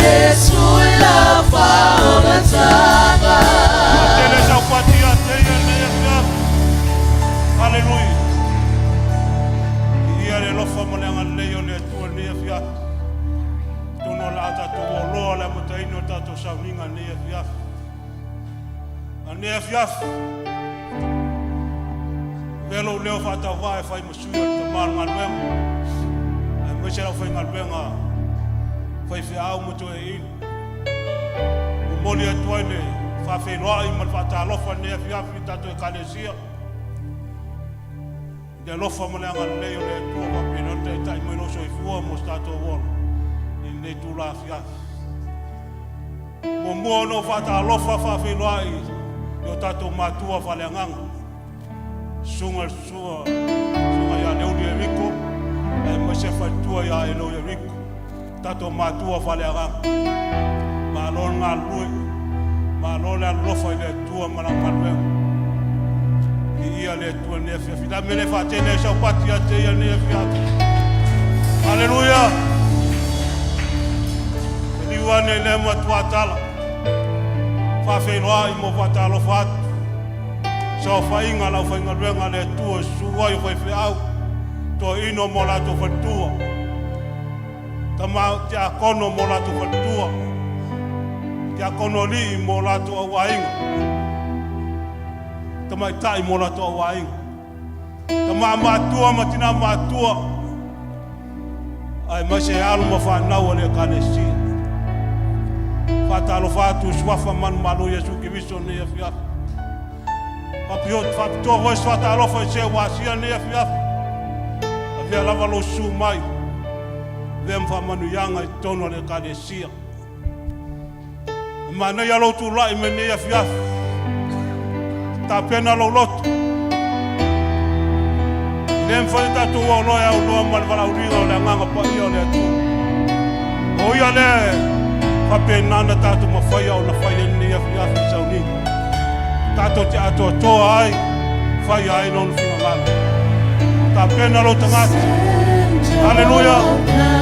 Iesu i la faaolataga. Tele saupati ia te ia lenei afiafi. Haleluia. Viia le alofa ma le agalelei o le Atua i lenei afiafi. Atonu o le a tatou oloa le amataina o tatou sauniga i lenei afiafi. A lenei afiafi, avea lou leo faatauvaa e fai ma sui o le tama o le galuega, aemaise le aufaigaluega faifeau ma toeaiina. Momoli atu ai le faafeiloai ma le faatalofa i lenei afiafi i tatou Ekalesia. I le alofa ma le agalelei o le Atua faapena ona taitai mai lou soifua mo so tatou ola i lenei itula afiafi. Muamua ona ou faatalofa faafeiloai i o tatou matua faaleagaga, susuga susuga susuga ia Leuli Eriko aemaise le faletua ia Eloi Eriko, tatou matua faaleagaga. Malo le galulue, malo le alolofa i le Atua ma lana galuega. Viia le Atua i lenei afiafi. Le a le mea e le faatele ai saupati ia te ia i lenei afiafi? Haleluia! Maliu ane i lea matuatala, faafeiloai mo faatalofa atu. Saofaiga a le aufaigaluega a le Atua e susu ai o faifeau, toeaina mo latou faletua, tama tiakono mo latou faletua, tiakono alii mo latou auaiga, tamaitai mo latou auaiga, tama matua ma tina matua, aemaise alo ma fanau a le Ekalesia. Faatalofa atu i suafa manumalo Iesu Keriso i lenei afiafi. Faapitoa foi se faatalofa i se ua asia lenei afiafi. Avea lava lou susu mai, avea ma faamanuiaga i totonu o le Ekalesia. E manaia lou tulai mai lenei afiafi. Tapena lou loto. E le mafai ona tatou auloa e auloa ma le valaauliga o le Agaga Paia o le Atua. O ia lea faapena ona tatou mafaia ona fai ai lenei afiafi i sauniga. Tatou te atoatoa ai, faia ai lona finagalo. Tapena lou tagata. Send Haleluia. your power.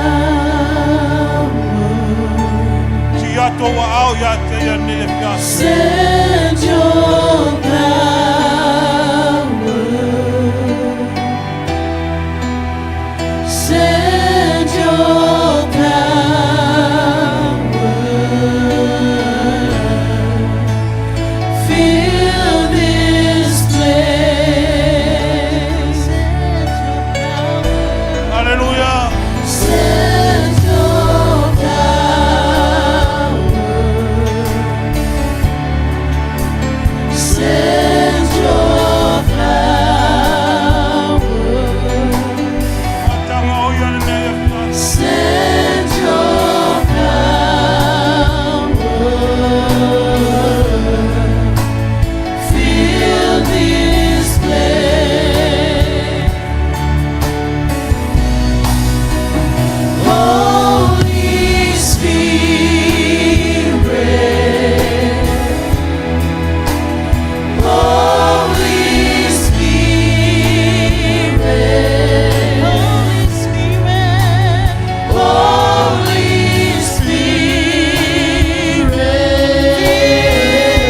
Si ato ua ao ia te ia lenei afiafi. Send your power. Send your power. Fill this place. Send your power. Haleluia. Send your power. Send your power. Matanga o ia lenei afiafi. Send your power. Fill this place. Holy Spirit, Holy Spirit, Holy Spirit, Holy Spirit,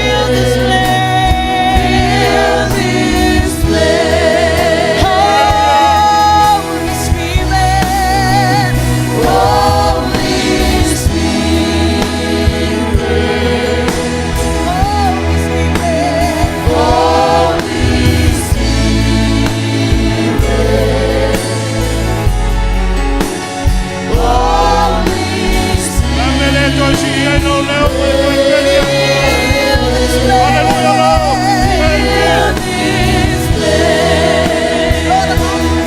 fill this place, fill this place, Holy Spirit, Holy Spirit, Holy Spirit, Holy Spirit, Holy La mele toi si ia no leo koe koe kelia. Fill this Haleluia lo. Fill this place. Lord, I'm hungry.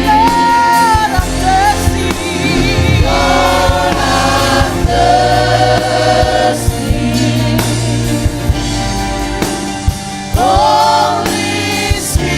Lord, I'm thirsty. Lord, I'm thirsty. Holy Spirit.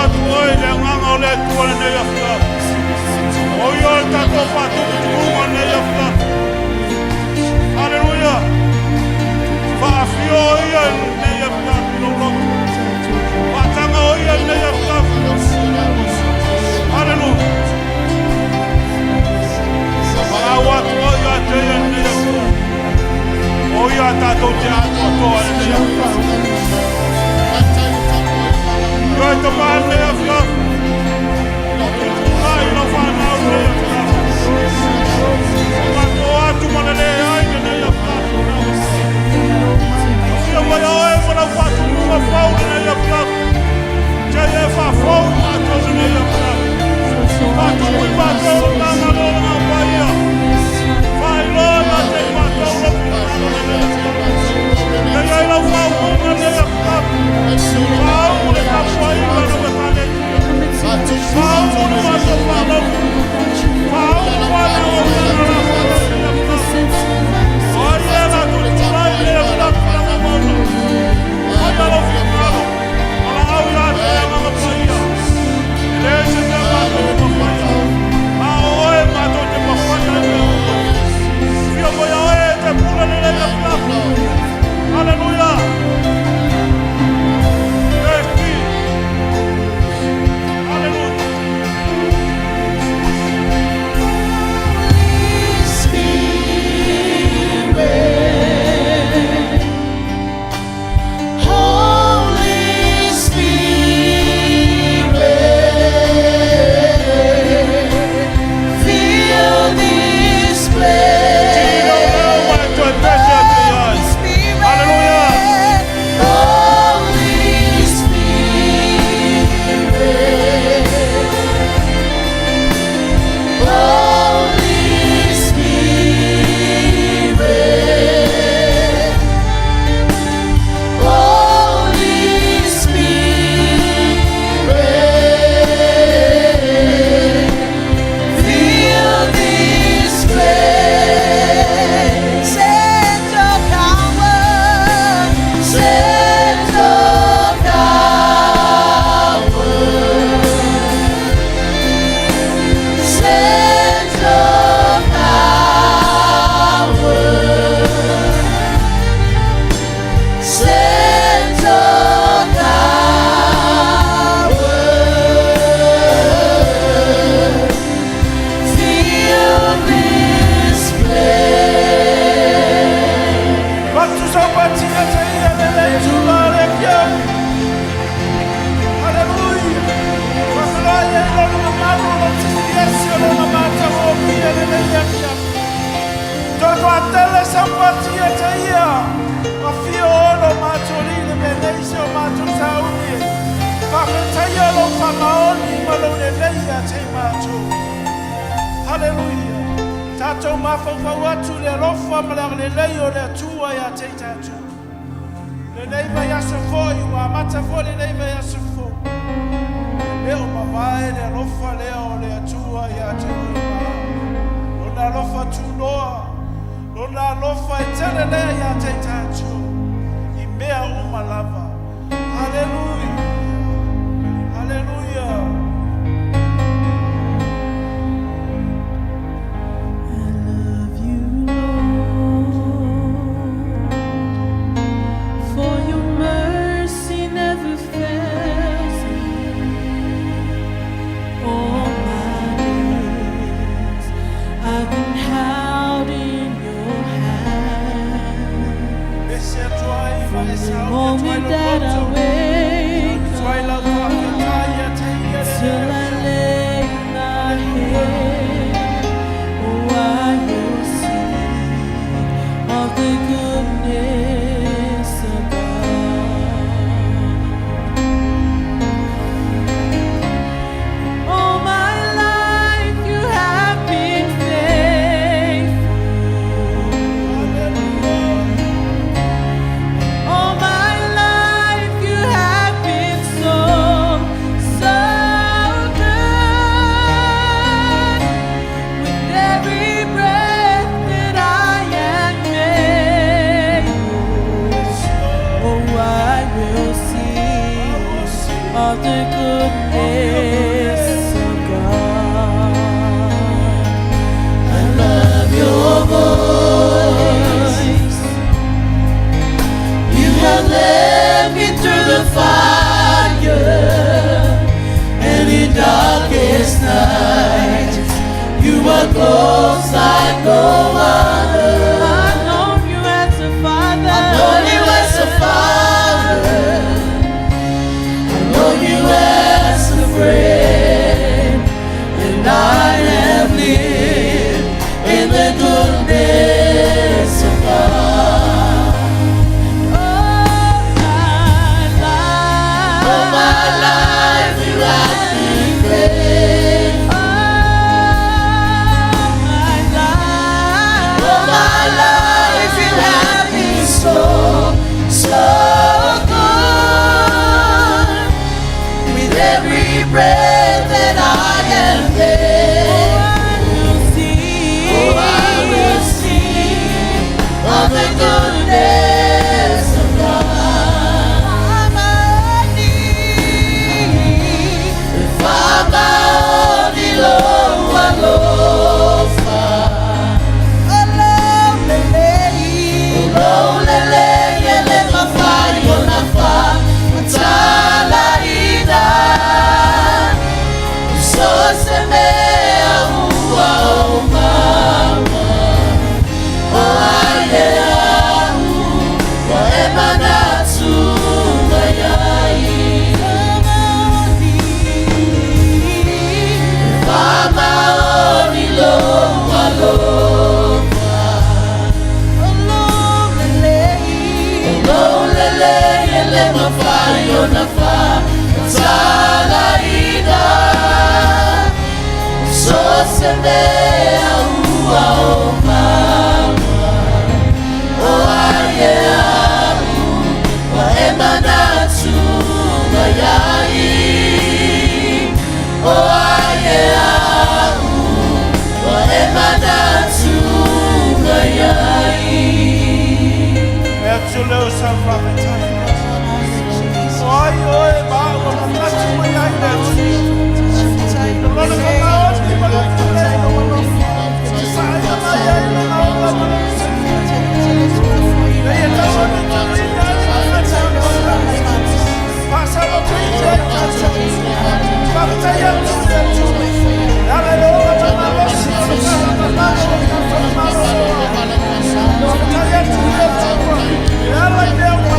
atu oe i le agaga o le Atua i lenei afiafi. O ia o le tatou faatuputupuga i lenei afiafi. Haleluia. Faafio o ia i lenei afiafi i lou loto. Faataga o ia i lenei afiafi. Haleluia. Faau atu o ia te ia i lenei afiafi. O ia tatou te atoatoa i lenei afiafi. Ioe tama i lenei afiafi. O tutulai lau fanau i lenei afiafi. O matou atu ma le leai i lenei afiafi. Afio mai oe ma lau faatumuga fou i lenei afiafi. Te e faafou i matou i lenei afiafi. Faatupu i matou le gagalo o le gapaia. Faailoa ia te i matou lau finagalo i lenei afiafi. Ia i ai lau faaupuga i lenei afiafi. Faaumu le tapuaiga a lau ekalesia. Faaumu le matou faalogo. Faaumu fanau o tagala i lenei afiafi. O ai e la tutulai i lenei afiafi na mamauna. Faia lau finagalo. O la au ia te agaga paia. E le se mea matou te mafaia. A o oe matou te mafaia ai mea uma. Fia mai oe e te pule lenei afiafi. Haleluia. Praise be. Hallelujah. Spirit, Holy Spirit, fill this Tino place. leo mai toe pese atu i ai. Spirit, Hallelujah. Holy Spirit, Holy Spirit, Holy Spirit, fill this place. Send your power, send your power, send your power, send your power. Fill this place. Batu sapatinga te ia le le tula le afiafi. Hallelujah. Whakalaia i lona mamalu o lo tisi o lona matagofie le le afiafi. Toe whātele sapatia te ia. Afio ono mātou le me nei se o mātou sauni. Whawhetaia lo whamaoni ma lo le leia te mātou. Hallelujah. Tātou mafaufau atu le alofa ma le agalelei o le Atua ia te tātou. Lenei vaiaso foi, ua amata foi lenei vaiaso fou. E o mavae le alofa lea o le Atua ia te oe ma au. Lona alofa tunoa, lona alofa e tele lea ia te tātou. I mea uma lava. Hallelujah. Hallelujah. I love you, Lord, for your mercy never fails me. All my days I've been held in your hand. Ese atua i From the moment that I wake up till I lay my head, oh, I will sing of the goodness of God. All my life you have been faithful. All my life you have been so, so You are close like no other. I've known you as a father. I've known you as a father. I've known you as a friend. And I have lived in the goodness of God. All my life, all my life you have been faithful. All my life, all my life you have been so, so good. With every breath that I am able, oh, I will sing of the goodness of God. Faamaoni lou alofa. O lou lelei e le mafai ona faamatalaina. So o se mea ua ou maua. O ai e au, ua e manatu mai ai. Faamaoni lou alofa. O lou lelei e le mafai ona faamatalaina. So o se mea ua ou maua. O ai e au, ua e manatu mai ai. O ai e au, ua e manatu mai ai. E atu leo sa faafetai. O ai oe ma ua manatu mai ai le Atua. Lona faamaoni ma lona lelei ma alofa. E te saia mai ai lona ola ma lona silafia. E ia tau ane tuuina ai faafetai o le Faasalopeina ai tatou. Faafetai atu le Atua. E ala i le ola ma malosi o le faamamalo o le tatou Malo. Faafetai atu le Atua. E ala i mea ua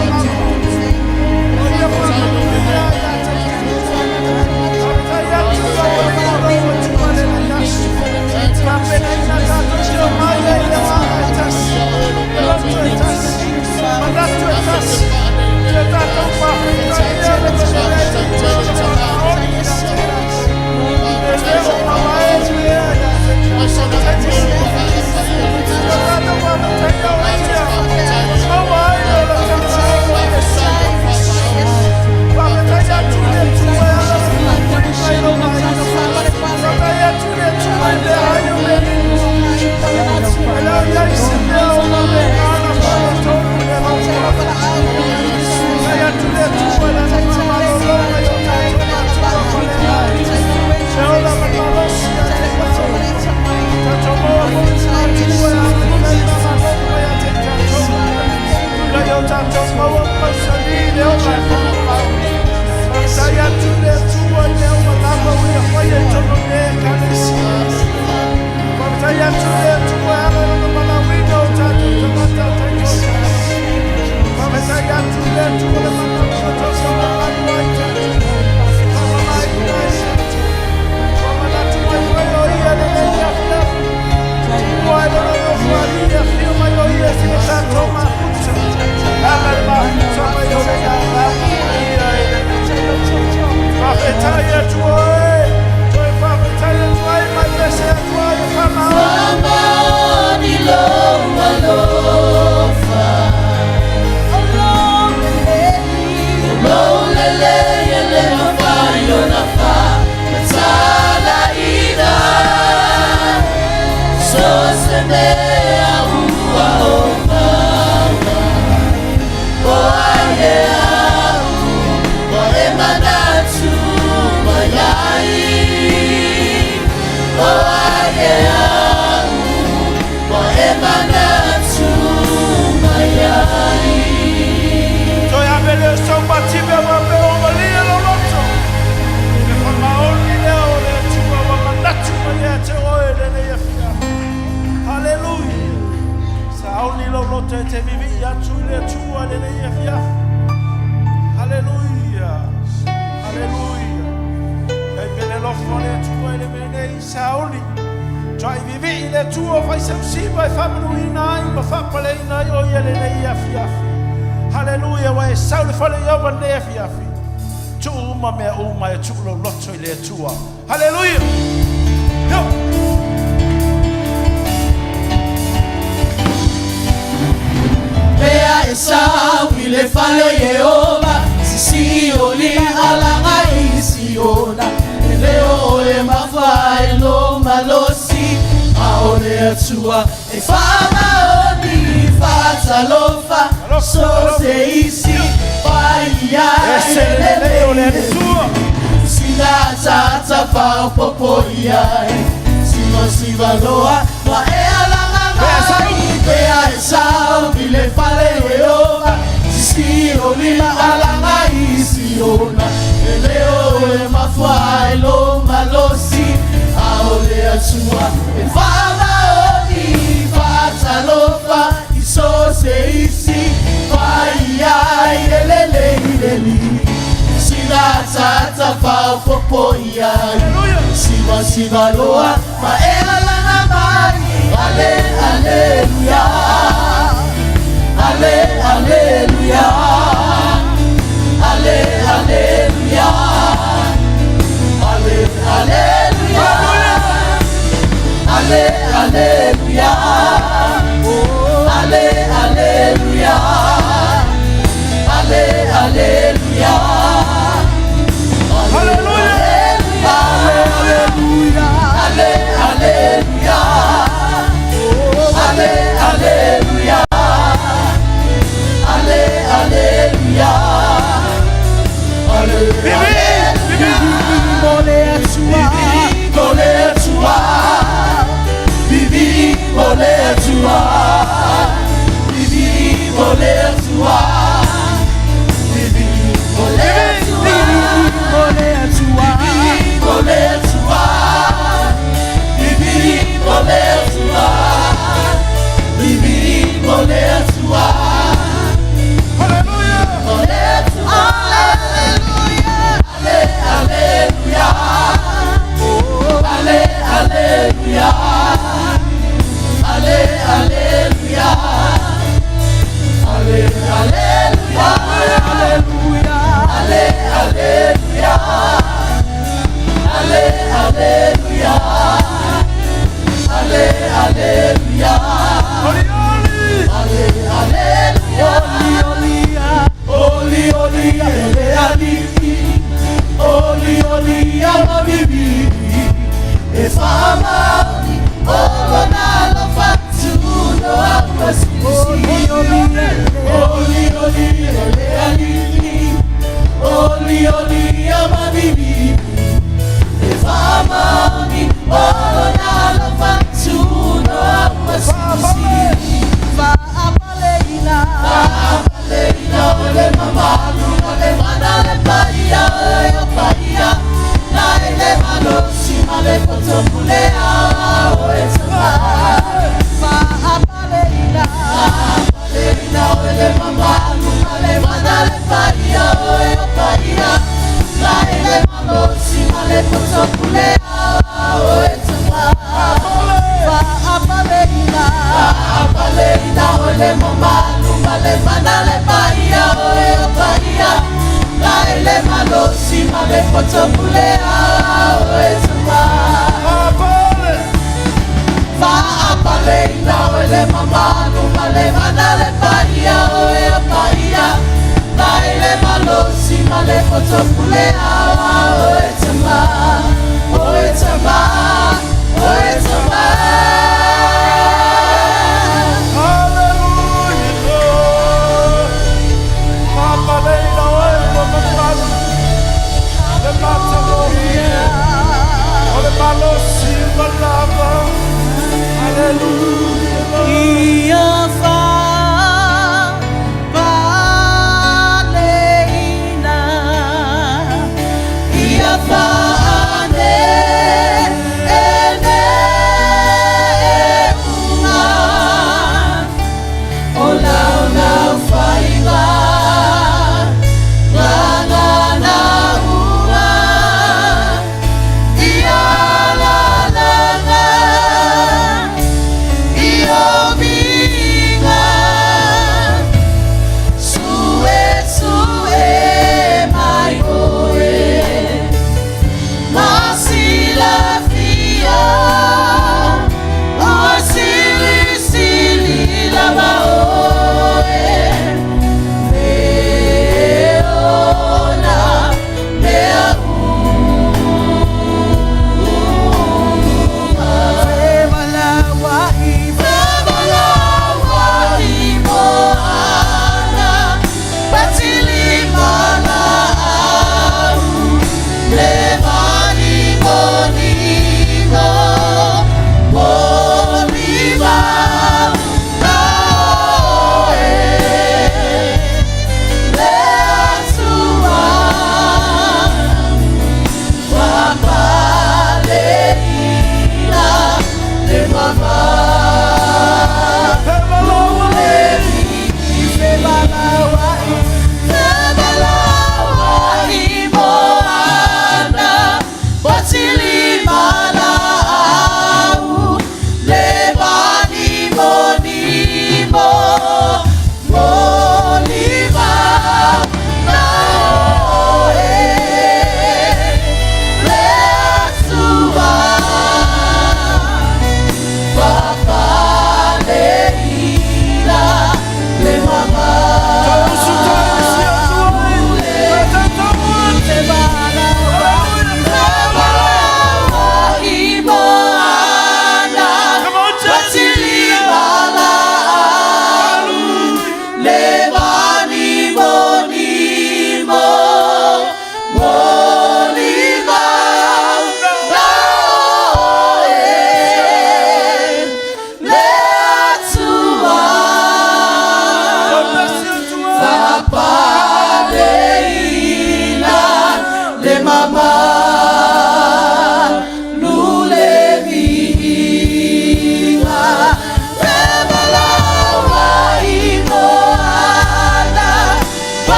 maota e te vivii atu i le Atua i lenei afiafi. Haleluia. Haleluia. Ai pele alofa o le Atua i le mea nei sauni. Tuai vivii i le Atua faisausiva e faamanuiina ai ma faapaleina ai o ia lenei afiafi. Haleluia, ua e sau le fale i ova lenei afiafi. Tuu uma mea uma e tuu lou loto i le Atua. Haleluia. Yo! Pea e sau i le fale o Iehova, sisii o lima alaga i Siona. E leo o le mafa e lo malosi, a o le Atua e faamaoni faatalofa, so se isi paia Ese le lelei o le Atua. Sina tata faapopo i ai, sivasiva loa ma e alaga mai. Pea e sau i le fale o Iehova, sisii o lima alaga i Siona. E leo e mafua e lo malosi, a o le Atua e faamaoni faatalofa, i so se isi paia i le lelei leli. Sina tata faapopo i ai, sivasiva loa ma e alaga mai. Ale, aleluia. Ale, aleluia. Ale, aleluia. Ale, aleluia. Ale, aleluia. Ale, aleluia. Ale, aleluia. Haleluia. Aleluia. Ale, aleluia. Ale, aleluia. Ale, aleluia. Ale, Vivi, mo le Atua. Mo le Atua. Vivi mo le Atua. Vivi mo le Atua. Vivi mo le Atua. Mo le Atua. Mo le Atua. Vivi mo le Atua. Vivi mo le Atua. Haleluia. Mo le Atua. Ale, aleluia. Ale, aleluia. Ale, aleluia. Ale, aleluia. Aleluia. Ale, aleluia. Ale, aleluia. Ale, aleluia. Oli, oli. Ale, aleluia. Oli, oli, ele alii. Oli, oli, amavivi. E faamaoni, o lona alofa tunoa ua silisili. Oli, oli, ele alii. Oli, oli, amavivi. E faamaoni, o lona alofa tunoa ua silisili. Faapaleina, faapaleina o le mamalu o le mana le paia o paia. Na ele malosi ma le potopulea o e tama. Faapaleina, faapaleina o le mamalu ma le mana le paia o paia. Na ele malosi ma le potopulea o e tama. Faapaleina, faapaleina o le mamalu ma le mana le paia o paia. Na ele malosi ma le potopulea o e tama. Apale. Faapaleina o le mamalu ma le mana le paia o e paia. Na ele malosi ma le potopulea o e tama. O e tama, o e tama. Haleluia. Faapaleina oe ua mamalu. Le matagofie. O le malosi ma lava. Haleluia. Ia faapaleina.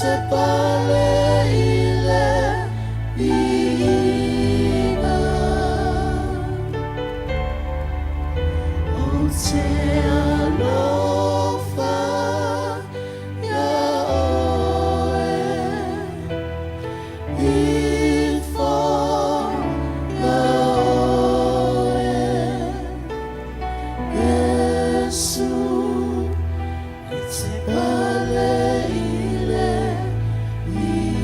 te pale i le viiga. O te alofa ia oe, ifo ia oe, Iesu, i te pale i le viiga.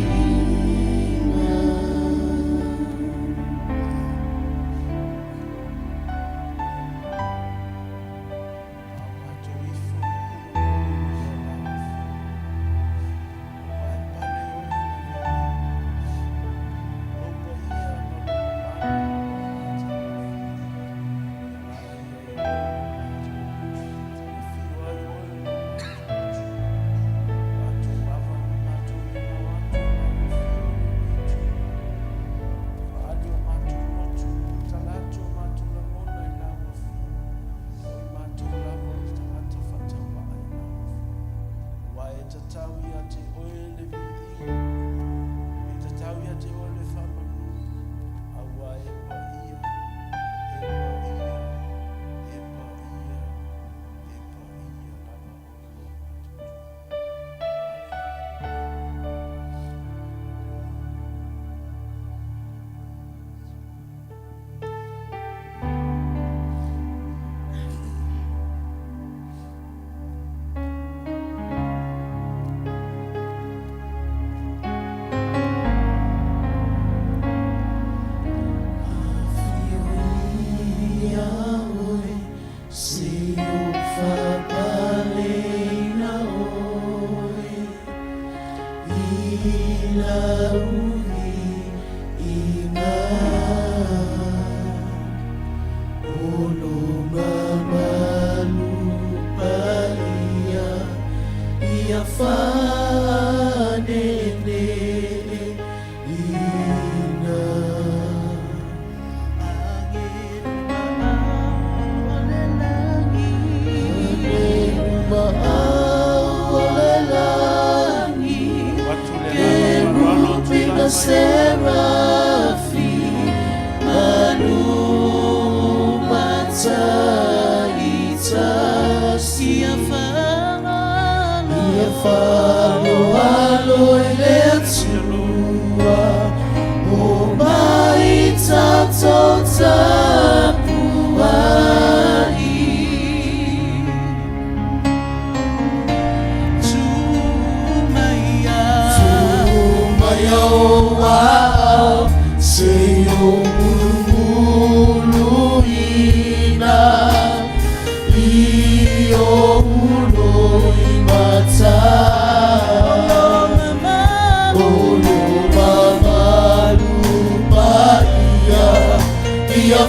Tatau ia te oe le viiga, e tatau ia te oe le faamanu, auā e paia, e paia, e paia, e paia lava oe lo matou. Ia oe se o faapaleina oe i lau viiga. O lo mamalu paia ia faaneneina. Agelu maau o le lagi, Agelu maau o le lagi, Kerubi ma Serafi, Manu mataitasi. Ia faaloalo, ia faaloalo i le Atua, o mai tatou tapuai. Tu maia, tu maia o aao, se i ou mulumuluina i ou loimata. O lo mamalu paia ia.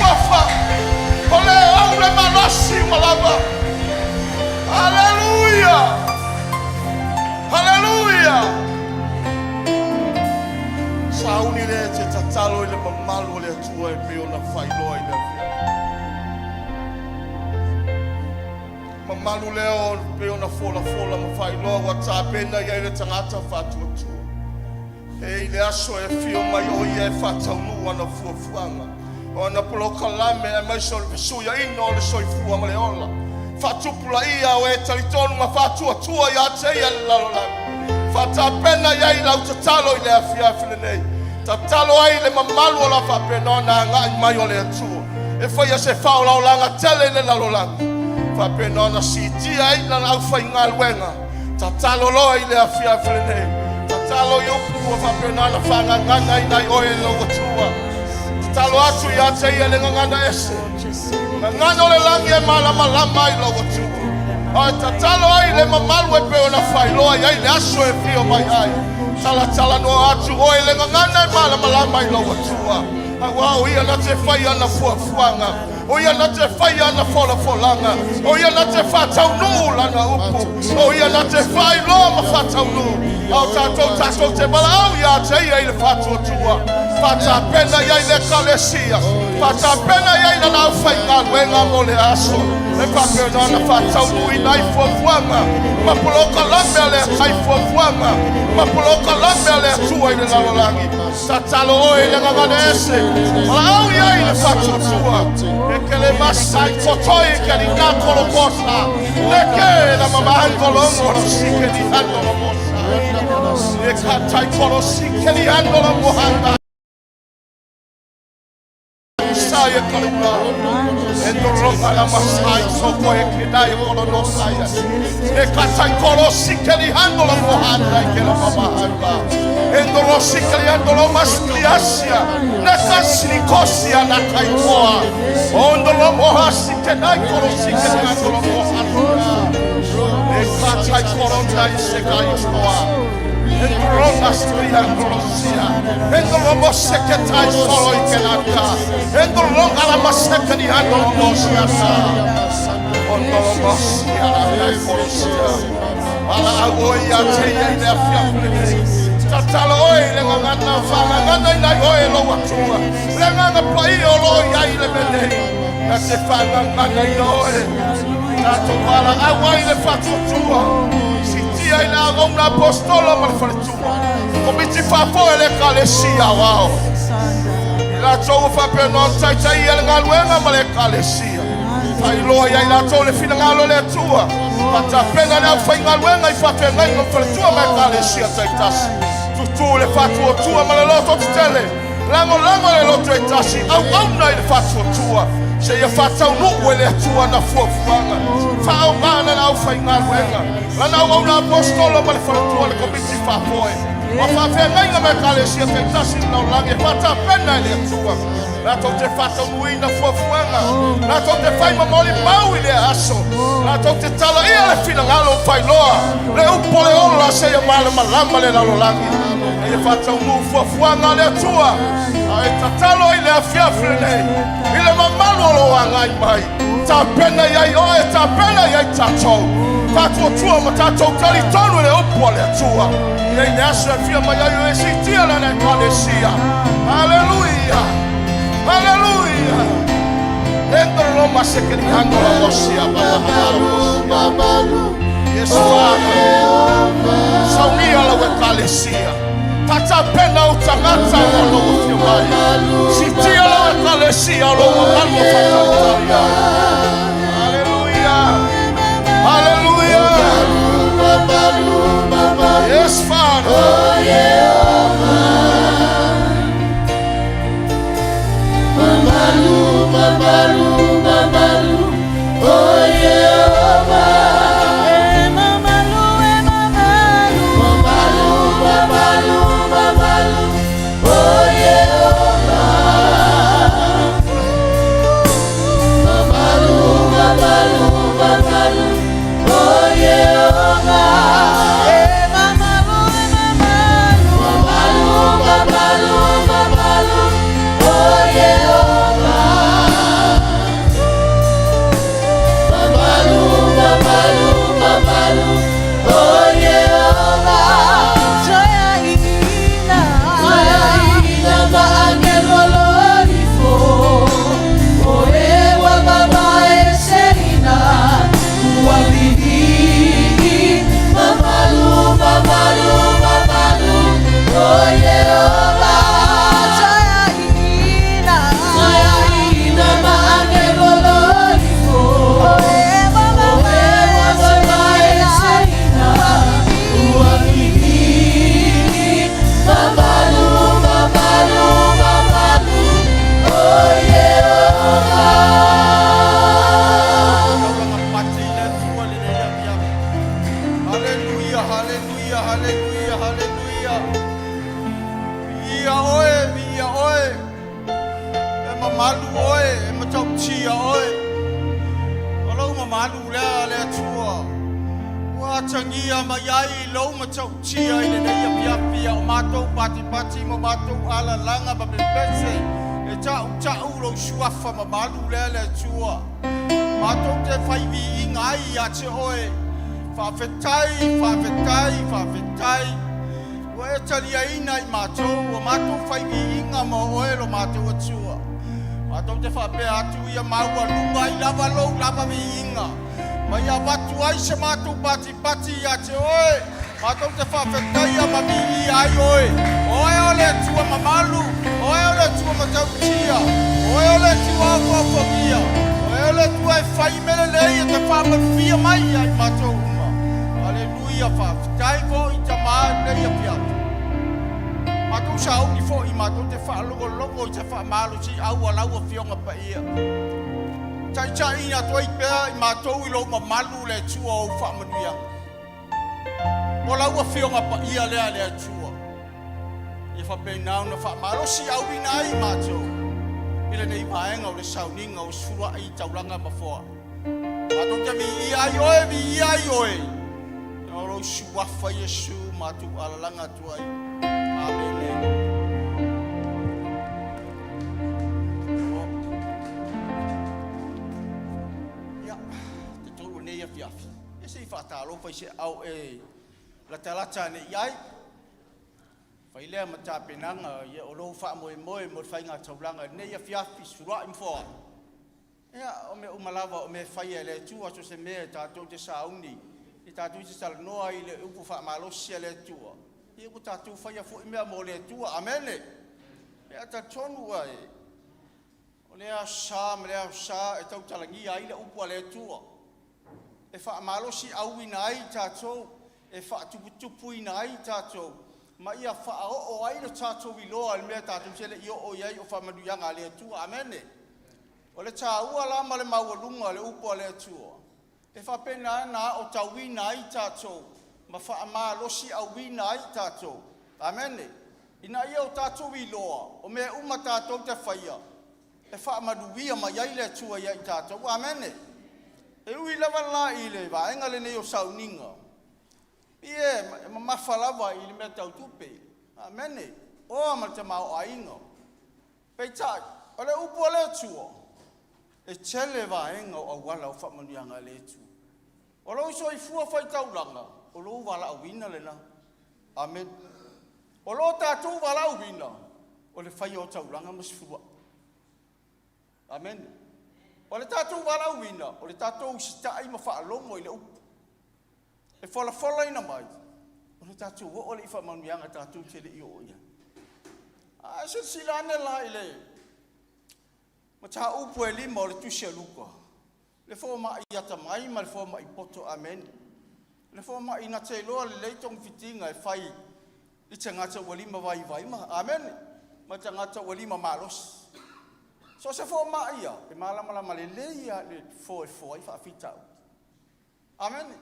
alofa. O le ou le malosi ua lava. Aleluia! Aleluia! Sauni le e te tatalo i le mamalu o le Atua e pei ona faailoa i le afiafi. Mamalu lea o pei ona folafola ma faailoa ua tapena i ai le tagata faatuatua. E i le aso e afio mai o ia e faataunuu ana fuafuaga, o ana polokalame aemaise o le fesuiaiga o le soifua ma le ola. Faatupulaia o e talitonu ma faatuatua ia te ia le lalolagi. Faatapena i ai lau tatalo i le afiafi lenei. Tatalo ai le mamalu o la faapena ona agai mai o le Atua. E faia se faaolaolaga tele i le lalolagi. Faapena ona siitia ai lana aufaigaluega. Tatalo loa i le afiafi lenei. Tatalo i upu ua faapena ona faagagaga ai nai oe e lou Atua. Tatalo atu ia te ia le gagana ese. Gagana o le lagi e malamalama ai lou Atua. Ae tatalo ai le mamalu e pei ona faailoa i ai le aso e fio mai ai. Talatalanoa atu oe le gagana e malamalama ai lou Atua. Aua o ia na te fai ana fuafuaga. O ia na te fai ana folafolaga. O ia na te faataunuu lana upu. O ia na te faailoa ma faataunuu. A o tatou tatou te valaau ia te ia i le faatuatua. Faatapena i ai le ekalesia. Faatapena i ai lana aufaigaluega mo le aso. E faapena ona faataunuuina ai fuafuaga ma polokalame a le ai fuafuaga ma polokalame a le Atua i le lalolagi. Tatalo oe i le gagana ese. Valaau i ai le faatuatua. E ke le masai totoi ke li ngakolo mosa. Le ke la mamaangolongo lo si ke li andolo mosa. E katai kolo si ke li andolo mohanda. Saia kalula. E ndoroga la masai soko e kedai kolo no saia. E katai kolo si ke li andolo mohanda ke la mamahanga. E ndoro si ke li andolo maskliasia. Na kasini kosia na kaikoa. O ndoro moha si kedai kolo si ke li andolo mohanda. E katai kolo nai se kai toa. Endoro skria kolosia. Endoro moseketai solo i kelaka. Endoro ala masekani andoro mosia sa. Ondoro mosia la kai kolosia. Ala au oi a te ia i le afiafi lenei. Tatalo oe i le gagana faagagana i nai oe lou Atua. Le agaga paia o lo o i ai le mea nei. Na te faagagana ina oe. Tatou valaau ai le faatuatua. Sitia i le auauna apostola ma le faletua. Komiti faafoe le ekalesia aoao. I latou ua faapena ona taitaia le galuega ma le ekalesia. Faailoa ia i latou le finagalo o le Atua. Faatapena le aufaigaluega i faafeagaiga ma faletua ma ekalesia taitasi. Tutū le faatuatua ma le loto tetele. Lagolago le loto e tasi, auauna i le faatuatua. Seia faataunuu e le Atua ana fuafuaga. Faaaoga lana aufaigaluega, lana auauna apostola ma le faletua le komiti faafoe. O faafeagaiga ma ekalesia taitasi i le lalolagi e faatapena e le Atua. Latou te faataunuuina fuafuaga. Latou te fai ma molimau i lea aso. Latou te talaia le finagalo failoa. Le upu o le ola seia malamalama le lalolagi. Ia faataunuu fuafuaga a le Atua. A e tatalo i le afiafi lenei, i le mamalu o lo agai mai. Tapena i ai oe, tapena i ai tatou. Faatuatua ma tatou talitonu i le upu a le Atua. Ia i le aso e afio mai ai o e siitia lana ekalesia. Haleluia! Haleluia! Endoro lo masekeli hango la mosia baba halalo mosia. Yes, Father. Saunia lau ekalesia. Tatapena o tagata o lou afio mai. Sitia lau ekalesia o lou mamalu o faatalitali ai. Haleluia! Haleluia! Yes, Father. Haleluia, haleluia, haleluia, haleluia. Viia oe, viia oe. E mamalu oe, e matautia oe. O lou mamalu lea le Atua. Ua atagia mai ai lou matautia i lenei afiafi a o matou patipati ma matou alalaga ma pepese e taʻutaʻu lou suafa mamalu lea le Atua. Matou te fai viiga ai ia te oe. Faafetai, faafetai, faafetai. Ua e taliaina i matou, ua matou fai viiga mo oe lo matou Atua. Matou te faapea atu ia maualuga ai lava lou lava viiga. Ma ia avatu ai se matou patipati ia te oe, matou te faafetaia ma viia ai oe. Oe o le Atua mamalu, oe o le Atua matautia, oe o le Atua ofoafogia, oe o le Atua e fai mea lelei e te faamalufia mai ia i matou uma. Aleluia, faafetai foi Tama i lenei afiafi. Matou sauni foi matou te faalogologo i se faamalosiau a lau Afioga Paia. Taitaiina atu ai pea i matou i lou mamalu le Atua o ou faamanuiaga. O lau Afioga Paia lea le Atua, ia faapena ona faamalosiauina ai i matou i lenei vaega o le sauniga o sefuluai taulaga ma foaa. Matou te viia ai oe, viia ai oe, o lou suafa Iesu matou alalaga atu ai. Amene. Ia, te tolu nei afiafi, ia se i faatalofa i se ao e latalata ane i ai. Fai lea ma tapenaga, ia o lou faamoemoe mo le faiga taulaga i lenei afiafi, sefuluai ma foaa. Ia, o mea uma lava o mea e faia e le Atua, so o se mea e tatou te sauni, e tatou te talanoa i le upu faamalosi a le Atua, ia ua tatou faia foi mea mo le Atua. Amene. Ia, talitonu ua e, o lea aso Sa ma lea aso Sa e tautalagia ai le upu a le Atua, e faamalosi auina ai tatou, e faatuputupuina ai tatou, ma ia faaoo ai le tatou iloa i le mea tatou te le i oo i ai o faamanuiaga a le Atua. Amene. O le taua la ma le maualuga o le upu a le Atua, e faapena ona aotauina ai tatou ma faamalosiauina ai tatou. Amene. Ina ia o tatou iloa, o mea uma tatou te faia, e faamanuia mai ai le Atua ia i tatou. Amene. E ui lava la i le vaega lenei o sauniga, ia e mamafa lava i le mea tau tupe. Amene. Oa ma le tamaoaiga. Peitai, o le upu a le Atua, e tele vaega o auala o faamanuiaga a le Atua. O lou soifua faitaulaga, o lou valaauina lena. Amene. O lo tatou valaauina, o le faia o taulaga ma sefuluai. Amene. O le tatou valaauina, o le tatou usitai ma faalogo i le upu. E folafolaina mai, o le tatou oo le i faamanuiaga tatou te le i oo i ai. A silasila ane la i le mataupu e 5 o le tusi a Luka, le fomai atamai ma le fomai poto. Amene. Le fomai na te iloa lelei togafitiga e fai i tagata ua lima vaivai ma, amene, ma tagata ua lima malosi. So o se fomai ia, e malamalama lelei ia le fo e fo ai faafitauli. Amene.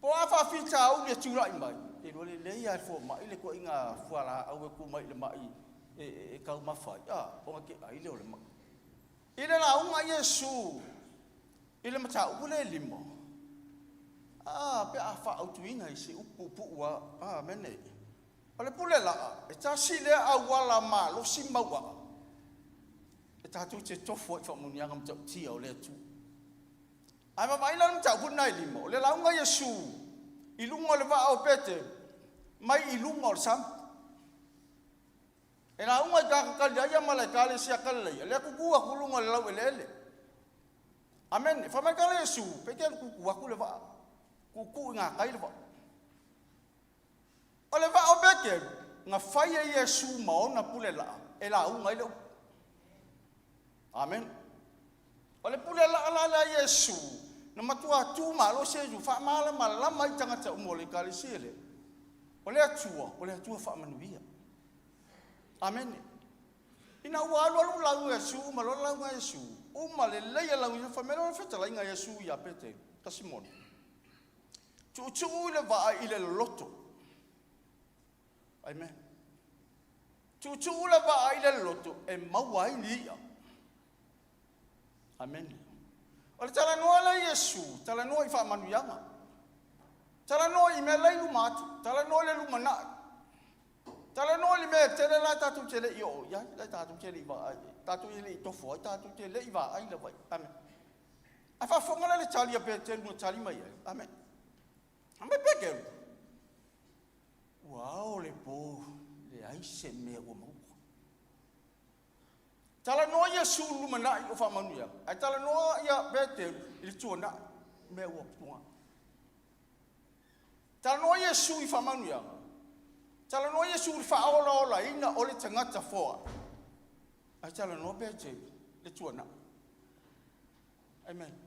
Po a faafitauli e tulai mai, e iloa lelei lava e fomai le ituaiga fualaau e tu mai i le mai e taumafa ai, a, ona te ai lea o le mai. I le lauga a Iesu i le mataupu lea e 5, a, pe a faaautuina i se upu puupuu lava, amene. O le pule laa, e tasi lea auala malosi mauaa e tatou te tofu ai i faamanuiaga matautia o le Atua. Ae vaavaai la i le mataupu lena e 5, o le lauga a Iesu i luga o le vaa o Peteru mai i luga o le sami. E lauga i tagata Kalilaia ma le Ekalesia Kalilaia, lea tutu atu luga o le laueleele. Amene. Fai mai tala Iesu, Peteru tutu atu le vaa, tutu i gatai le vaa. O le vaa o Peteru, na fai e Iesu ma ona pule laa e lauga ai le upu. Amene. O le pule laa la lea a Iesu, na matua tu malosi e Iesu, faamalamalama ai tagata uma o le Ekalesia lea. O le Atua, o le Atua faamanuia. Amene. Ina ua alu alu lauga a Iesu ma loa lauga a Iesu, uma lelei a lauga, fai mai loa le fetalaiga a Iesu ia Peteru, ta Simona. Tuutuu i le vaa i le loloto. Amen. Tuutuu le vaa i le loloto e maua ai ni i'a. Amen. O le talanoa lea Iesu, talanoa i faamanuiaga. Talanoa i mea la i luma atu, talanoa i le lumanai. Talanoa i le mea e tele la tatou te le i oo i ai, la tatou te le i vaai, tatou te le i tofo ai, tatou te le i vaai lava i. Amen. Ae faafofoga la i le tali a Peteru na tali mai ai. Amen. Fai mai Peteru, ua ao le po, leai se mea ua maua. Talanoa Iesu i le lumanai o faamanuiaga, ae talanoa ia Peteru i le tuanai, mea ua tuanai. Talanoa Iesu i faamanuiaga, talanoa Iesu i le faaolaolaina o le tagata foai, ae talanoa Peteru i le tuanai. Amen.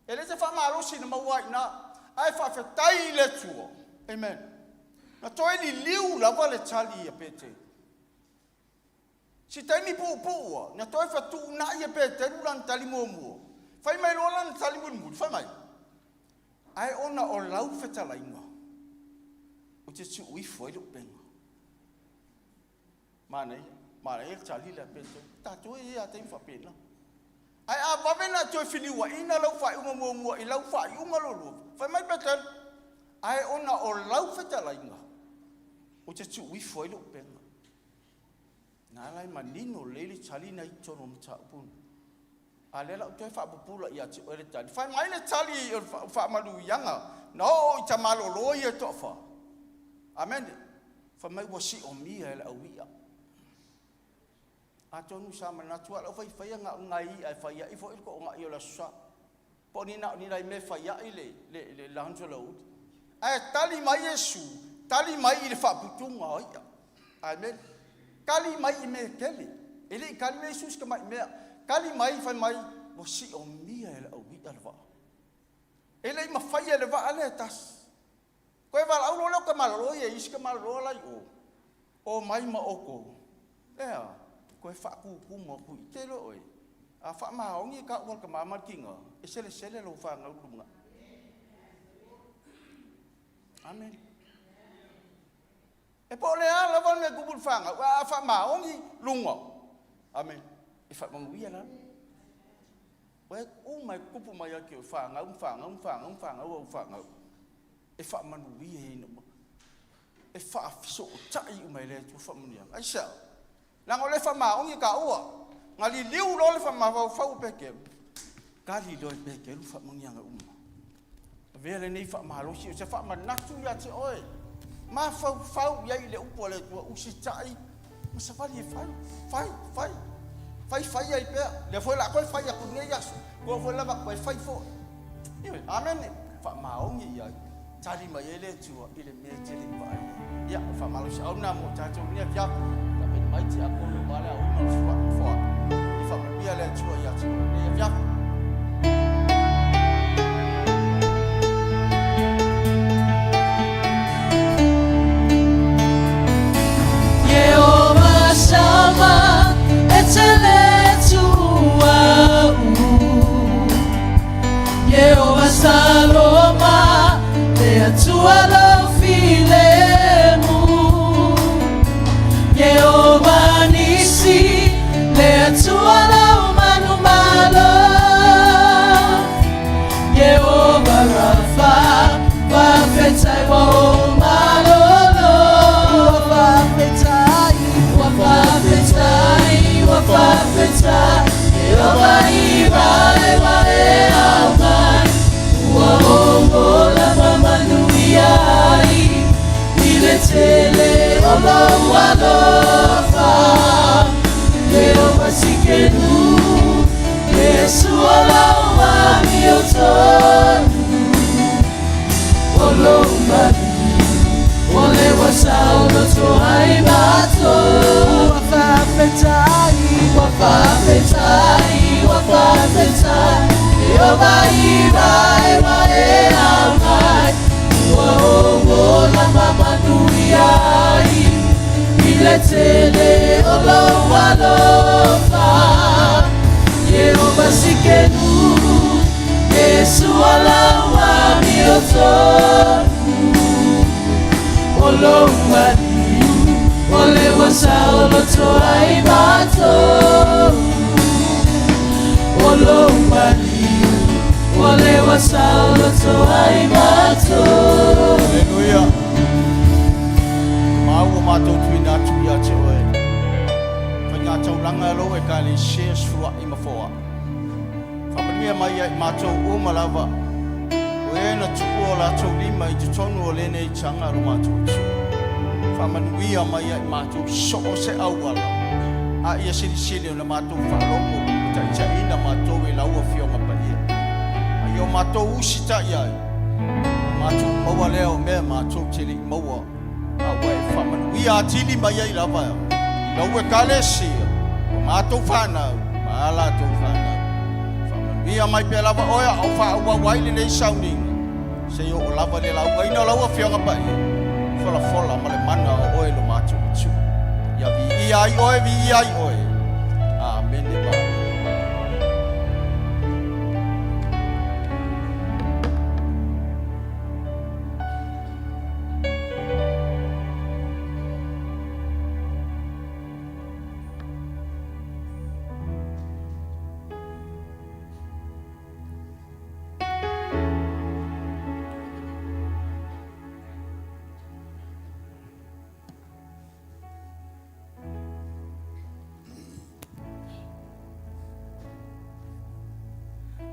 E le se faamalosi na maua ai i ina, ae faafetai i le Atua. Amen. Na toe liliu lava le tali a Peteru. Si taimi puupuu lava, na toe fetuunai e Peteru lana tali muamua. Fai mai loa lana tali mulimuli, fai mai, Ae ona o lau fetalaiga, ou te tuu ifo ai le upega. Manaia, manaia le tali lea a Peteru. Tatou e i ai lava taimi faapena. Ae a vave ona e toe feliuaina lau faaiuga muamua i lau faaiuga lua lua, fai mai Peteru, Ae ona o lau fetalaiga, ou te tuu ifo ai le upega. Na ala e manino lelei le tali na i totonu o mataupu nei. A lea la ou toe faapupula ia te oe le tali. Fai mai le tali o le faamanuiaga na oo i tamalolo ia e toafa. Amene. Fai mai ua siomia e le au i'a. Atonu sa manatu lava le aufaifaia na o ni nai i'a e fai ai foi le toonai o le Aso Sa. Po o ni na o ni nai mea e fai ai le, le, le lunch o le aoauli. Ae tali mai Iesu, tali mai i le faaputuga o i'a. Amene. Tali mai i mea e tele. E le i tali mai Iesu i si tamai mea. Tali mai, fai mai, ua siomia e le au i'a le vaa. E le i mafaia e le vaa lea e tasi. Toe valaau loa lea o tamalolo ia i isi tamalolo la i o, omai ma outou, ea, toe faatutumu atu i te loa oe, a faamaoni e taua le tama ma le tina, e selesele lau fanau i le lumanai. Amene. E po o le a lava le mea e tupu i le fanau, ae a faamaoni luga, amene, e faamanuia lalo. Oe uma e tupu mai ia te oe fanau ma fanau ma fanau ma fanau au fanau, e faamanuia ina uma, e faafesootai uma e le Atua faamanuiaga. Aisea? Leaga o lea e faamaoni taua. Na liliu loa le mafaufau o Peteru, tali loa e Peteru faamanuiaga uma. Avea lenei faamalosi o se faamanatu ia te oe. Mafaufau i ai i le upu a le Atua, usitai ma savali e fai, fai, fai, fai, fai ai pea. Lea foi o le a toe fai atu i lenei aso, ua foi lava toe fai foi. Ioe, amene. Faamaoni i ai, tali mai ai le Atua i le mea e te le i vaai ai. Ia, o le faamalosiau lena mo tatou i lenei afiafi. Tapena mai tiakono aua le aoina o le foa. Ia faamanuia le Atua ia te oe i lenei afiafi. Yehova Sama e te le tuau Yehova Saloma le Atua lou filemu Yehova Nisi le Atua lou manumalo Yehova Rafa faafetai ua ou malolo Ua faafetai ua faafetai ua faafetai Yehova Irae ua e aumai Ua ou ola ma manuia ai I le tele o lou alofa Yehova Tsidkenu Iesu o lau amiotonu O lou malu O le ua saoloto ai matou Ua faafetai Ua faafetai Ua faafetai Yehova Irae ua e aumai Ua ou ola ma manuia ai I le tele o lou alofa Yehova Tsidkenu Iesu o lau amiotonu. tonu O lou maliu O le ua saoloto ai matou O lou maliu O le ua saoloto ai matou Haleluia. Mau o matou tuina atu ia te oe. Faiga taulaga lou ekalesia sefuluai ma foaa. Faamanuia mai ia i matou uma lava, o e na tuua o latou lima i totonu o lenei taga lo matou Atua. Faamanuia mai ia i matou so o se auala, a ia silisili ona matou faalogo ua taitaiina matou e lau Afioga Paia. A ia o matou usitai ai, ona matou maua lea o mea matou te le i maua, a ua e faamanuia atili mai ai lava i lau Ekalesia, o matou fanau ma a latou fanau. Faamanuia mai pea lava oe a o faaauau ai lenei sauniga, seia oo lava i le laugaina o lau Afioga Paia, folafola ma le mana o oe lo matou Atua. Ia viia ai oe, viia ai oe. Amene ma amene.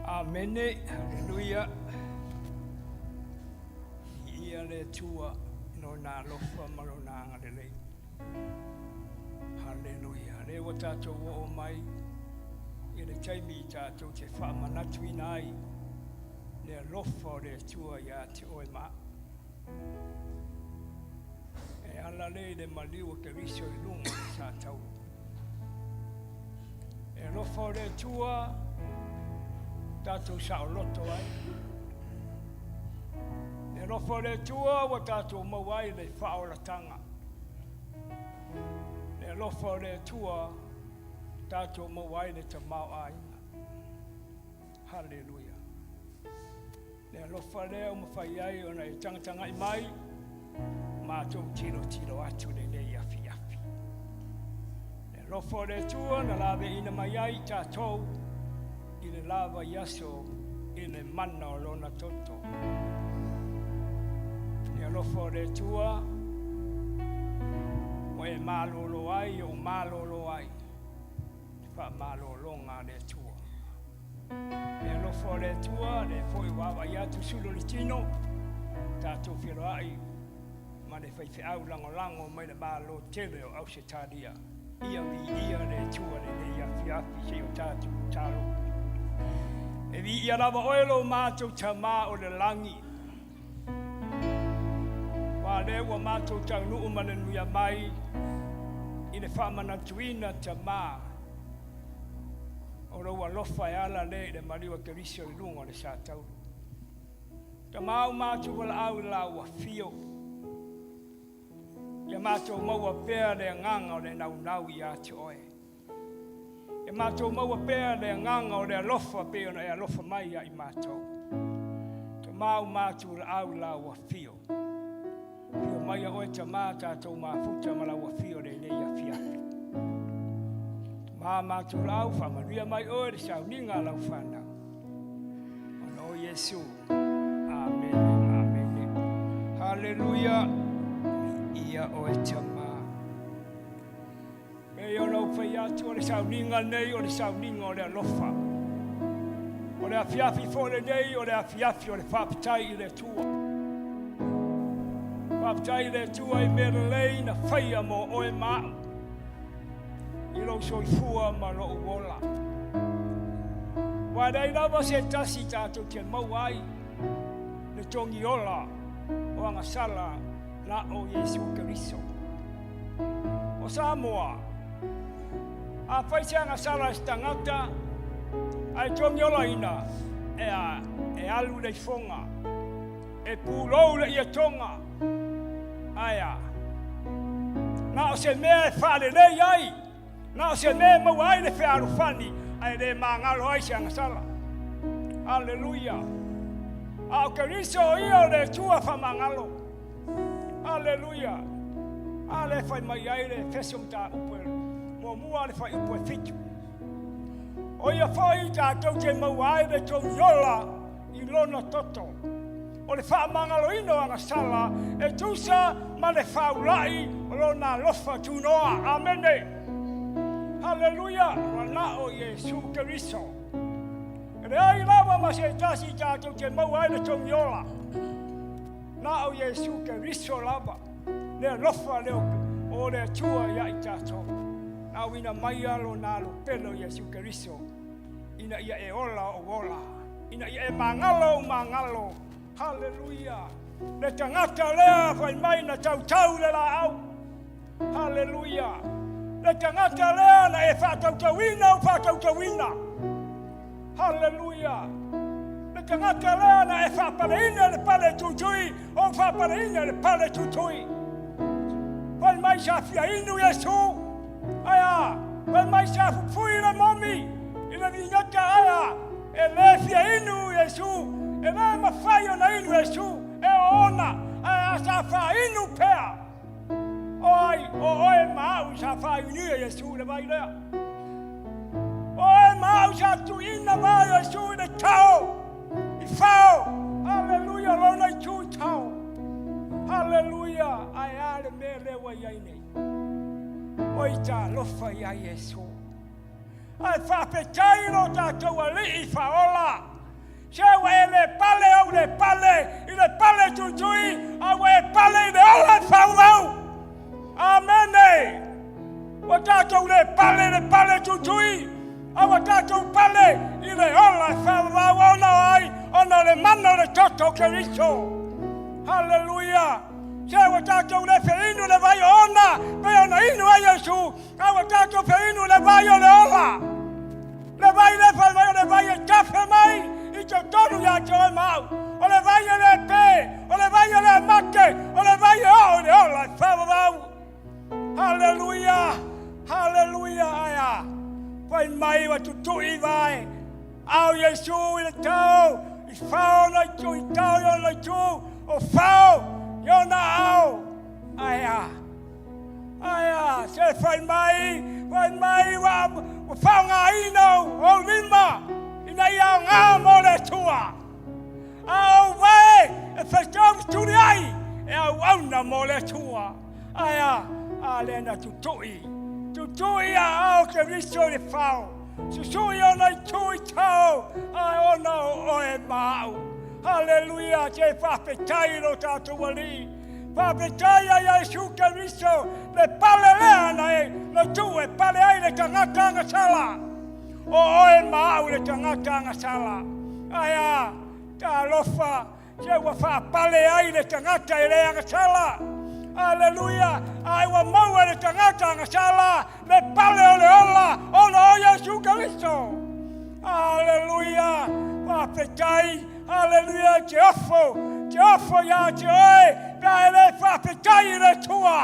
Amene, haleluia. Ia le Atua i lona alofa ma lona agalelei. Haleluia. Lea ua tatou oo mai i le taimi tatou te faamanatuina ai le alofa o le Atua ia te oe ma au. E ala lea i le maliu o Keriso i luga o le satauro. E alofa o le Atua tatou saoloto ai. E alofa o le Atua ua tatou maua ai le faaolataga. Le alofa o le Atua tatou maua ai le tamaoaiga. Haleluia. Le alofa lea ua mafai ai ona e tagatagai mai, matou tilotilo atu lenei afiafi. Le alofa o le Atua na laveina mai ai i tatou i le la vaiaso i le mana o Lona toto. Le alofa o le Atua ua e malolo ai, ou malolo ai, le faamalologa a le Atua. Le alofa o le Atua, lea foi ua vaavaai atu sulu o le tino, tatou feloai ma le faifeau lagolago mai le Malo tele o Ausetalia. Ia viia le Atua lenei afiafi seia o tatou tatalo. E viia lava oe lo matou Tama o le lagi. Aua lea ua matou taunuu ma le nuia mai i le faamanatuina Tama o lou alofa e ala lea i le maliu a Keriso i luga o le satauro. Tama o matou valaau i la ua afio, ia matou maua pea le agaga o le naunau ia te oe. Ia matou maua pea le agaga o le alofa pei ona e alofa mai ia i matou. Tama o matou laau i la ua afio. Afio mai a oe Tama tatou mafuta ma lau afio lenei afiafi. Tama matou laau faamanuia mai oe le sauniga a lau fanau. Ona o Iesu. Amene, amene. Haleluia. Ia oe Tama. Pei ona ou fai atu, o le sauniga lenei o le sauniga o le alofa. O le afiafi foi lenei o le afiafi o le faafetai i le Atua. Faafetai i le Atua i mea lelei na faia mo oe ma au, i lou soifua ma lou ola. Ua leai lava se tasi tatou te maua ai le togi ola o agasala na o Iesu Keriso. O Samoa, a fai se agasala e se tagata, ae togiolaina, e a, e alu le ifoga, e pulou le ietoga, ae a, na o se mea e faalelei ai, na o se mea e maua ai le fealofani, ae le magalo ai se agasala. Aleluia! A o Keriso o ia o le Atua faamagalo. Aleluia. A lea e fai mai ai le Efeso mataupu e muamua le fuaiupu e 7. O ia foi tatou te maua ai le togiola i lona toto. O le faamagaloina o agasala e tusa ma le faulai o lona alofa tunoa. Amene. Haleluia. Ua na o Iesu Keriso. E leai lava ma se tasi tatou te maua ai le togiola. Na o Iesu Keriso lava. Le alofa lea o le Atua ia i tatou. Na auina mai a lona alo pele o Iesu Keriso ina ia e ola ou ola, ina ia e magalo ou magalo. Haleluia. Le tagata lea fai mai na tautau le laau. Haleluia. Le tagata lea na e faatautauina ou faatautauina. Haleluia. Le tagata lea na e faapaleina le pale tuitui ou faapaleina le pale tuitui. Fai mai sa fia inu Iesu. Ae a, fai mai sa fufui le momi i le vinata ae a, e le fia inu Iesu, e le mafai ona inu Iesu, e oona, ae a sa faainu pea. O ai, o oe ma au sa faainuia Iesu i le vai lea. O oe ma au sa tuuina mai Iesu i le tao, i fao. Haleluia, lona itu i tao. Haleluia, ae a le mea lea ua i ai nei. Oi talofa iā Iesu. Ae faafetai lo tatou Alii faaola. Se ua e le pale ou le pale i le pale tuitui, a ua e pale i le ola e faaumau. Amene. Ua tatou le pale i le pale tuitui, a ua tatou pale i le ola e faaumau ona o ai? Ona o le mana o le toto o Keriso. Haleluia. Se ua tatou le feinu le vai o ona, pei ona inu ai Iesu, a ua tatou feinu le vai o le ola. Le vai le fai mai o le vai e tafe mai i totonu ia te oe ma au. O le vai e le pē, o le vai e le mate, o le vai e oo i le ola e faavavau. Haleluia, haleluia, ae a. Fai mai ua tutui vae, ao Iesu i le tao, i fao ona itu, i tao i ona itu, o fao i ona ao. Ae a. Ae a, se fai mai, fai mai ua, ua faaaogaina ou, ou lima ina ia aoga mo le Atua. A ou vae e faitau tuli ai e auauna mo le Atua. Ae a, a lea na tutui, tutui a ao Keriso i le fao, susui ona itu i tao, ae ona o oe ma au. Haleluia, te faafetai lo tatou Alii. Faafetai a Iesu Keriso le pale lea na e na tuu e pale ai le tagata agasala. O oe ma au le tagata agasala. Ae a, talofa, se ua faapale ai le tagata e le agasala. Aleluia! Ae ua maua e le tagata agasala le pale o le ola ona o Iesu Keriso. Aleluia! Faafetai! Aleluia! Te ofo, te ofo iā te oe, pe a e le faafetai i le Atua.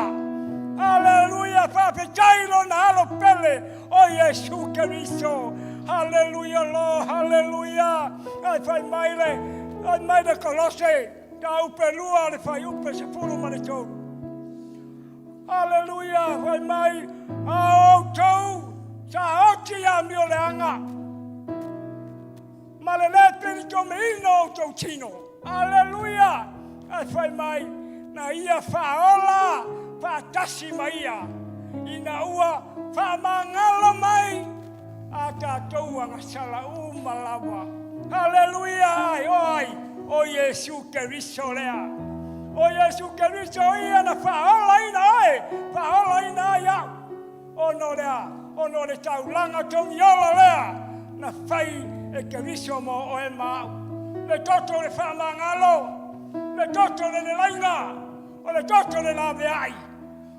Aleluia! Faafetai lona alo pele o Iesu Keriso. Aleluia Lord, aleluia. Ai fai mai le, fai mai le Kolose, ka upe lua le fai upe 13. Aleluia, fai mai, a outou sa oti ia mio leaga, ma le le pilitomeina o outou tino. Aleluia, ae fai mai, na ia faaola faatasi ma ia, ina ua faamagalo mai a tatou agasala uma lava. Aleluia! Ai, o ai? O Iesu Keriso lea. O Iesu Keriso ia na faaolaina oe, faaolaina ai au. Ona o le a? Ona o le taulaga togiola lea na fai e Keriso mo oe ma au. Le toto o le faamagalo, le toto o le lelaiga, o le toto o le laveai.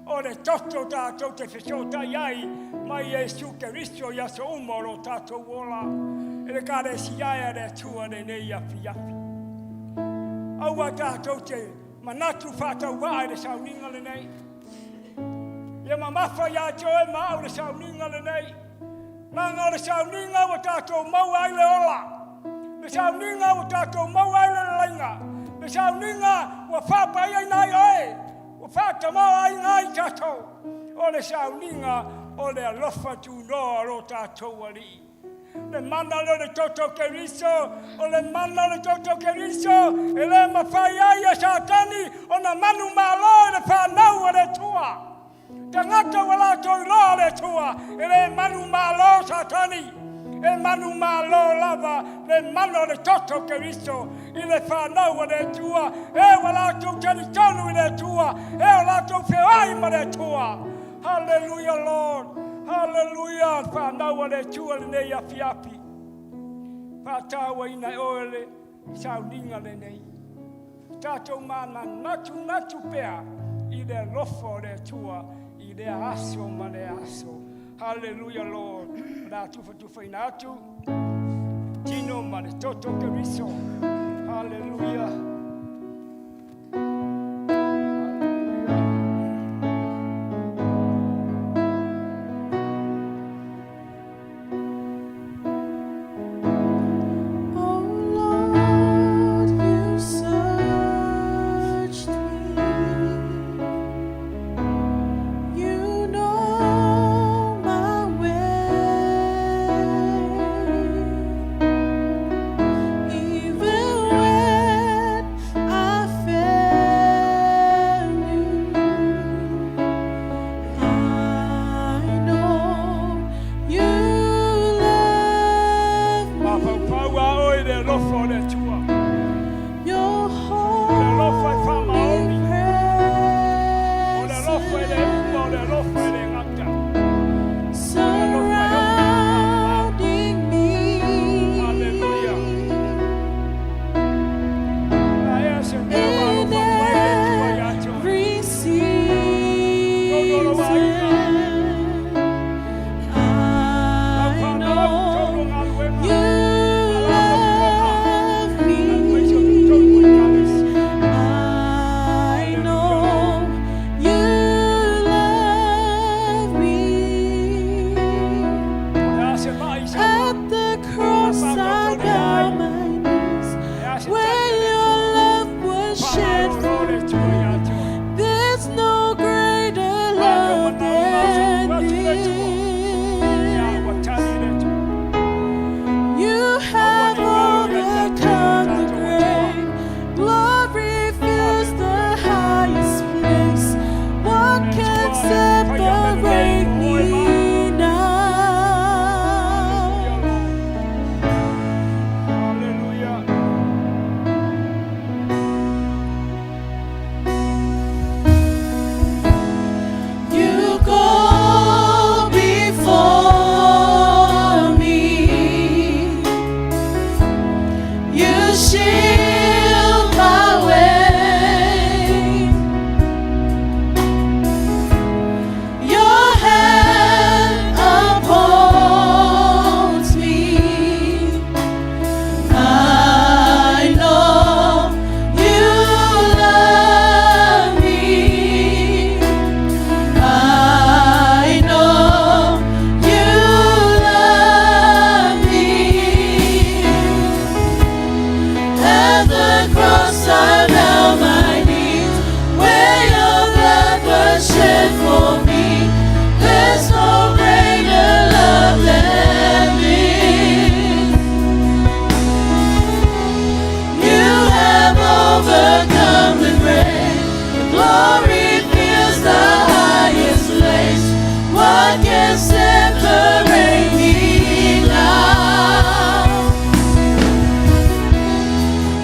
O le toto tatou te fesootai ai mai Iesu Keriso i aso uma o lo tatou ola. E le Ekalesia e a le Atua lenei afiafi. Aua tatou te manatu faatauvaa i le sauniga lenei. Ia mamafa ia te oe ma au le sauniga lenei. Leaga o le sauniga ua tatou maua ai le ola. Le sauniga ua tatou maua ai le lelaiga. Le sauniga ua faapaiaina ai oe, ua faatamaoaiga ai tatou. O le sauniga o le alofa tunoa o lo tatou Alii. Le mana lea o le toto o Keriso, o le mana o le toto o Keriso, e le mafai ai e Satani ona manumalo i le fanau a le Atua. Tagata ua latou iloa le Atua, e le manumalo Satani, e manumalo lava le mana o le toto o Keriso i le fanau a le Atua, e ua latou talitonu i le Atua, e ua latou feoai ma le Atua. Hallelujah, Lord. Hallelujah, fanau a le Atua lenei afiafi. Faatauaina e oe le sauniga lenei. Tatou manatunatu pea i le alofa o le Atua i lea aso ma lea aso. Hallelujah, Lord. O le a tufatufaina atu tino ma le toto o Keriso. Hallelujah. Oh Lord, you searched me. You know my way. Even when I fail you, I know you love me. Mafaufau a oe le alofa o le Atua. Your O le alofa e holy faamaoni. O le alofa e le uma, o le alofa e le gata. presence surrounding me. Hallelujah. La ea se mea ua In alofa mai le Atua ia te oe. every season, Lau I whanau, tolu know galuega. you love me. Aemaise o totonu o Ekalesia. I know you love me. O le a se mai sa At the cross I bow my knees, Le a se where tali a le your Atua. love was shed Faamalolo for le me. Atua ia te oe. There's no greater love than Ia this. ua tali le Atua. You have overcome the grave. Glory fills the highest place. What can separate me now? Hallelujah. You go before me. You shield my way. Your hand upholds me. I know you love me. I know you love me. At the cross I bow my knees, where your blood was shed for me. There's no greater love than this. You have overcome the grave. Your glory fills the highest place. What can separate me now?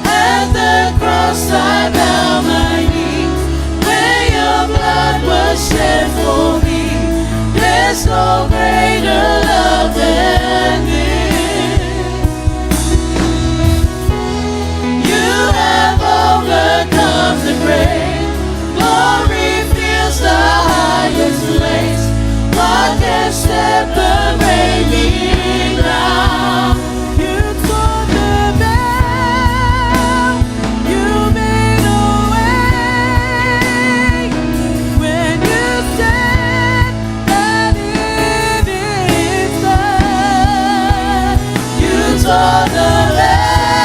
At the cross I bow my knees, where your blood was shed for me. There's no greater love than this. You have overcome the grave. Glory fills the highest place. What can separate me now? You tore the veil. You made a way when you said that it is done. You tore the veil.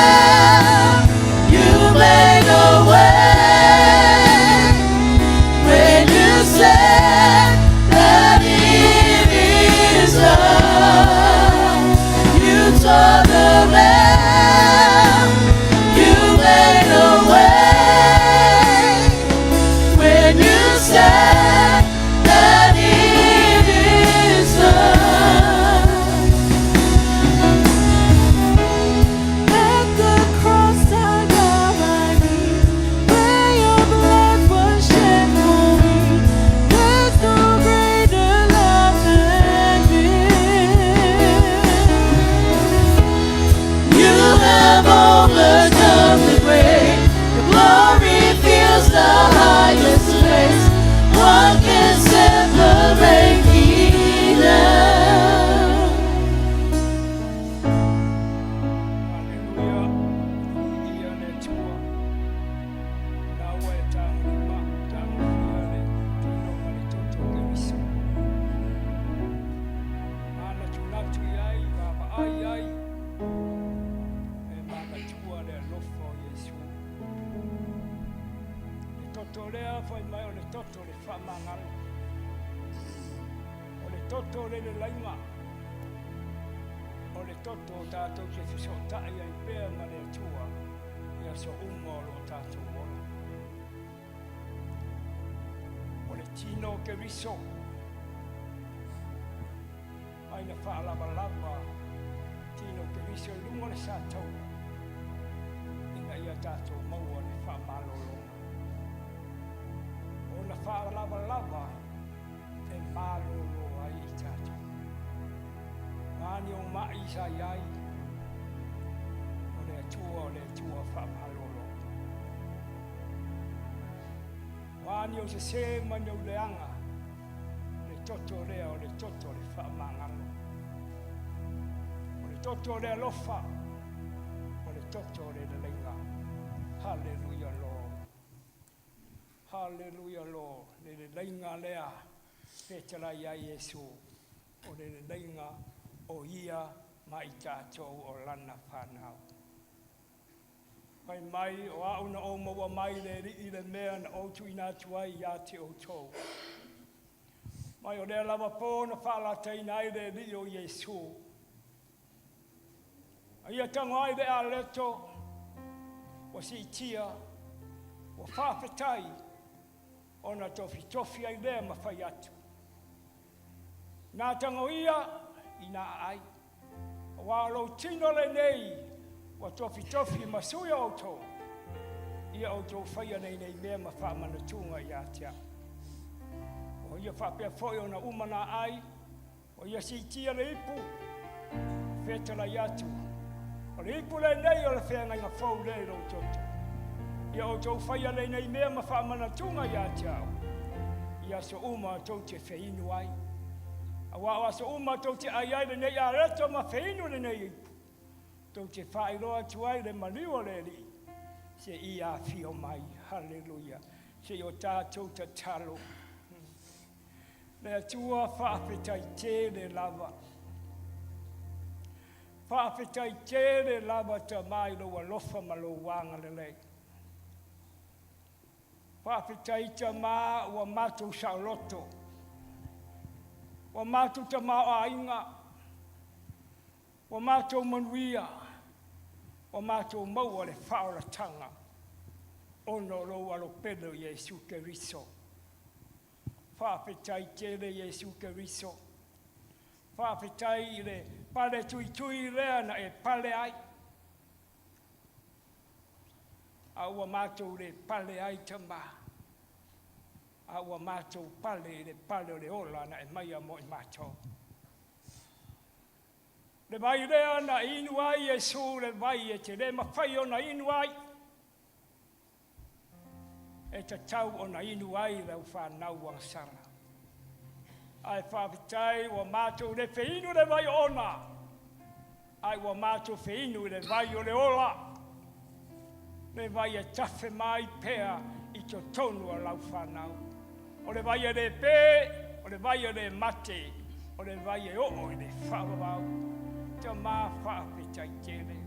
fai mai o le toto o le faamagalo, o le toto o le lelaiga, o le toto o tatou te fesootai ai pea ma le Atua i aso uma o lo o tatou ola. O le tino o Keriso, ai na faalavalava tino o Keriso i luga o le sataua, ina ia tatou maua le faamalologa. O na faalavalava e malolo ai i tatou. O a ni ou ma'i sa i ai, o le Atua o le Atua faamalolo. O a ni ou sesē ma ni ou leaga, le toto lea o le toto o le faamagalo. O le toto o le alofa, o le toto o le leleiga. Hallelujah Lord. Hallelujah Lord. Le leleiga lea fetalai ai Iesu, o le leleiga o ia ma i tatou o lana fanau. Fai mai, o au na ou maua mai le Alii le mea na ou tuuina atu ai ia te outou. Mai o lea lava pō na faalataina ai le Alii o Iesu. A ia tago ai le aleto, ua siitia, ua faafetai, ona tofitofi ai lea ma fai atu. Na tago ia i na aai, aua o lou tino lenei ua tofitofi ma sui o outou, ia outou faia nei nei mea ma faamanatuga ia te au. O ia faapea foi ona uma na aai, o ia siitia le ipu, fetalai atu, o le ipu lenei o le feagaiga fou lea i lou toto. Ia outou faia lenei mea ma faamanatuga ia te au, i aso uma tou te feinu ai. Aua o aso uma tou te ai ai lenei areto ma feinu lenei ipu, tou te faailoa atu ai le maliu o le Alii, seia afio mai. Haleluia. Se i o tatou tatalo. Le Atua faafetai tele lava. Faafetai tele lava Tama i lou alofa ma lou agalelei. Faafetai Tama ua matou saoloto, ua matou tamaoaiga, ua matou manuia, ua matou maua le faaolataga ona o lou alopele o Iesu Keriso. Faafetai tele Iesu Keriso. Faafetai i le pale tuitui lea na e pale ai, a ua matou le pale ai Tama, a ua matou pale i le pale o le ola na e maia mo i matou. Le vai lea na inu ai Iesu, le vai e te le mafai ona inu ai, e tatau ona inu ai lau fanau agasala. Ae faafetai ua matou le feinu le vai ona, ae ua matou feinu i le vai o le ola, le vai e tafe mai pea i totonu o lau fanau. O le vai e le pē, o le vai e le mate, o le vai e oo i le faavavau. Tama faafetai tele,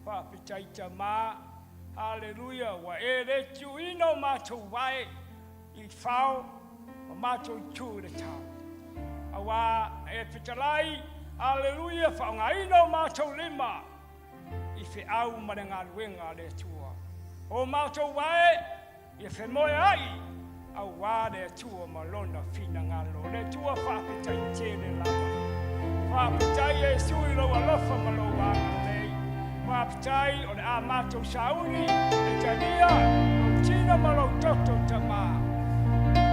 faafetai Tama, haleluia, ua e le tuuina o matou vae i fao ma matou itu i le tao. Aua e fetalai, haleluia, faaaogaina o matou lima i feau ma le galuega a le Atua. O matou vae ia femoeai aua le Atua ma Lona finagalo. Le Atua faafetai tele lava. Faafetai Iesu i lou alofa ma lou agalelei. Faafetai o le a matou sauni e talia lou tino ma lou toto Tama,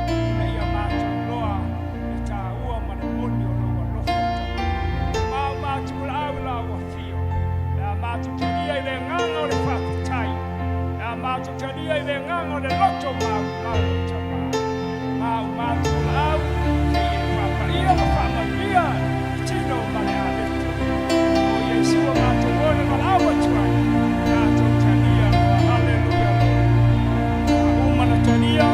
ina ia matou iloa le taua ma le moni o lou alofa Tama. Ma o matou laau i lau afio, le a matou talia i le agaga o le faafetai, le a matou talia i le agaga o le loto maualalo Tama. Ma o matou laau, se i e faapaia ma faamanuia le tino ma le aleto. O Iesu o matou ona valaau atu ai, tatou talia loa. Haleluia Lord. A uma na talia,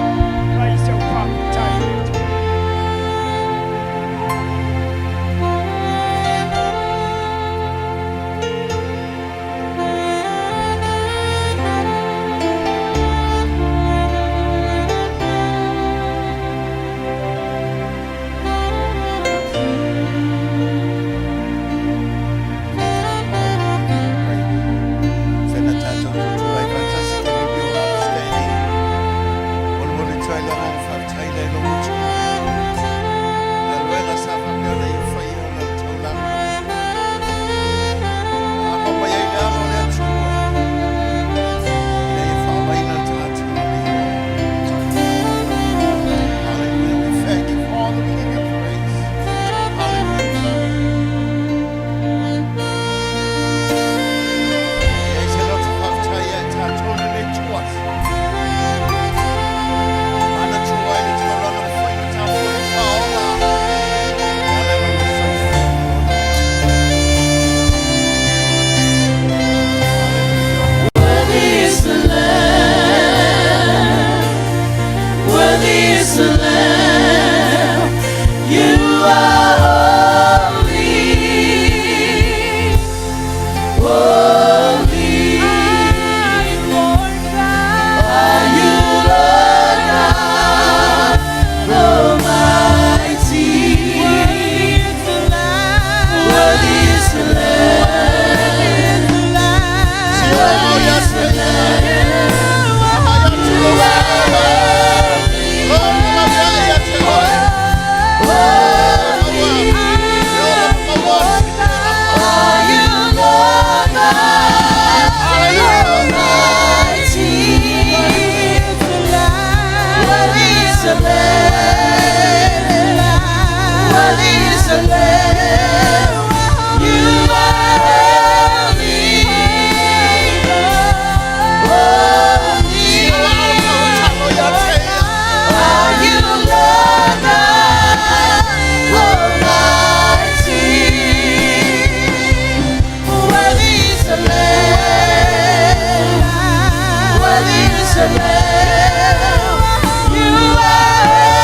tele lo mutu. Galuega sa faapea ona ia faia ona o le taulaga. A pa mai ai le alo o le Atua, ina ia faavaina le tagata ma le igoa. Hallelujah. We thank you, Father. We give you praise. Hallelujah. Ia se loto faafetai ia i tatou le Atua. Mana tua i le taulaga na fai na tatou le faaola. E ala i lona soifua ma lona. Hallelujah. Worthy is the Lamb. Worthy is the Lamb. You are holy. Holy. Are you Lord God Almighty? Worthy is the Lamb. Worthy is the Lamb. You are holy. Are you Lord God Almighty? Worthy is the Lamb. Worthy is the Lamb. You are holy. Holy. Are you Lord God Almighty? Worthy is the Lamb. Worthy is the Lamb. You are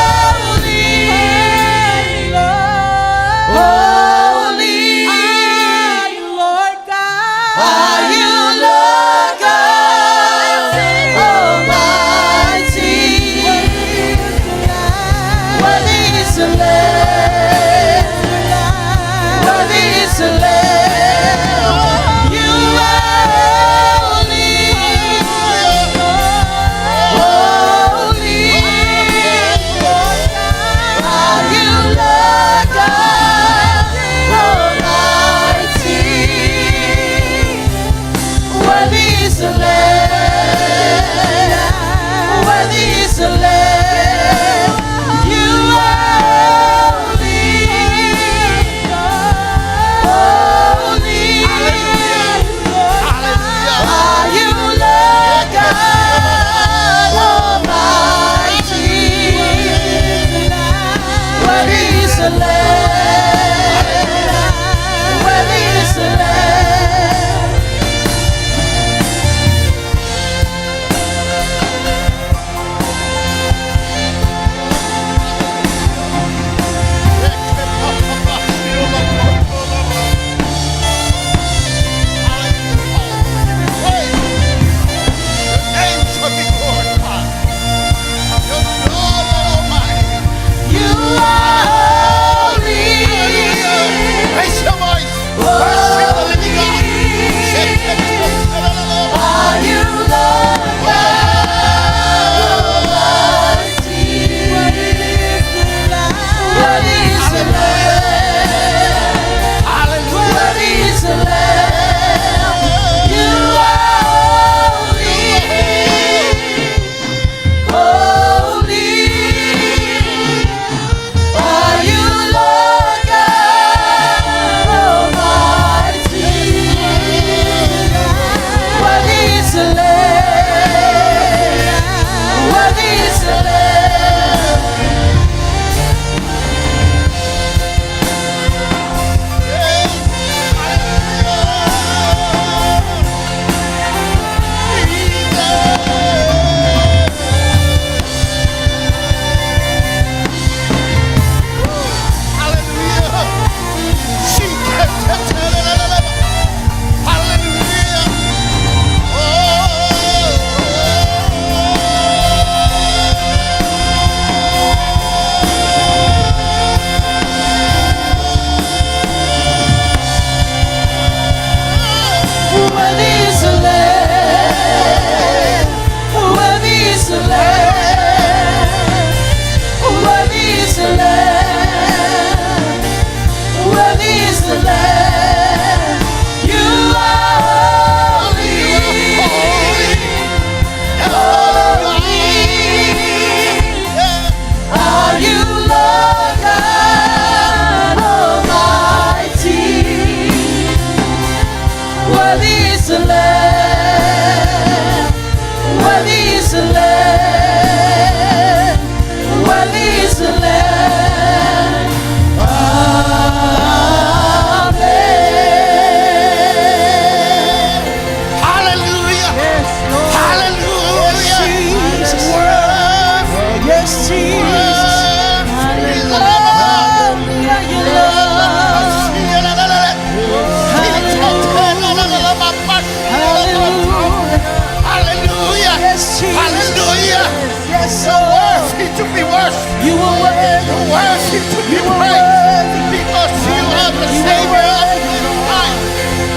worship. You are worthy. You're worthy to be You are praised worthy. because you are the You are Savior of worthy. mankind.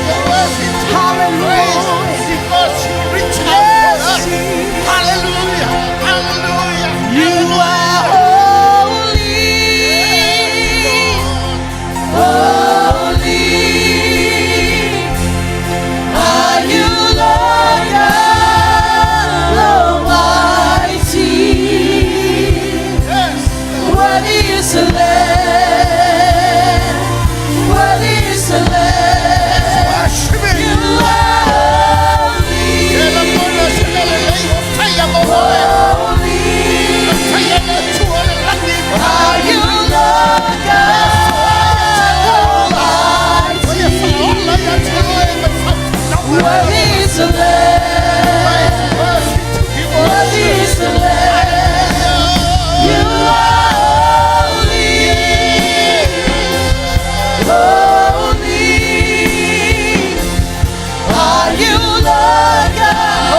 You're worthy to be Hallelujah. praised because you reach out for Yes, us. Jesus. Hallelujah. Hallelujah. You are holy. Holy are you, Lord God Almighty. Yes. Worthy is the Lamb. Worthy is the Lamb. Worship him. You are holy. Holy are you, Lord God Almighty. Worthy is the Lamb. Worthy is the Lamb. You are holy. Holy are you, Lord God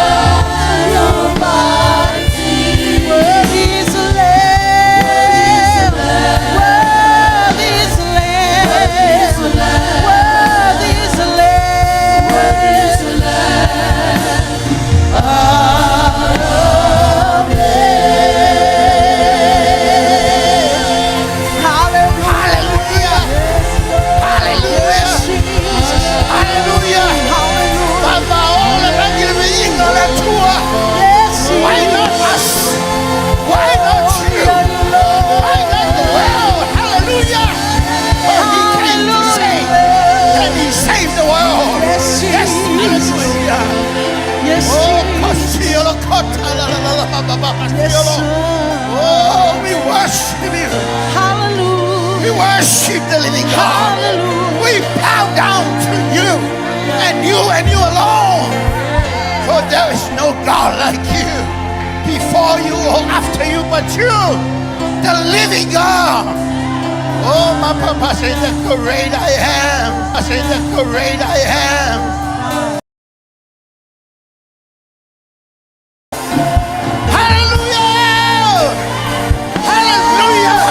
Almighty. Worthy is the Lamb. Worthy is the Lamb. Worthy is the Lamb. Hallelujah. Hallelujah. Jesus. Yes, Why not us? Why not you? Why not the world? Hallelujah! For he came to save, and he saved the world. Yes, Yes, Jesus. hallelujah. Yes, Oh, Jesus. Kosiolo, Kota, la, la, la, la, ba, ba, ba, Yes, Kosiolo. sir. Oh, we worship you. Hallelujah. We worship the living God. Hallelujah. We bow down to you and you and you alone. For there is no God like you before you or after you, but you, the living God. Oh, my papa said, the great I am. I said, the great I am. Hallelujah! Hallelujah!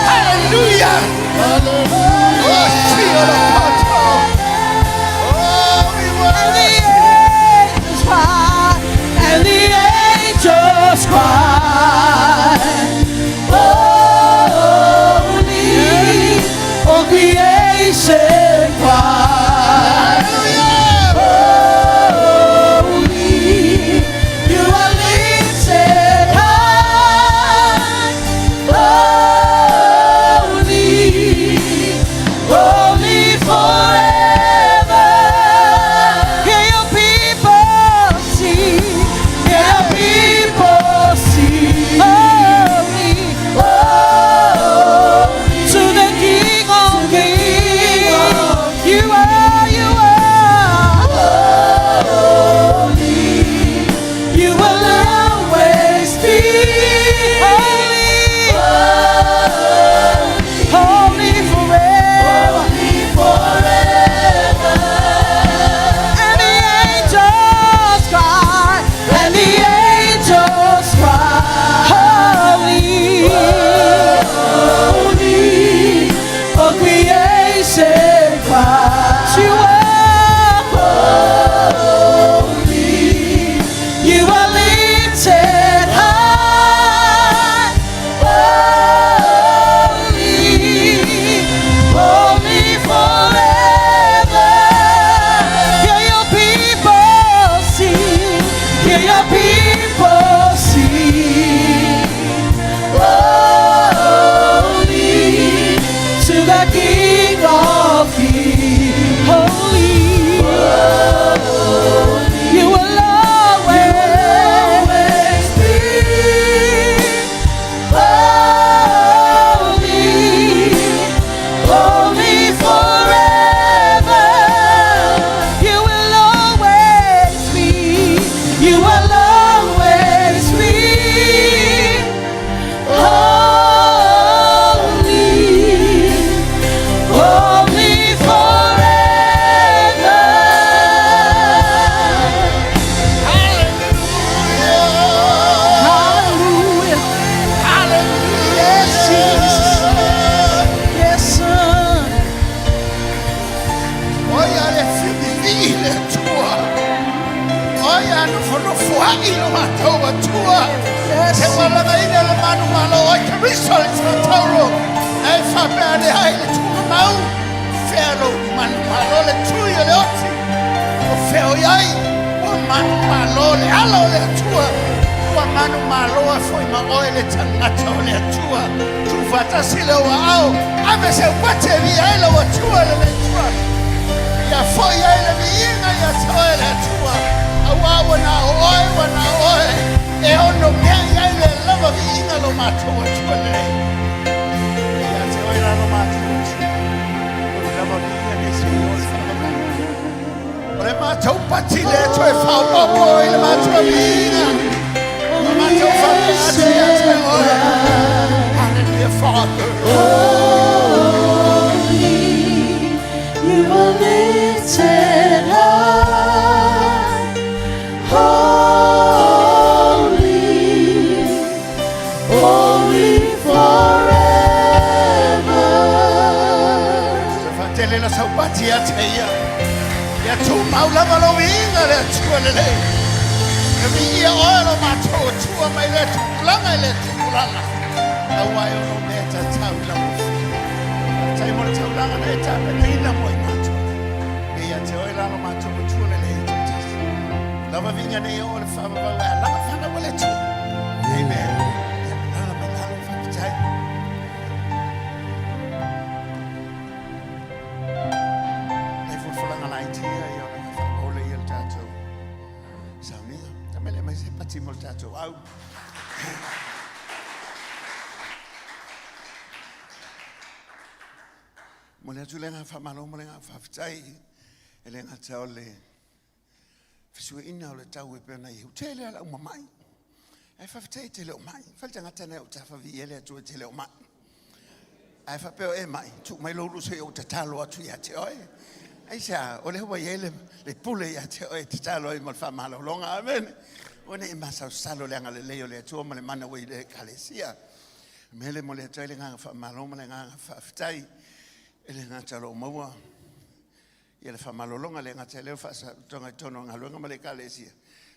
Hallelujah! Oh, Siolo Koto. Oh, we And the worship. angels cry, and the angels cry, holy, all creation cry, Keriso le tautauro, e faapea ane ai le tuugamau, fea lou manumalo le tui o le oti, o fea o i ai, ua manumalo le ala o le Atua, ua manumalo foi ma oe le tagata o le Atua. Tuufaatasi lou aao, ave se upati e viia ai lau Atua le Atua. Ia foi ai le viiga ia te oe le Atua, auā ua na o oe, ua na o oe, e ono mea i ai le lava viiga lo matou Atua lelei. Ia te oe la lo matou Atua, o le lava viiga nei se i o le faavavau. O le matou pati lea toe faaopoopo i le matou viiga. O le matou faapea atu ia te oe. Hallelujah, Father. Holy, you are lifted high. Holy, holy forever. Faatele la sau pati ia te ia. Ia tumau lava lou viiga le Atua lelei. E viia oe lo matou Atua mai lea tupulaga i lea tupulaga. Auā e ono mea tatau i lau afio. Faafetai mo le taulaga na e tapenaina mo i matou. E ia te oe la lo matou Atua lelei e toatasi. Lava viiga nei o le faavavau e alaga fanau a le Atua. Amen. Ia alaga mai lalo faafetai. Nai folafolaga laiti ia ia ona faamaole ia le tatou sauniga. Tamele mai se pati mo le tatou au. Mo le atu le agaga faamalo ma le agaga faafetai e le gata o le fesuiaiga o le tau e pei ona i ai. Ua tele lava lau mamai. Ae faafetai e te le o mai. Fai le tagata na o tafaviia le Atua e te le o mai. Ae faapea o e mai, tuu mai lou luso i ou tatalo atu ia te oe. Aisea, o lea ua i ai le, le pule ia te oe e tatalo ai mo le faamalologa. Amene. Ua ne i masalosalo le agalelei o le Atua ma le mana ua i le Ekalesia. Mele mo le atu ai le agaga faamalo ma le agaga faafetai e le gata o lo o maua ia le faamalologa le gata i lea o faasatoga i totonu o galuega ma le Ekalesia.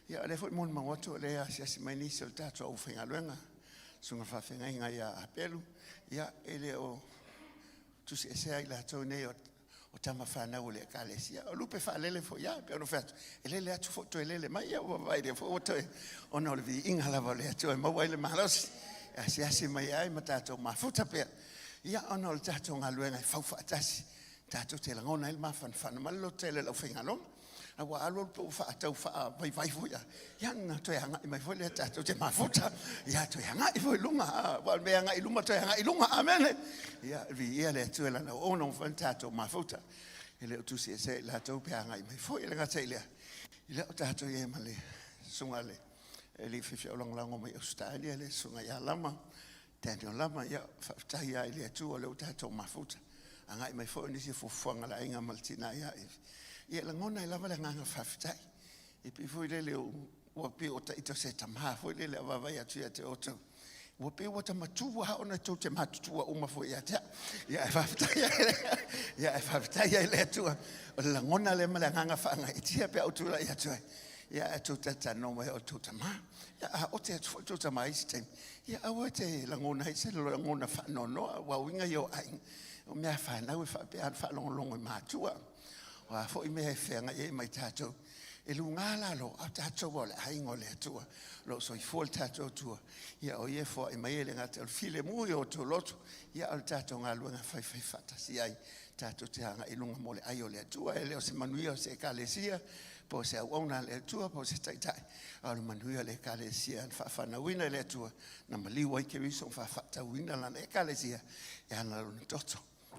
Ia o lea foi molimau atu o lea e asiasi mai nisi o le tatou aufaigaluega, susuga faafeagaiga ia Apelu, ia e le o tusiesea i latou nei o o tama fanau o le Ekalesia. O lupe faalele foi ia, pei ona fai atu, e lele atu foi toe lele mai, ia ua vaai lea foi ua toe, ona o le viiga lava o le Atua e maua ai le malosi, e asiasi mai ai ma tatou mafuta pea, ia ona o le tatou galuega e fau faatasi, tatou te lagona ai le mafanafana ma le lototele o le aufaigaluega. A ua alu alu pe ua faatau faavaivai foi a, ia na toe agai mai foi lea tatou te mafuta, ia toe agai foi i luga, aua o le mea e agai i luma toe agai i luga, amene. Ia, viia le Atua i Lana auauna ua mafai ona tatou mafuta. E le o tusiesea i latou pe agai mai foi, e le gata i lea, i lea o tatou i ai ma le susuga i le alii faifeau lagolago mai Ausetalia, le susuga ia Lama, Daniel Lama, ia, faafetai lava i le Atua o lea ua tatou mafuta. Agai mai foi o nisi fuafuaga a le aiga ma le tina ia Ivy. Ia, e lagona ai lava le agaga faafetai. E pei foi lele ua pei o taita o se tama foi lele a vaavaai atu ia te outou. Ua pei ua ta matua lava ona tou te matutua uma foi ia te au. Ia, ae faafetai ai, ia, ae faafetai ai le Atua. O le lagona lea ma le agaga faagaeetia pe a ou tulai atu ai. Ia, ae tou talatalanoa mai o tou tama. Ia, a ote atu foi tou tama i isi taimi, Ia aua e te lagona ai se lagona faanoanoa, aua uiga ia o aiga, o mea fanau e faapea ona faalogologo i matua. O a foi mea e feagai ai ma i tatou, e luga lalo, a o tatou o le aiga o le Atua, o lo o soifua le tatou Atua, ia o ia e foai mai e le gata o le filemu i o outou loto, ia o le tatou galuega faifai faatasi ai, tatou te agai i luga mo le ai o le Atua, e le o se manuia o se Ekalesia, po o se auauna a le Atua, po o se taitai, a o le manuia o le Ekalesia na faafanauina e le Atua, na maliu ai Keriso ma faafaatauina lana Ekalesia e ala lona toto.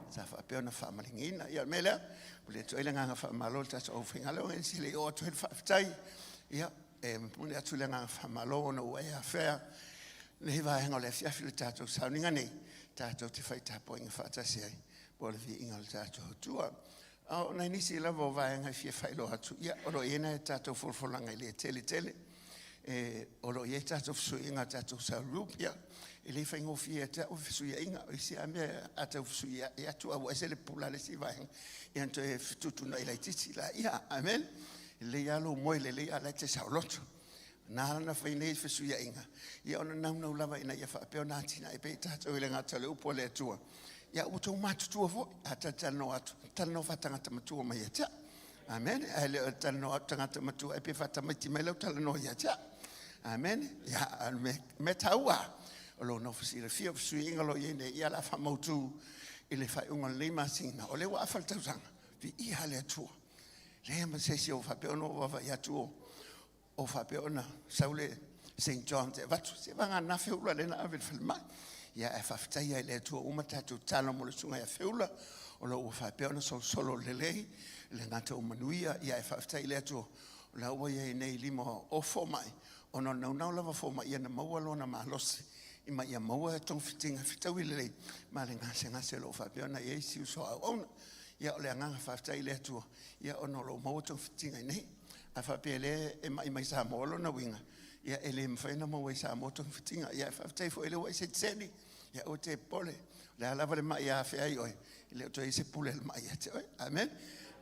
Sa faapea ona faamaligiina. Ia, o le mea lea, momoli atu ai le agaga faamalo i le tatou aufaigaluega, e se le i oo atu ai le faafetai. Ia, e momoli atu le agaga faamalo ona ua e afea lenei vaega o le afiafi o le tatou sauniga nei, tatou te fai tapuaiga faatasi ai po o le viiga o le tatou Atua. A o nai nisi lava o vaega e fia faailoa atu, ia, o lo o i ai nai tatou folafolaga e le tele tele. E, o lo o i ai tatou fesuiaiga a tatou cell group, ia, e le faigofie ia te au fesuiaiga. O isi lava mea a tau fesuiai atu a ua ese le pula a le isi vaega, ia ona toe fetuutuunai laitiiti laia. Amen. E lelei lava lou moe lelei a o la e te saoloto. Na ala ona fai nei fesuiaiga, ia ona naunau lava ina ia faapea ona atinae pea i tatou e le gata o le upu a le Atua. Ia ua outou matutua foi, a talatalanoa atu, talanoa faatagata matua mai ia te au. Amene. Ae le o talanoa atu tagata matua e pe faatamaiti mai lau talanoa ia te au. Amene. Ia, a o le mea, mea taua, o lo nofo silafia o fesuiaiga o lo o i ai nei, ia o le a faamautu i le faaiuga o lenei masina. O lea ua afa le tausaga, viia le Atua. Leai ma se isi o faapea ona ou vaavaai atu o, o faapea ona sau le St. John's e avatu, se vagana Feula lea na ave i le falemai. Ia ae faafetai lava i le Atua ua uma tatou tatalo mo le susuga ia Feula, o lo o ua faapea ona solosolo lelei, le gata ua manuia, ia ae faafetai i le Atua, o la ua i ai nei i lima o fomai, ona o le naunau lava o fomai ia na maua lona malosi, ma ia maua togafitiga fetaui lelei ma le gasegase o lo o faapea ona i ai si uso a auauna. Ia o le agaga faafetai i le Atua, ia ona o lo o maua togafitiga i inei. A faapea o lea e mai mai Samoa, o lona uiga, ia e le mafai ona maua i Samoa togafitiga. Ia ae faafetai foi o lea ua e selesele, ia aua e te popole. O le a lava le mai e afea ai oe, e le o toe i ai se pule a le mai ia te oe. Amen.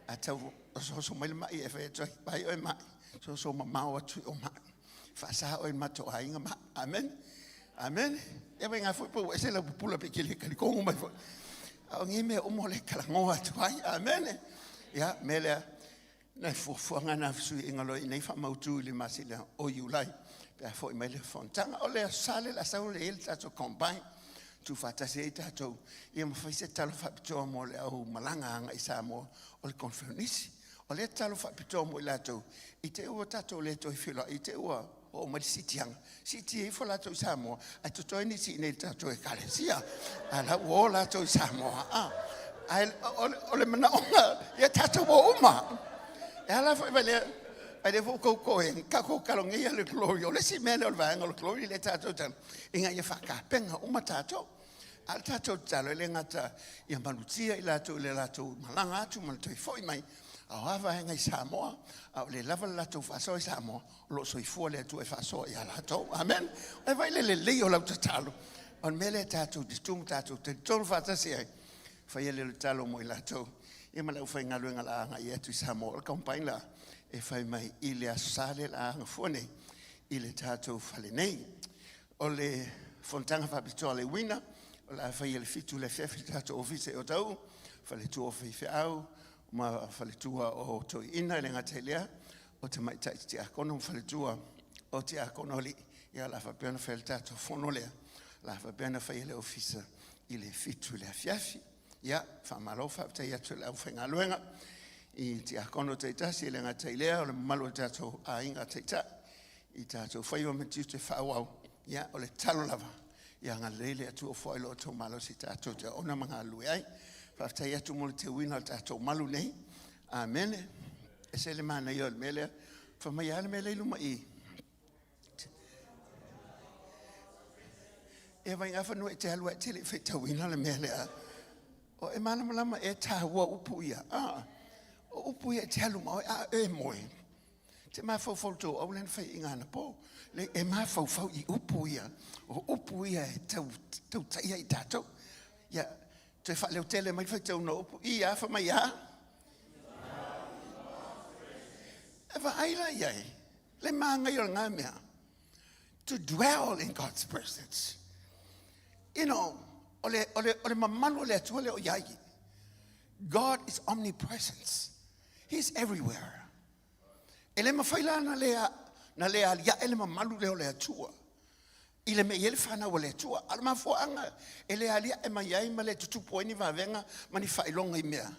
A tau osooso mai le mai e fai atu ai, vaai oe mai, soso mamao atu i o mai. Faasa oe i le matou aiga mai. Amen. Amen. Ia vai ngā foi pe ua ese lau pupula pe ke le talitonu mai foi. A o nei mea uma o le talagoa atu ai. Amen. Ia, mea lea, nai fuafuaga na fesuiaiga loa i nei faamautu i le masina o Iulai pe a foi mai le fonotaga. O le Aso Sa le la sau le i ai le tatou combine tuufaatasi ai tatou ia ma fai se talo faapitoa mo le au malaga agai i Samoa o le koneferenisi. O lea talo faapitoa mo i latou i te i ua tatou le toe feiloai, i te i ua oo mai le siitiaga, siitia ifo latou i Samoa, ae totoe nisi i inei i le tatou ekalesia. A la ua o latou i Samoa. Ae o le manaoga, ia tatou o uma. E ala foi vai lea, vai lea foi kou koe, kako kalongia le glory. O le isi mea lea o le vaega o le glory lea tatou talo, ina ia faakapenga uma tatou. A o le tatou tatalo, e le gata ia malutia i latou i le latou malaga atu ma le toe foi mai, a o a vaega i Samoa, a o le lava le latou faasoa i Samoa, o lo o soifua le Atua e faasoa ia latou. Amen. E vaai le lelei o lau tatalo. O le mea lea tatou te tu ma tatou talitonu faatasi ai, faia lea o le tatalo mo i latou. Ia ma le aufaigaluega la agai atu i Samoa, o le campaign la e fai mai i le Aso Sa lea la agafua nei i le tatou fale nei. O le fonotaga faapitoa a le uiga, o le a faia i le 7 i le afiafi i le tatou ofisa i Otahuhu, faletua o faifeau ma faletua o toeaiina, e le gata i lea, o tamaitai tiakono ma faletua o tiakono alii. Ia o le a faapea ona faia le tatou fono lea, o le a faapea ona faia le ofisa i le 7 i le afiafi. Ia, faamalo faafetai atu i le aufaigaluega i tiakono taitasi, e le gata i lea, o le mamalu o le tatou aiga taitai i tatou faiva ma tiute faaauau. Ia, o le tatalo lava, ia agalelei le Atua foai lo outou malosi tatou te aoga ma galulue ai. Faafetai atu mo le teuina o le tatou malu nei. Amene. E se le manaia o le mea lea. Fai mai lava le mea lea i luma i i. E vai ngā whanua e te alu ai te le whaitauina le mea lea. O e malamalama e tāua upu ia. Ah, o upu ia e te alu ma oe a e moe. Te mafaufau tou au lea na fai i ngā anapo. Le e mafaufau i upu ia. O upu ia e tau, tautaia i tātou. Ia, toe whaaleo tele mai whaitau no upu. I a, wha mai a. E vaai la iai, le māngai o ngā mea. To dwell in God's presence. You know, o le, o le, o le mamalu o le Atua le o iai. God is omnipresence. He's everywhere. E le mawhai la na le, na le aliae le mamalu lea o le Atua. I le mea i ai le whanau o le Atua. A o le mafuaaga e le aliae mai ai ma le tutupu ai ni vavega ma ni faailoga i mea.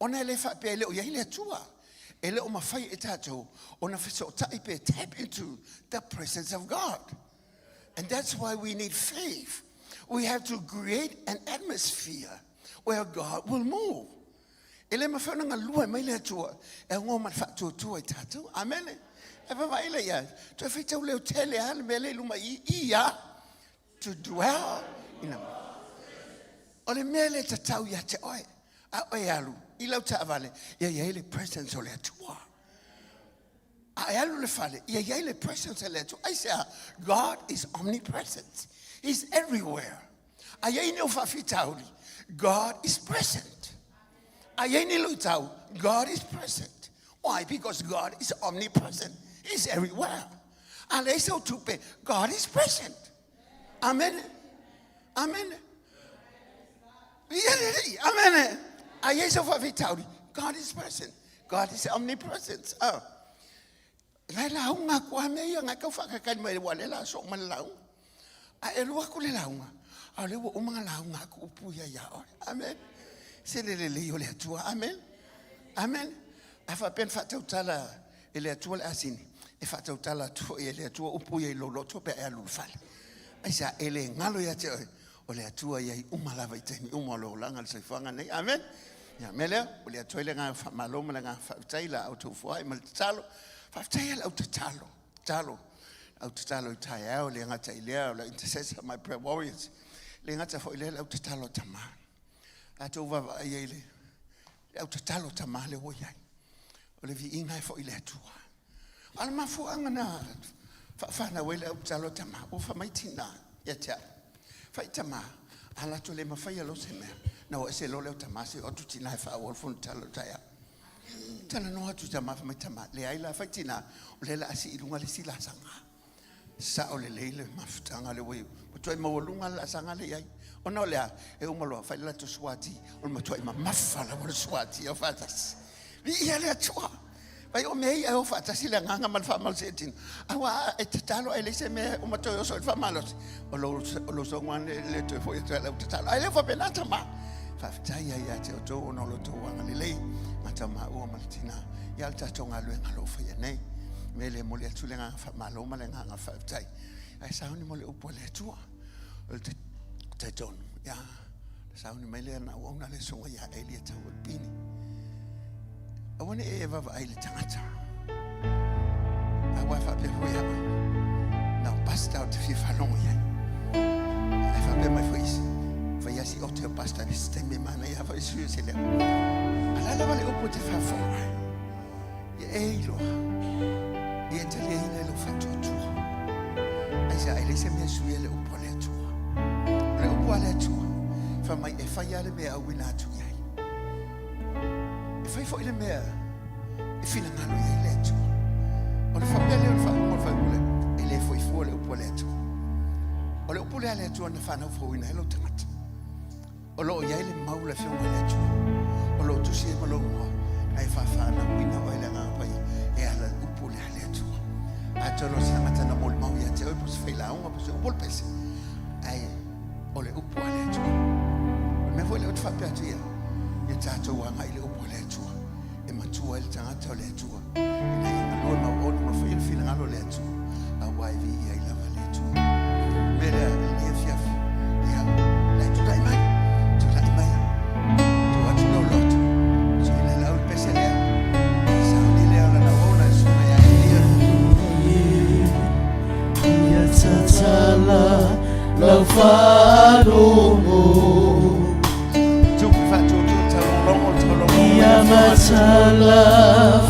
Ona e le faapea e le o i ai le Atua. E le o mafai e tatou ona fesootai pe tap into the presence of God. And that's why we need faith. We have to create an atmosphere where God will move. E le mafai ona galue mai le Atua e augoa ma le faatuatua i tatou. Amene. E vaavaai lea ia, toe faitau leo tele lava le mea lea i luma i i ia, to dwell in a. O le mea lea tatau ia te oe, a oe alu i lau taavale, ia i ai le presence o le Atua. A e alu i le fale, ia i ai le presence o le Atua. Aisea? God is omnipresent. He's everywhere. A i ai ni ou faafitauli, God is present. A i ai ni luitau, God is present. Why? Because God is omnipresent. He's everywhere. A leai sau tupe, God is present. Amene. Amene. Ia le Alii. Amene. A i ai sau faafitauli, God is present. God is omnipresent. Oh. La e lauga atu lava mea ia, na e tau faatalitali mai aua o lea o le a soo mai le lauga. A e alu atu le lauga, a o lea ua uma ona lauga atu upu ia ia oe. Amen. Se le lelei o le Atua. Amen. Amen. A faapea na faatautala e le Atua le asini, e faatautala atu foi e le Atua upu ia i lou loto pe a e alu i le fale. Aisea? E le galo ia te oe, o le Atua e i ai uma lava i taimi uma o le olaga i le soifuaga lenei. Amen. Ia, mea lea, ua le atu ai le agaga faamalo ma le agaga faafetai i la outou foai ma le tatalo. Faafetai lava i le au tatalo, tatalo, au tatalo i taeao, le gata i lea, o le intercessor, my prayer warriors, le gata foi i lea, le au tatalo a tama. A outou vaavaai ai le, le au tatalo a tama lea ua i ai. O le viiga e foi i le Atua. A o le mafuaaga na faafanau ai le au tatalo a tama, ua fai mai tina ia te au, fai tama, a latou le mafaia loa se mea, na o ese loa le au tama seia o atu tina e faaauau le fonotaga o le taeao. Talanoa atu i tama, fai mai tama, leai la, fai tina, o lea o le a sii i luga le isi laasaga. Sao lelei le mafutaga lea ua i ai. Matuai maualuga le laasaga lea i ai. Ona o le a? E uma loa fai le latou suati, o le matuai mamafa lava o le suati o faatasi. Viia le Atua! Vai o mea ia e o faatasi le agaga ma le faamalosi e tino. Aua e tatalo ae leai se mea e uma toe oso i le faamalosi. O lou, o lou soga le, le toe foi atu ai lau tatalo. Ae le o faapena tama. Faafetai ai ia te outou ona o lo outou agalelei, ma tamaua ma le tina ia le tatou galuega o lo o faia nei. Me le momoli atu le agaga faamalo ma le agaga faafetai. Ae sauni mo le upu a le Atua. O le talitonu, ia, sauni mai lea na auauna le susuga ia Elia Taualpini. Aua ne i e vaavaai i le tagata. Aua e faapea foi au, na o pastor ou te fia faalogo i ai. Ae faapea mai foi isi, fai asi ote o pastor i se taimi e manaia foi sui o se leo. A la lava le upu e te faafofoga ai. Ia e iloa, ia e taliaina i lou faatuatua. Aisea, e leai se mea e suia le upu a le Atua. O le upu a le Atua, fai mai e fai lava le mea e auina atu i ai. E fai foi le mea e finagalo i ai le Atua. O le faapea lea o le faaupuga o le faipule, e le foi fua le upu a le Atua. O le upu lea a le Atua na fanau fouina ai lou tagata. O lo o i ai le mau le Afioga i le Atua, o lo o tusi ai ma lou igoa, na e faafanauina oe i le Agaga Paia e ala i le upu lea a le Atua. Atonu o se tagata na molimau ia te oe, po o se failauga, po o se upu o le pese, ae o le upu a le Atua. O le mea foi lea ou te faapea atu ia, ia tatou agai i le upu a le Atua, e matua ai le tagata o le Atua, ina ia galue ma auauna ma faia le finagalo o le Atua, aua e viia ai lava le Atua. O le mea lea i lenei afiafi, ia, lai tulai mai, tulai mai, tuu atu lou loto, sui le lau le pese lea, sauni lea o lana auauna e susuga ia Elia. Ia tatala lau faalogo. Ia matala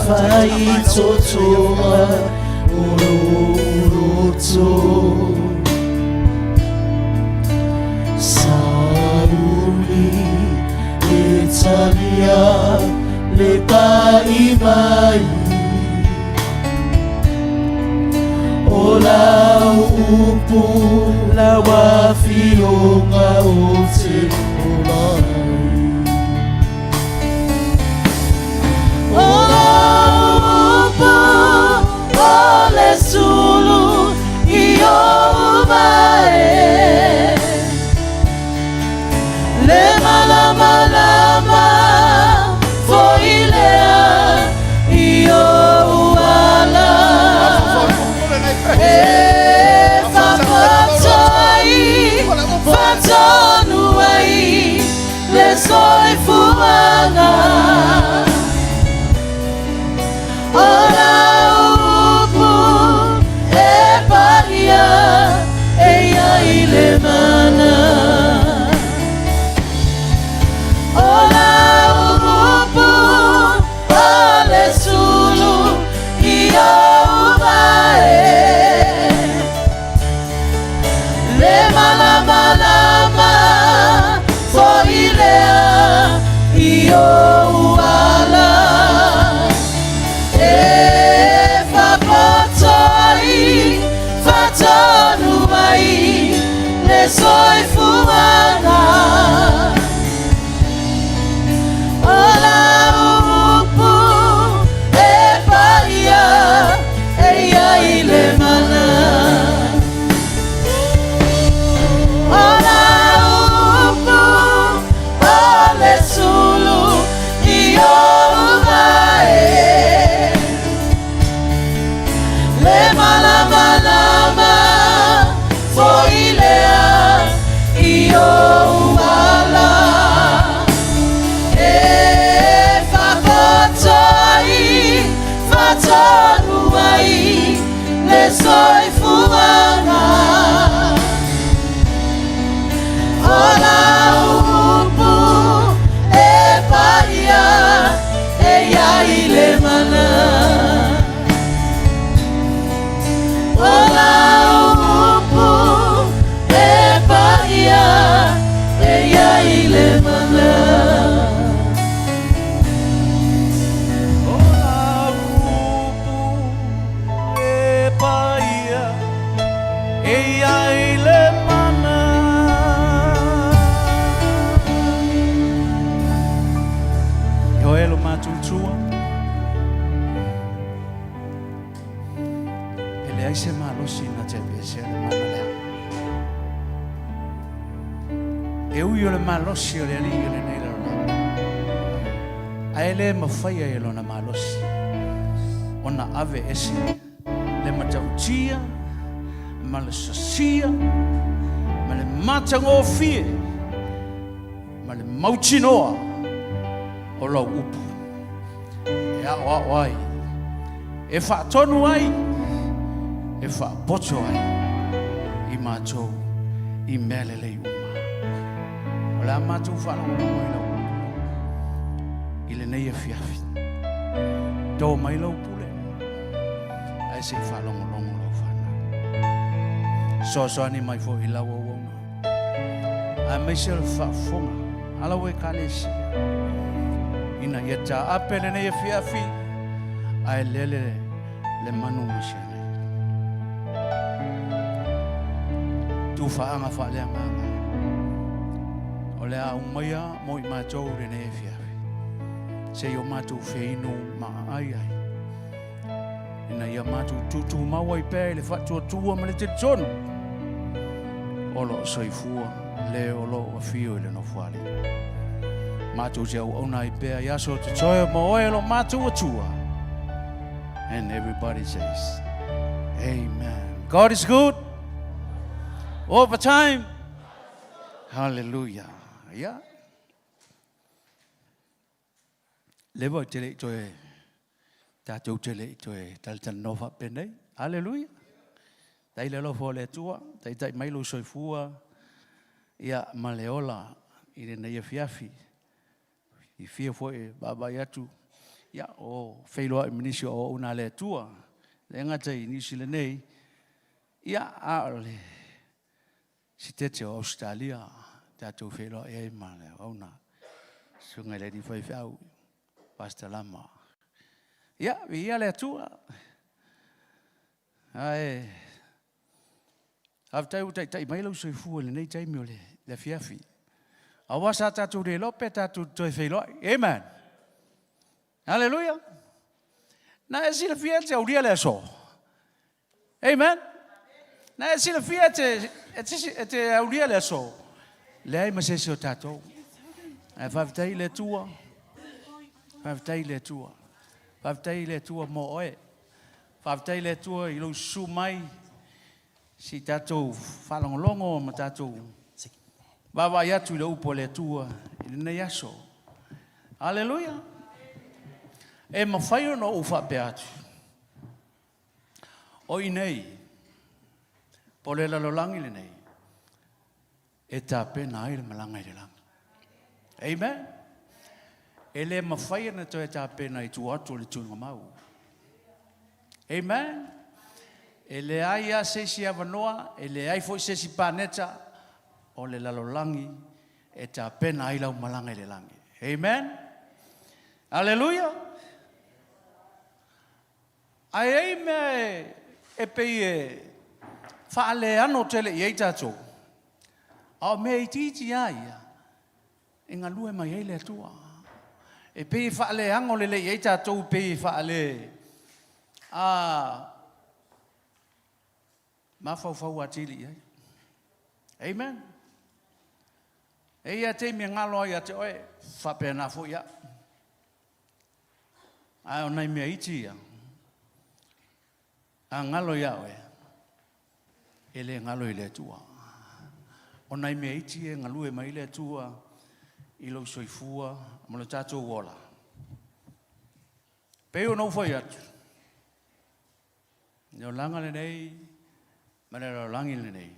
faitotoa o lou loto. Sauni e talia le pai mai. O lau upu, lau afioga o te ola ai. O lau upu, o le sulu i ou mae. Le malamalama foi lea i ou ala. E faapatoa ai, E ui o le malosi o le Alii o lenei lalolagi, ae le mafaia e lona malosi ona ave ese le matautia ma le sosia ma le matagofie ma le mautinoa o lau upu e aoao ai, e faatonu ai, e faapoto ai i matou i mea lelei uma. O le a matou faalogologo i lau upu i lenei afiafi. To mai lau pule, ae se i faalogologo lau fanau. Soasoani mai foi i lau auauna, aemaise o le faafofoga a lau Ekalesia, ina ia taape lenei afiafi ae lele le manu ma sianai. Tufaaga faaleagaga o le a aumaia mo i matou lenei afiafi, se i o matou feinu ma aai ai, ina ia matou tutumau ai pea i le faatuatua ma le talitonu o lo o soifua le o lo o afio i le nofoalii. Matou te auauna ai pea i aso o totoe ma oe lo matou Atua. And everybody says, Amen. God is good all the time. Hallelujah. Yeah. Leva te le toe tātou te le toe talatalanoa faapenei. Hallelujah. Tai le alofa o le Atua, taitai mai lou soifua ia ma le ola i lenei afiafi. I fia foi e vaavaai atu ia o feiloai ma nisi o auauna a le Atua. Le gata i Niu Sila nei, ia a o le Sitete o Ausetalia tatou feiloai ai ma le auauna susuga i le alii faifeau Pastor Lama. Ia, viia le Atua. Ae faafetai ua taitai mai lou soifua i lenei taimi o le afiafi. Aua sa tatou le iloa pe tatou toe feiloai. Amen. Haleluia. Na e silafia e te aulia le aso. Amen. Na e silafia e te, e te, e te aulia le aso. Leai ma se isi o tatou. Ae faafetai i le Atua. Faafetai i le Atua. Faafetai i le Atua mo oe. Faafetai i le Atua i lou susu mai si tatou faalogologo ma tatou vaavaai atu i le upu a le Atua i lenei aso. Aleluia. E mafai ona ou faapea atu, o i nei, po o le lalolagi lenei, e tapena ai le malaga i le lagi. Amen. E le mafai ona toe tapena i tua atu o le tuiga mau. Amen. E leai lava se isi avanoa, e leai foi se isi paneta o le lalolagi e tapena ai lau malaga i le lagi. Amen. Aleluia. Ae i ai mea e pei e faaleano tele i ai tatou, a o mea itiiti lava ia e galue mai ai le Atua. E pei e faaleano lelei i ai tatou, pei e faale a mafaufau atili i ai. Amen. E i ai taimi e galo ai ia te oe, faapena foi au. Ae o nai mea iti ia, a galo ia oe, e le galo i le Atua. O nai mea iti e galue mai le Atua i lou soifua ma lo tatou ola. Pei ona ou fai atu, le olaga lenei ma le lalolagi lenei,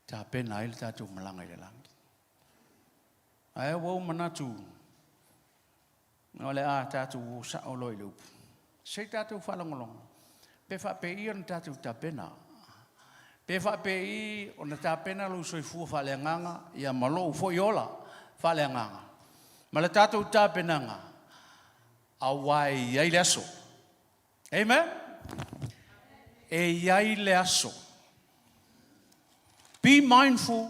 tapena ai le tatou malaga i le lagi. Ae ua ou manatu o le a tatou o sao loa i le upu. Se i tatou faalogologo, pe faapei ona tatou tapena, pe faapei ona tapena lou soifua faaleagaga ia ma lou foi ola faaleagaga, ma le tatou tapenaga, aua e i ai le aso. Amen? E i ai le aso. Be mindful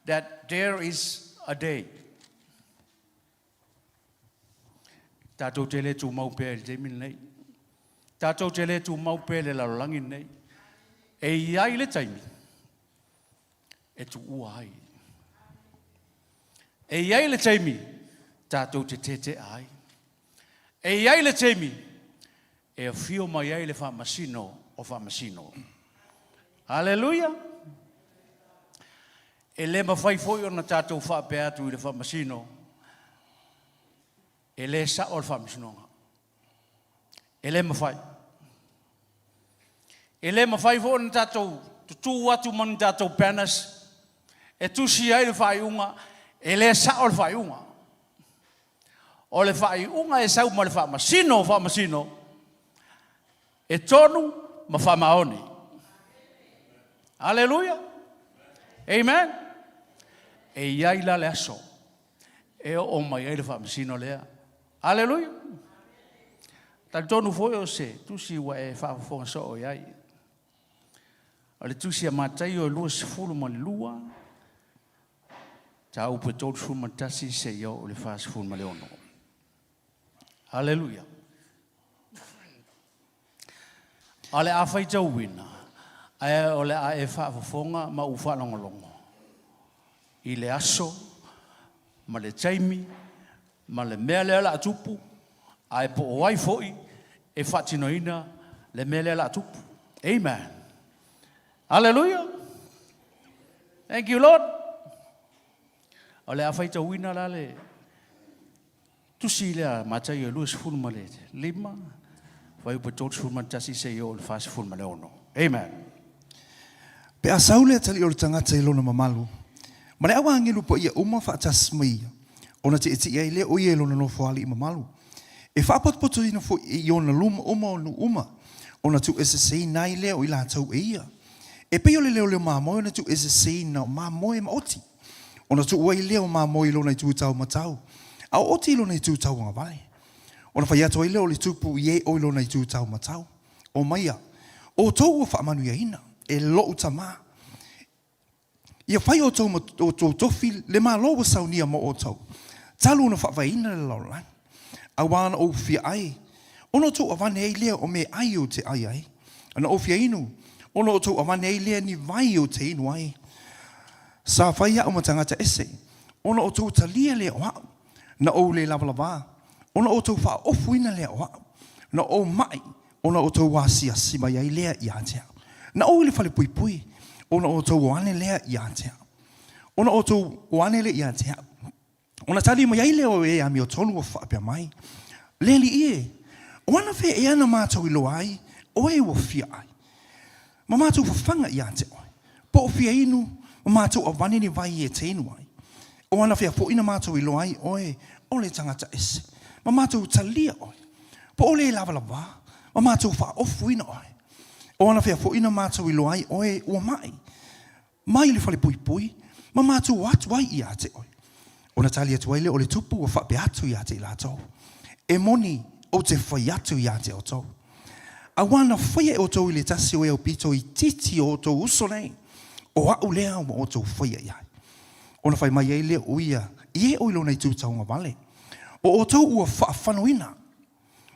that there is a day. Tatou te le tumau pea i le taimi lenei. Tatou te le tumau pea i le lalolagi lenei. E i ai le taimi e tuua ai. E i ai le taimi tatou te tete'a ai. E i ai le taimi e afio mai ai le Faamasino o Faamasino. Aleluia! E le mafai foi ona tatou faapea atu i le Faamasino, e le sa'o le Faamasinoga. E le mafai. E le mafai foi ona tatou tutū atu ma ni tatou banners e tusi ai le faaiuga, e le sa'o le faaiuga. O le faaiuga e sau ma le Faamasino o Faamasino, e tonu ma faamaoni. Aleluia! Amen! E i ai la le aso e oo mai ai le Faamasino lea. Aleluia! Talitonu foi o se tusi ua e faafofoga soo i ai. O le tusi a Mataio e 22, mataupu e 31 seia oo i le 46. Aleluia! O le a faitauina, ae o le a e faafofoga ma ou faalogologo i le aso ma le taimi ma le mea lea o le a tupu, ae po o ai foi e faatinoina le mea lea o le a tupu. Amen. Hallelujah. Thank you, Lord. O le a faitauina la le tusi lea Mataio e 25, fuaiupu 31 seia oo i le 46. Amen. Pe a sau le atalii o le tagata i lona mamalu, ma le au agelu paia uma faatasi ma ia, ona tietie ai lea o ia i lona nofoalii mamalu, e faapotopotoina foi i ona luma uma o nuu uma, ona tuueseseina ai lea o i latou e ia, e pei o le leoleo mamoe ona tuueseseina o mamoe ma oti, ona tuu ai lea o mamoe i lona itu taumatau, a o oti i lona itu tauagavale. Ona fai atu ai lea o le tupu i e o i lona itu taumatau, Omaia, outou ua faamanuiaina e lou Tama. Ia fai outou ma outou tofi le Malo ua saunia mo outou, talu ona faavaeina le lalolagi. Auā na ou fia ai, ona outou avane ai lea o meaai ou te ai ai, na ou fia inu, ona outou avane ai lea ni vai ou te inu ai. Sa fai a'u ma tagata ese, ona outou talia lea o a'u, na ou le lavalavā, ona outou faaofuina lea o a'u, na ou ma'i, ona outou asiasi mai ai lea ia te a'u, na ou i le falepuipui, ona outou o ane lea ia te a'u, ona outou o ane lea ia te a'u. Ona tali mai ai lea o e amiotonu ua faapea mai, Le Alii e, o ana fea ea na matou iloa ai oe ua fia ai, ma matou fafaga ia te oe, po o fia inu, ma matou avane ni vai e te inu ai? O ana fea foi na matou iloa ai oe o le tagata ese, ma matou talia oe, po o le lavalavā, ma matou faaofuina oe? O ana fea foi na matou iloa ai oe ua ma'i, mai le falepuipui, ma matou o atu ai ia te oe? Ona tali atu ai lea o le tupu ua faapea atu ia te i latou, E moni, ou te fai atu ia te outou, auā na faia e outou i le tasi o e aupito itiiti o outou uso nei, o a'u lea ua outou faia i ai. Ona fai mai ai lea o ia i e o i lona itu taugavale, O outou ua faafanoina,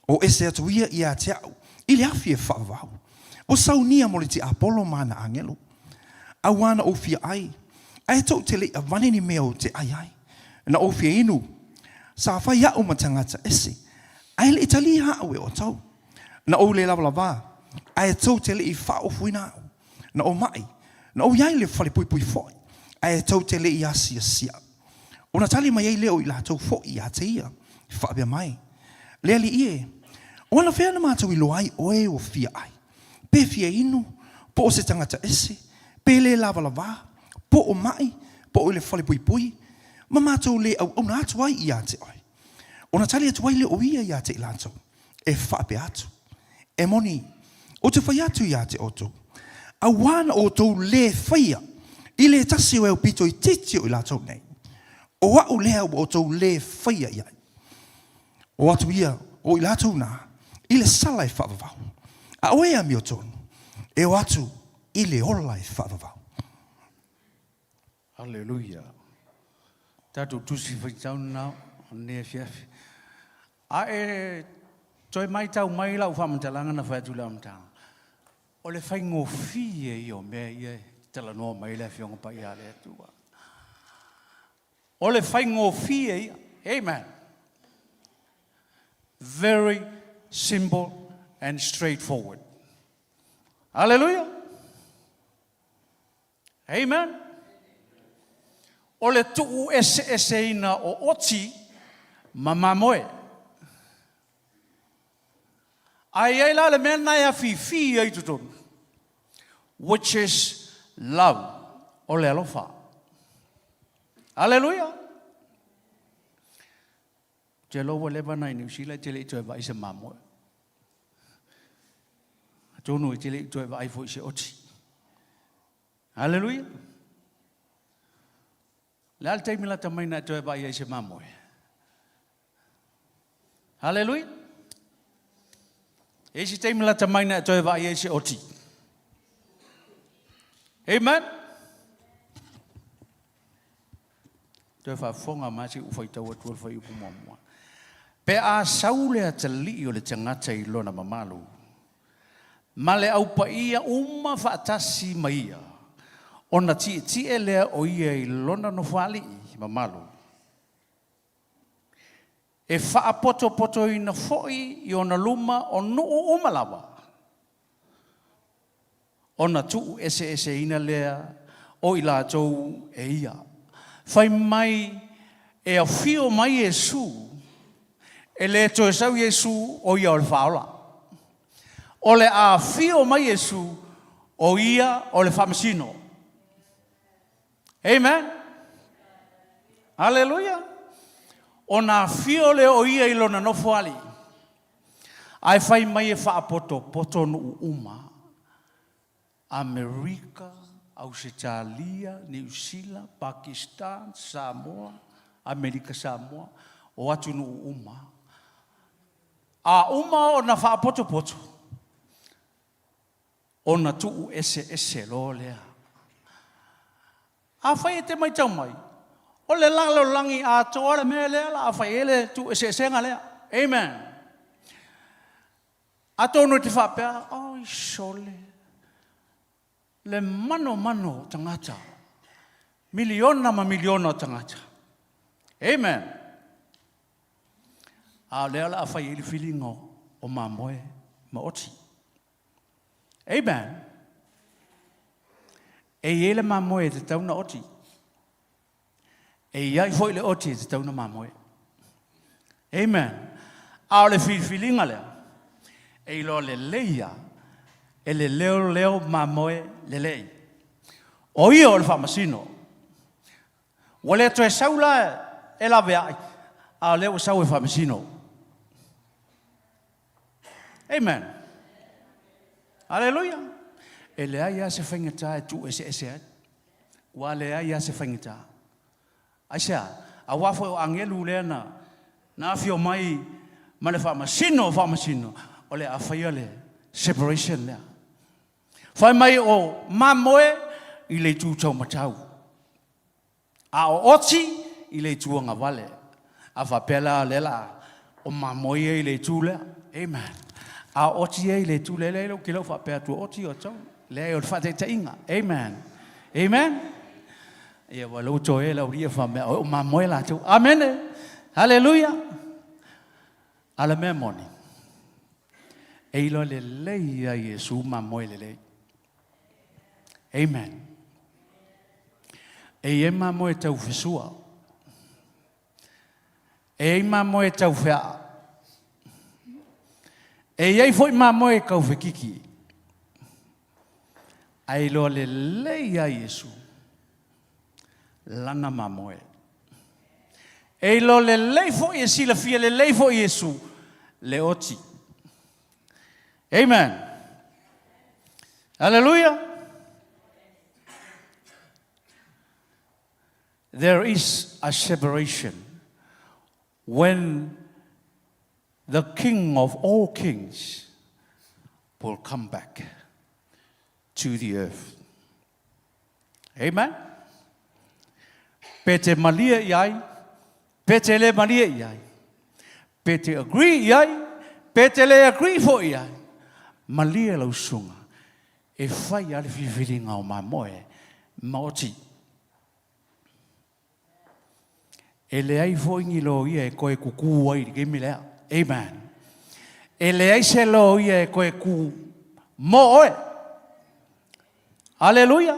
O ese atu ia ia te a'u i le afi e faavavau, ua saunia mo le tiapolo ma ana agelo. Auā na ou fia ai, ae tou te le i avane ni mea ou te ai ai. Na ou fia inu, sa fai a'u ma tagata ese, ae le i talia a'u e outou. Na ou le lavalavā, ae tou te le i faaofuina a'u. Na ou ma'i, na ou i ai i le falepuipui fo'i, ae tou te le i asiasi a'u. Ona tali mai ai lea o i latou fo'i ia te ia, faapea mai, Le Alii e, o anafea na matou iloa ai oe ua fia ai, pe fia inu, po o se tagata ese, pe le lavalavā, po o ma'i, po o i le falepuipui, ma matou le auauna atu ai ia te oe? Ona tali atu ai lea o ia ia te i latou, e faapea atu, E moni, ou te fai atu ia te outou, auā na outou lē faia i le tasi o e aupito itiiti o i latou nei, o a'u lea ua outou lē faia i ai. O atu ia o i latou na i le sala e faavavau, a o e amiotonu e o atu i le ola e faavavau. Haleluia. Tatou tusi faitau na o lenei afiafi. A e toe maitau mai lau faamatalaga na fai atu i le amataga, o le faigofie ia o mea ia e talanoa mai ai le Afioga Paia a le Atua. O le faigofie ia. Amen. Very simple and straightforward. Hallelujah. Amen. O le tuueseeseina o oti ma mamoe. Ae i ai la le mea lena e afifi ai i totonu, which is love, o le alofa. Aleluia! Ou te iloa ua leva ona i Niu Sila e te le i toe vaai i se mamoe. Atonu e te le i toe vaai foi i se oti. Aleluia! Le a le taimi lata mai na e toe vaai ai i se mamoe? Haleluia. E isi taimi lata mai na e toe vaai ai se oti. Amen. Toe faafofoga ma se u faitau atu o le fuaiupu muamua. Pe a sau le atalii o le tagata i lona mamalu, ma le aupaia uma faatasi ma ia, ona tietie lea o ia i lona nofoalii mamalu. E faapotopotoina foi i ona luma o nuu uma lava, ona tuueseeseina lea o i latou e ia. Fai mai e afio mai Iesu, e le toe sau Iesu o ia o le Faaola. O le a afio mai Iesu o ia o le Faamasino. Amen. Aleluia. Ona afio lea o ia i lona nofoalii, ae fai mai e faapotopoto nuu uma, Amerika, Ausetalia, Niu Sila, Pakistan, Samoa, Amerika Samoa, o atunuu uma. A uma ona faapotopoto, ona tuu eseese loa lea. Afai e te matau mai, o le lalolagi atoa le mea lea la a fai ai le tuueseesega lea. Amen. Atonu e te faapea, oi sole, le manomano o tagata, miliona ma miliona o tagata. Amen. A o lea o le a fai ai le filiga o mamoe ma oti. Amen. E i ai le mamoe e tatau ona oti. E i ai foi le oti e tatau ona mamoe. Amen. A o le filifiliga lea, e iloa lelei lava e le leoleo mamoe lelei. O ia o le faamasino. Ua le toe sau la e laveai, a o lea ua sau e faamasino. Amen. Aleluia. E leai lava se faigata e tuueseese ai. Ua leai lava se faigata. Aisea? Aua foi o agelu lea na, na afio mai ma le faamasino o faamasino, o le a faia le separation lea. Fai mai o mamoe i le itu taumatau. A o oti i le itu agavale. A faapea la o lea la o mamoe ia i le itu lea. Amen. A o oti ia i le itu lea, leai ou te le o faapea atu o oti o tau. Leai, o le faataitaiga. Amen. Amen. Ia ua lou toe lau lia fa mea o mamoe latou. Amen. Hallelujah. A le mea moni, e iloa lelei ia Iesu mamoe lelei. Amen. E i ai mamoe tau fesua. E i ai mamoe tau feaa. E i ai foi mamoe kau fekiki. Ae iloa lelei ia Iesu lana mamoe. E iloa lelei foi e silafia lelei foi Iesu le oti. Amen. Hallelujah. There is a separation when the King of all kings will come back to the earth. Amen. Pe te malie i ai, pe te le malie i ai. Pe te agree i ai, pe te le agree foi i ai. Malie lau susuga, e fai lava le filifiliga o mamoe ma oti. E leai foi ni loia e toe kukū ai i le taimi lea. Amen. E leai se loia e toe kū mo oe. Aleluia.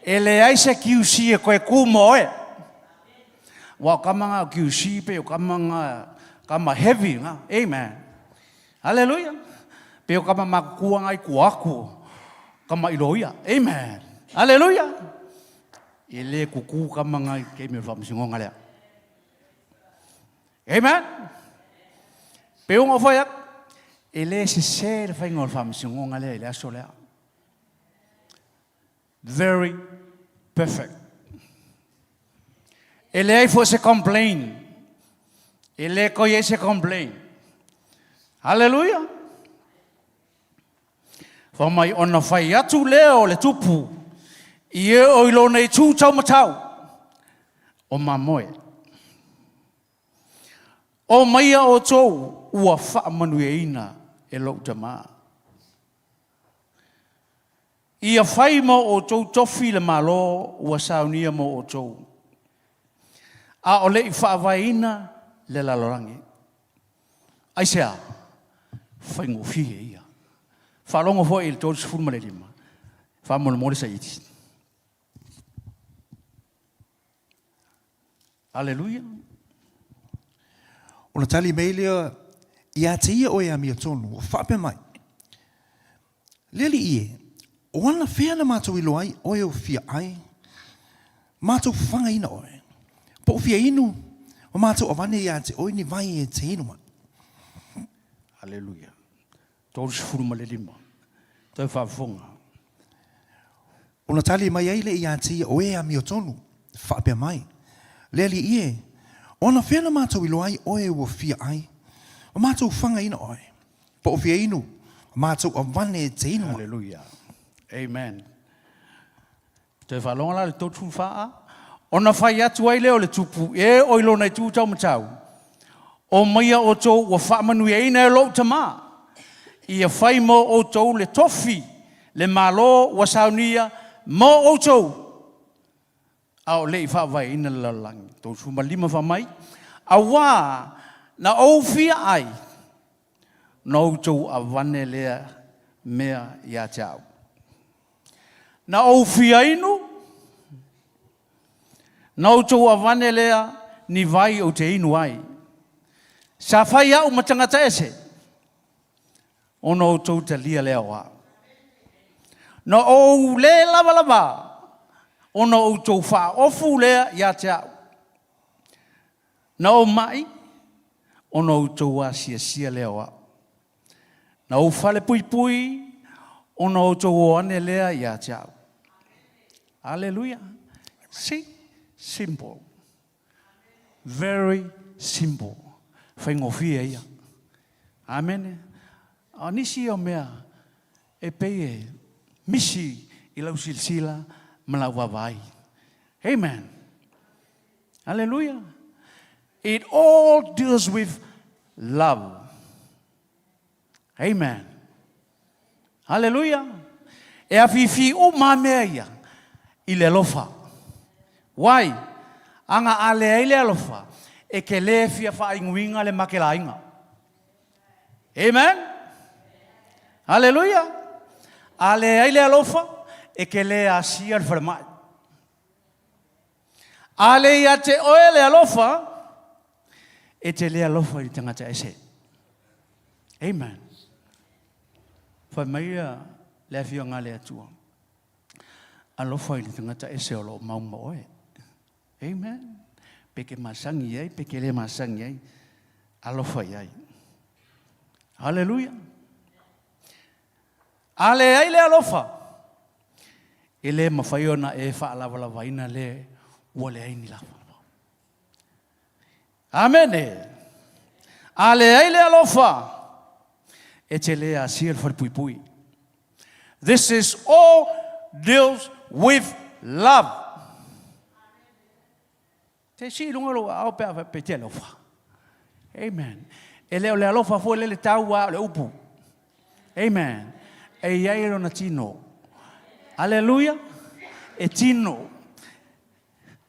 E leai se QC e toe kū mo oe. Ua o kama nga o QC pe o kama nga kama heavy nga. Amen. Aleluia. Pe o kama makukua nga i kua aku kama i loia. Amen. Aleluia. E le kuku kama nga i taimi o le faamasinoga lea. Amen. Pe unga o fai atu, e le sese le faiga o le faamasinoga lea i le aso lea. Very perfect. E leai foi se complain. E le toe i ai se complain. Hallelujah. Fai mai ona fai atu lea o le tupu i e o i lona itu taumatau o mamoe. O maia outou ua faamanuiaina e lou Tama. Ia fai mo outou tofi le Malo ua saunia mo outou, a o le i faavaeina le lalolagi. Aisea? Faigofie ia. Faalogo foi i le 35, faamolemole saili. Aleluia. Ona tali mai lea ia te ia o e amiotonu, o faapea mai, Le Alii e, o anafea na matou iloa ai oe o fia ai, matou fagaina oe, po o fia inu, ma matou avane ia te oe ni vai e te inu ai. Aleluia. 35. Toe faafofoga. Ona tali mai ai lea ia te ia o e amiotonu, faapea mai, Le Alii e, o anafea na matou iloa ai oe ua fia ai, ma matou fagaina oe, po o fia inu, ma matou avane e te inu ai. Hallelujah. Amen. Toe faalogo la le 34 a. Ona fai atu ai lea o le tupu, e o i lona itu taumatau, O maia outou ua faamanuiaina e lou Tama, ia fai mo outou le tofi, le Malo ua saunia mo outou, a o le i faavaeina le lalolagi. 35 fai mai, Auā na ou fia ai, na outou avane lea mea ia te au. Na ou fia inu, na outou avane lea ni vai ou te inu ai. Sa fai au ma tagata ese, ona outou talia lea o au. Na ou le lavalava, ona outou faaofu lea ia te au. Na ou mai, ona outou asiasia lea o au. Na ou falepuipui, ona outou o ane lea ia te au. Aleluia. See? Simple. Very simple. Faigofie ia. Amene. A o nisi ia o mea e pei e misi i lau silasila ma lau vaavaai. Amen. Hallelujah. It all deals with love. Amen. Hallelujah. E afifi uma mea ia i le alofa. Why? Aga a leai le alofa, e ke le fia faaiguiga le makelaiga. Amen. Hallelujah. A leai le alofa, e ke le asia le falemai. A le ia te oe le alofa, e te le alofa i le tagata ese. Amen. Fai mai ia le afioga a le Atua, alofa i le tagata ese o lo o mau ma oe. Amen. Pe ke masangi ai, pe ke le masangi ai, alofa i ai. Hallelujah. A leai le alofa, e le mafai ona e faalavalavaina le ua leai ni lavalava. Amene. A leai le alofa, e te le asia le falepuipui. This is all deals with love. Te sii i luga lou aao pe a faapea e te alofa. Amen. E le o le alofa foi lele tau a o le upu. Amen. E i ai lona tino. Aleluia. E tino.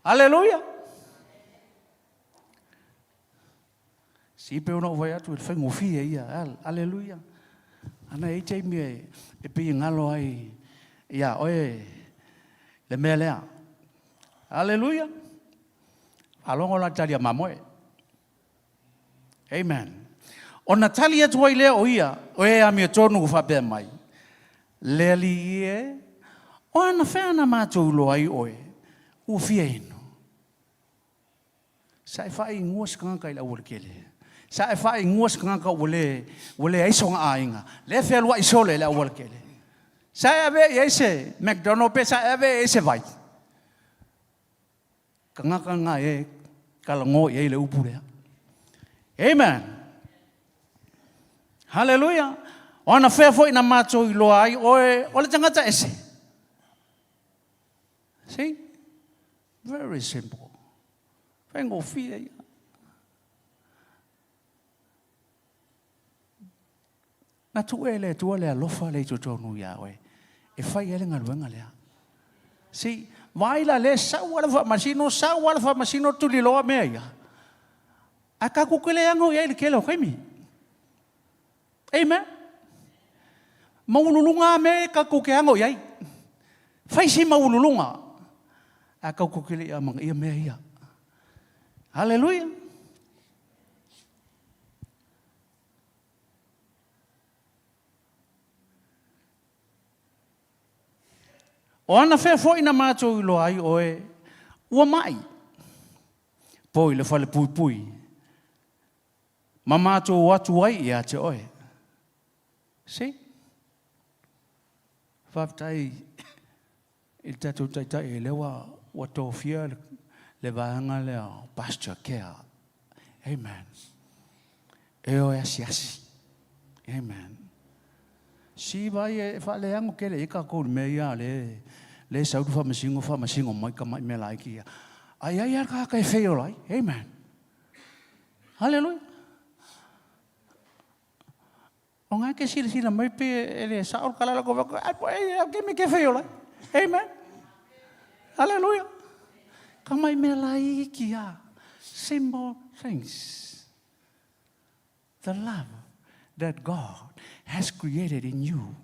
Aleluia. Si pe ona ou fai atu i le faigofie ia. Aleluia. Ana e i ai taimi e pei e galo ai ia oe le mea lea. Aleluia. Faalogo la tali a mamoe. Amen. Ona tali atu ai lea o ia, o e amiotonu ua faapea mai, Le Alii e, o anafea na matou iloa ai oe, ua fia inu? Sa e faaigoa se tagata i le aualatele. Sa e faaigoa se tagata ua le, ua leai sona aiga. Lea e fealuai sole i le aualatele. Sa e avea i ai se McDonald pe sa e avea i ai se vai? Tagata na e talanoa i ai le upu lea. Amen. Haleluia. O anafea foi na matou iloa ai oe o le tagata ese. See? Very simple. Faigofie ia. Na tuu e le Atua le alofa lea i totonu ia oe e fai ai le galuega lea. See, vaai la le sau lava le faamasino, sau lava le faamasino tuliloa mea ia. Ae tatou te le ano i ai i le tele o taimi. Amen. Maualuluga lava mea ia tatou te ano i ai. Fai si maualuluga, ae tatou te le i amanaia mea ia. Haleluia. O anafea foi na matou iloa ai oe ua mai, po i le falepuipui, ma matou o atu ai ia te oe. See? Faafetai i le tatou Taitai lea ua, ua tofia le, le vaega lea o Pastor Care. Amen. E o e asiasi. Amen. Si vai e faaleago tele i ai tatou i le mea ia le, le sau le faamasino, faamasino mai tamai mea laiti ia. A i ai lava le tagata e fail ai. Amen. Haleluia. O ngā ke silasila mai pe e le sao le kalala ko wako, ai po e au ke me ke whai ola. Amen. Hallelujah. Ka mai mea laiki a. Simple things. The love that God has created in you,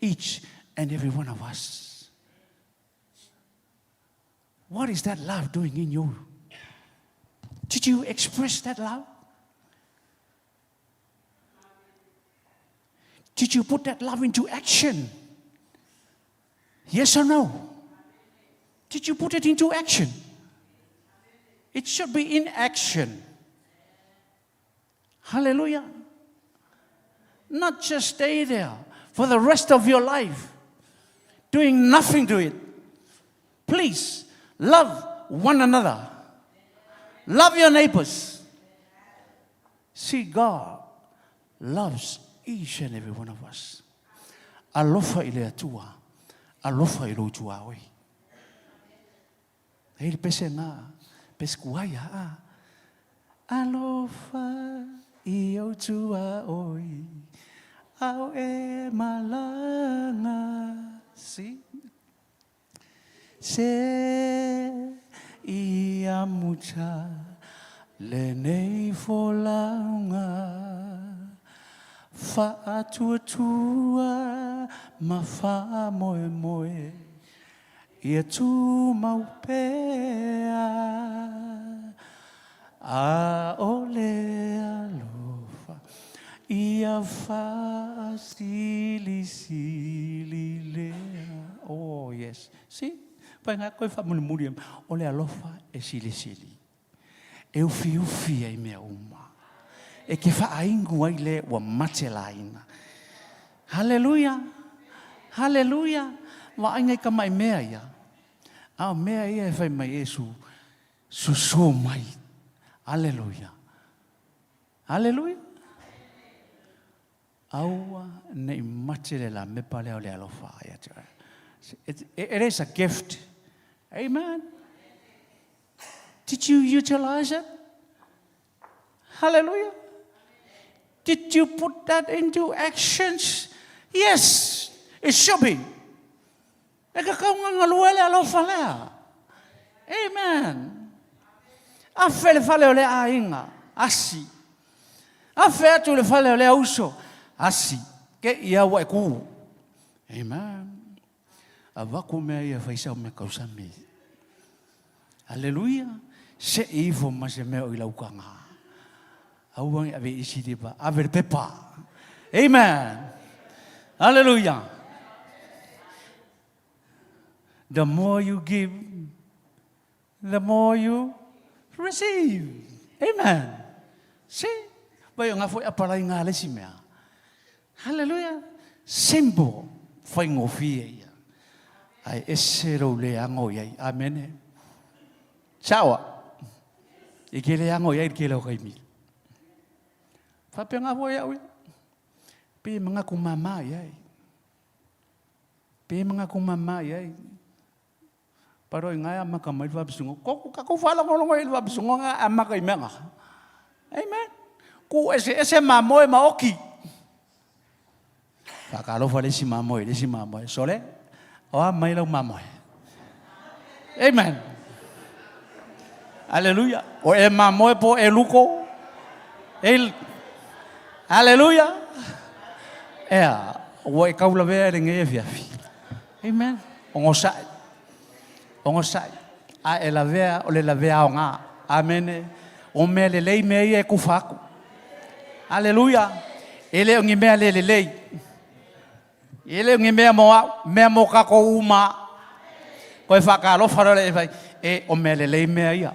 each and every one of us. What is that love doing in you? Did you express that love? Did you put that love into action? Yes or no? Did you put it into action? It should be in action. Hallelujah. Not just stay there for the rest of your life doing nothing to it. Please love one another. Love your neighbors. See, God loves each and every one of us. Alofa i le Atua, alofa i lou tuaoi. Hei le pese ngā, pese kuai a. Alofa i ou tuaoi, ao e malanga. See? Se i amuta lenei folauga Faatuatua ma faamoemoe Ia tumau pea Aole alofa Ia faasilisili lea. Oh, yes. See? Pai ngā koe whaamulimuli em. O le alofa e silisili. E ufiufi ai mea uma. E ke whaaingu ai le ua mate laina. Hallelujah. Hallelujah. Wa ainga i ka mai mea ia. A o mea ia e whai mai e su, susu mai. Hallelujah. Haleluia! Aua ne i mate le lamepa lea o le alofa ia te oe. It, it is a gift. Amen. Did you utilize it? Hallelujah. Did you put that into actions? Yes, it should be. E kakau ngā ngalue le alofa lea. Amen. Afe le fale o le aiga, asi. Afe atu i le fale o lea uso, asi, te i a ua e ku. Amen. Avaku mea ia fai sau mea kausami. Aleluia. Se i ifo ma se mea o i lau kaga. Aua ne i ave isi lipa, ave le pepa. Amen. Hallelujah. The more you give, the more you receive. Amen. See? Vai o ngā foi apalai ngā lesi mea. Hallelujah. Simple. Whaingofie ia. Ai ese rau le ango iai. Amen. Saoa. I ke le ango iai ke lau kaimi. Whapea ngā foi au ia. Pe mga kumama iai. Pe mga kumama iai. Paro i ngai amaka mai le faapisingo. Ko ka ko faalogologo i le faapisingo nga amaka i mea nga. Amen. Ku ese ese mamoe ma oki. Whakalofa le isi mamoe, le isi mamoe. Sole, o a mai lau mamoe. Amen. Hallelujah. O e mamoe po e luko. E Hallelujah. Ea, ua e kaulavea e le ngei e fiafi. Amen. Ogosai. Ogosai. A e lavea o le lavea aoga. Amene. O mea lelei mea ia e kufa aku. Aleluia. E le o ni mea le lelei. E le o ni mea mo au, mea mo kākou uma. Koe whakalofa rore e whai, e o mea lelei mea ia.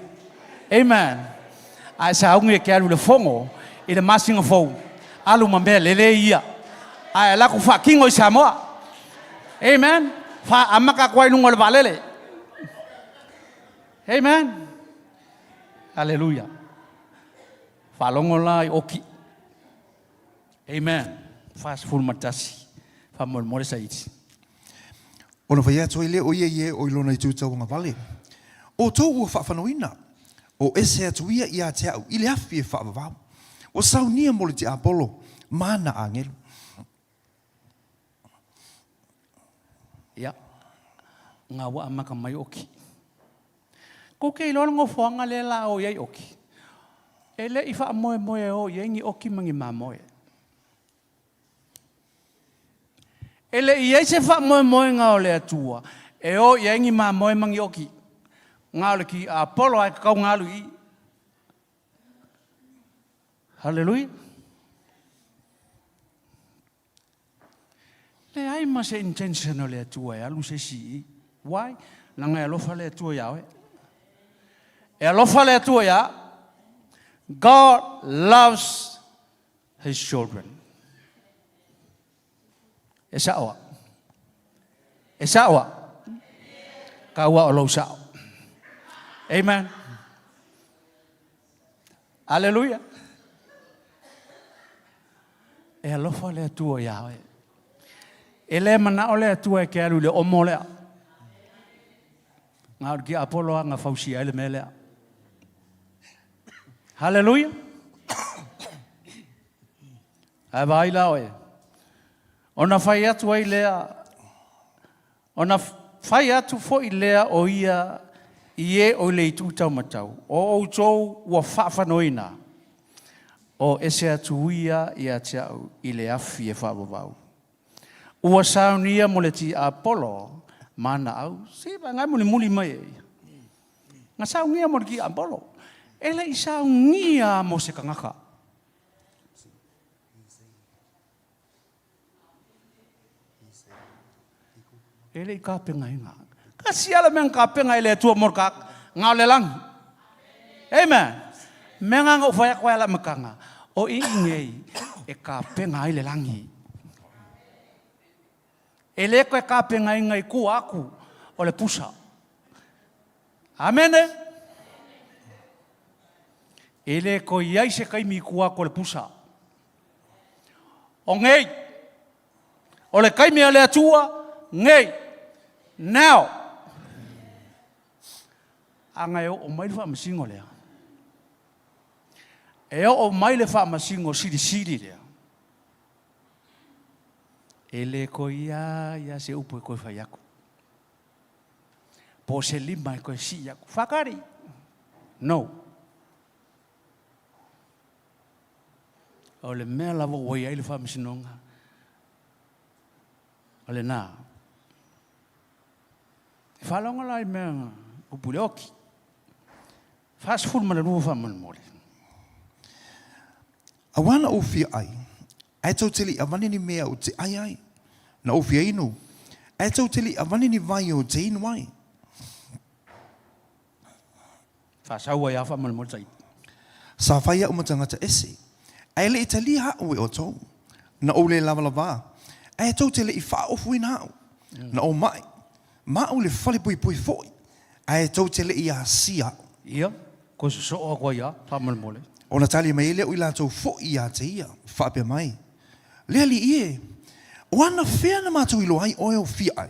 Amen. A e saungi e ke alu le fongo i le masinga fou, alu ma mea lelei ia. A e laku whakingo i Samoa. Amen. Fa amaka koa i lunga o le vaalele. Amen. Hallelujah. Faalogo la i oki. Amen. 41. Faamolemole saili. Ona fai atu ai lea o ia i e o i lona itu tauagavale, Outou ua faafanoina, o ese atu ia ia te au i le afi e faavavau, ua saunia mo le tiapolo ma ana agelu. Ia, nga ua amaka mai oki. Ko ke iloa le nofoaga lea la o i ai oki, e le i faamoemoe e o i ai ni oki ma ni mamoe. E le i ai se faamoemoega o le Atua e o i ai ni mamoe ma ni oki. Nga o le ki Apolo ae kakau galu i i. Haleluia. Leai ma se intention o le Atua e alu se isi i i. Why? Leaga e alofa le Atua iā oe. E alofa le Atua iā. God loves his children. E sa'o a? E sa'o a? Kaua o lou sa'o. Amen. Aleluia. E alofa le Atua iā oe. E le manao le Atua e ke alu i le omo lea. Nga o le tiapolo a nga fausia ai le mea lea. Haleluia. Ae vaai la oe. Ona fai atu ai lea, ona fai atu foi lea o ia i e o i le itu taumatau, o outou ua faafanoina, o ese atu ia ia te au i le afi e faavavau. Ua saunia mo le tiapolo ma ana au. Se va ngai mulimuli mai e ia. Nga saunia mo le tiapolo. E le i saunia mo se kangaka. E le i kapengaina. Ka siala mea kapenga e le Atua mo ka ngā o le langi. Amen. Mea ngā ngau whai ako ala makanga. O i ngei e kapenga ai le langi. E le koe kapenga inga i kua aku o le pusa. Amene. E le koe iai se kaimi i kua aku o le pusa. O ngei. O le kaimi a le Atua, ngei. Now. Aga e oo mai le faamasino lea. E oo mai le faamasino silisili lea. E le koe ia ia se upu e koe fai aku. Po se lima e koe sii aku. Whakari. No. O le mea lava ua i ai le faamasinoga, o lena. E faalogo la i mea upu i le oki. 42 faamolemole. Auā na ou fia ai, ae tou te le i avane ni mea ou te ai ai, na ou fia inu, ae tou te le i avane ni vai ou te inu ai. Faasau ai lava faamolemole Taiti. Sa fai a'u ma tagata ese, ae le i talia a'u e outou. Na ou le lavalavā, ae tou te le i faaofuina a'u. Na ou ma'i, ma a'u i le fale puipui fo'i, ae tou te le i asia a'u. Ia, koe sosoo aku ai lava faamolemole. Ona tali mai ai lea o i latou fo'i iā te ia, faapea mai, Le Alii e, o anafea na matou iloa ai oe o fia ai?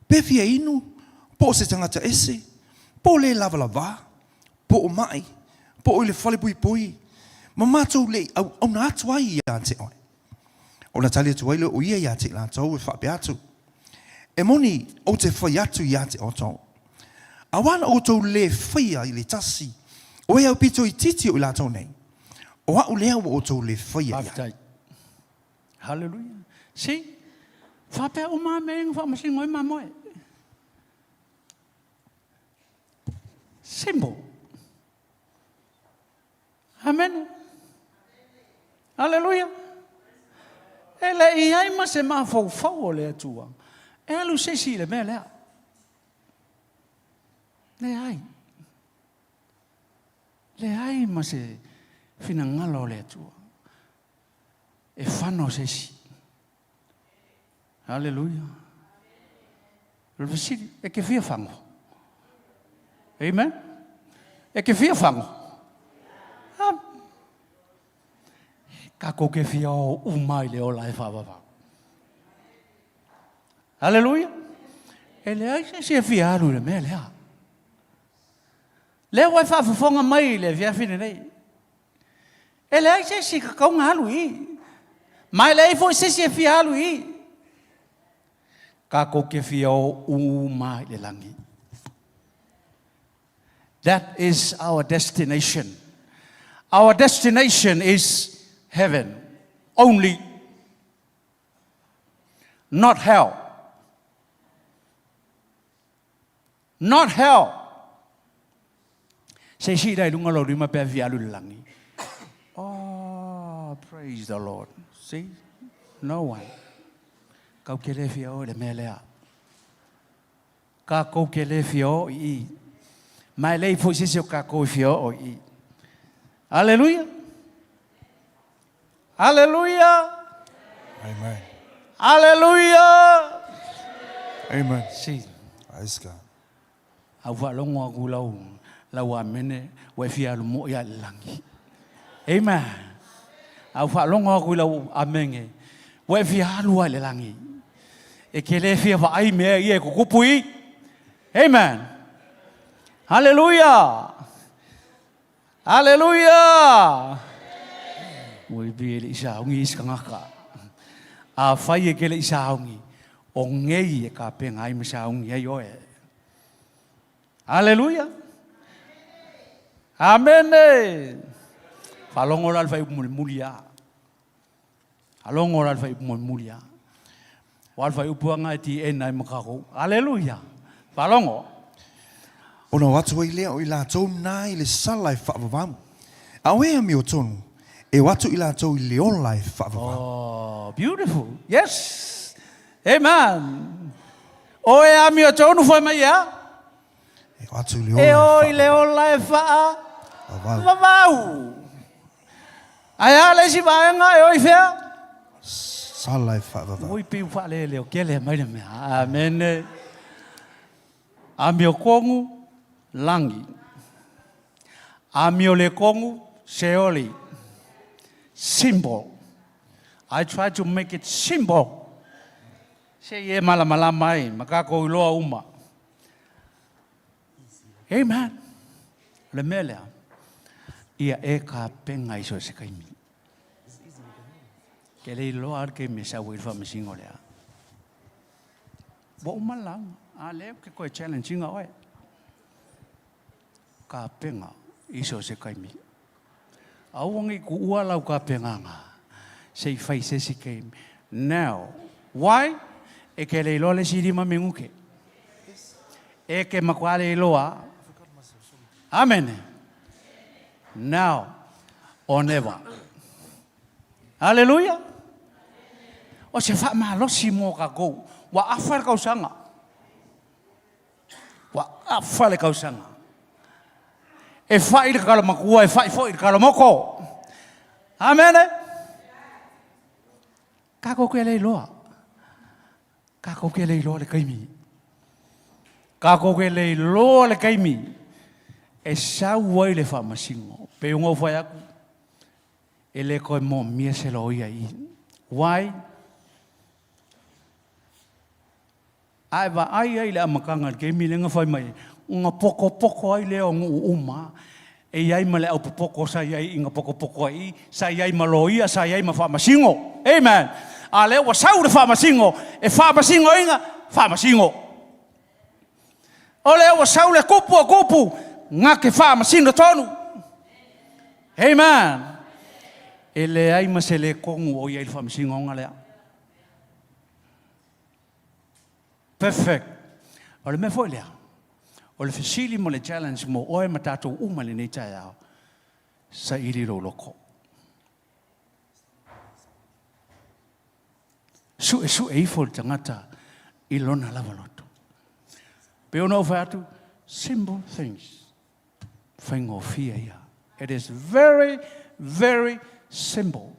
Pe fia inu, po o se tagata ese, po o le lavalavā, po o maʻi, po o i le fale puipui, ma matou le i auauna atu ai iā te oe. Ona tali atu ai lea o ia iā te i latou e faapea atu, E moni ou te fai atu iā te outou, auā na outou lē faia i le tasi o e aupito itiiti o i latou nei, o aʻu lea ua outou lē faia i ai. Faafetai. Hallelujah. See? Faapea uma lava mea ia na faamasino ai mamoe. Simple. Amen. Hallelujah. E le i ai ma se mafaufau o le Atua e alu se isi i le mea lea. Leai. Leai ma se finagalo o le Atua. E fano se isi. Haleluia. O le fesili, e ke fia fago? Amen. E ke fia fago? Ah. Kākou ke fia o uma i le ola e whaavavau. Haleluia. E leai se isi e fia alu i le mea lea. Lea ua e faafofoga mai i le afiafi lenei. E leai se isi e tatau ona alu i i. Ma e leai foi se isi e fia alu i i. Tatou te fia o uma i le lagi. That is our destination. Our destination is heaven only. Not hell. Not hell. Se isi la i lunga lo lima pe fia alu i le lagi. Oh, praise the Lord. See? No one. Kau ke le fia o i le mea lea. Ka kou ke le fia o i i. Mai lei foi se isi o ka kou i fia o i i. Hallelujah. Hallelujah. Amen. Hallelujah. Amen. Si. Praise God. Au faalogo aku lau lau amene ua e fia alu moʻi a i le lagi. Amen. Au faalogo aku i lau amene ua e fia alu a i le lagi. E ke le fia vaai mea ia e kukupu i. Amen. Hallelujah. Aleluia! Ua ipi e le i saogi isi tagata. Afai e ke le i saogi, o ngei e kapenga ai ma saogi ai oe. Aleluia! Amene! Faalogo la le faaiupu mulimuli a. Faalogo la le faaiupu mulimuli a. Ua le faaiupu anga e ti ena ai ma kakou. Aleluia! Faalogo. Ona o atu ai lea o i latou na i le sala e faavavau, a o e amiotonu, e o atu i latou i le ola e faavavau. Oh, beautiful. Yes. Amen. O e amiotonu fai mai ea? E o atu i le ola e E faavavau. o i le ola e faavavau. Ae a le isi vaega e o i fea? Sala e faavavau. Ui piu faalele o kele mai le mea. Amene. Amio kongu langi. Amio le kongu seoli. Simple. I try to make it simple. Se i e malamalama ai ma kākou iloa uma. Amen. O le mea lea, ia e kapenga i so se kaimi. Ke le iloa le kaimi e sau ai le faamasino lea. Ua uma le lauga. A lea ou te toe challenge ina oe. Kapenga i so se kaimi. Aua nei kuua lau tapenaga se i fai se isi taimi. Now. Why? E te le iloa le isi 5 minute. E te matua le iloa. Amene. Now or never. Hallelujah. O se faamalosi mo tatou. Ua afa le tausaga. Ua afa le tausaga. E fai le kalamatua, e fai foi le kalamoko. Amene. Tatou te le iloa. Tatou te le iloa le taimi. Tatou te le iloa le taimi e sau ai le faamasino. Pei ona ou fai atu, e le toe moomia se loia i i. Why? A e vaai ai i le amataga i le taimi lea na fai mai ai, ona potopoto ai lea o nuu uma, e i ai ma le aupopoto sa i ai i na potopoto ai i, sa i ai ma loia, sa i ai ma faamasino. Amen. A lea ua sau le faamasino, e faamasinoina, faamasino. O lea ua sau le tupu o tupu, na te faamasino tonu. Amen. E leai ma se le tonu o i ai i le faamasinoga lea. Perfect. O le mea foi lea, o le fesili ma le challenge mo oe ma tatou uma i lenei taeao, saili lou loko. Suesue ifo le tagata i lona lava loto. Pei ona ou fai atu, simple things. Faigofie ia. It is very, very simple.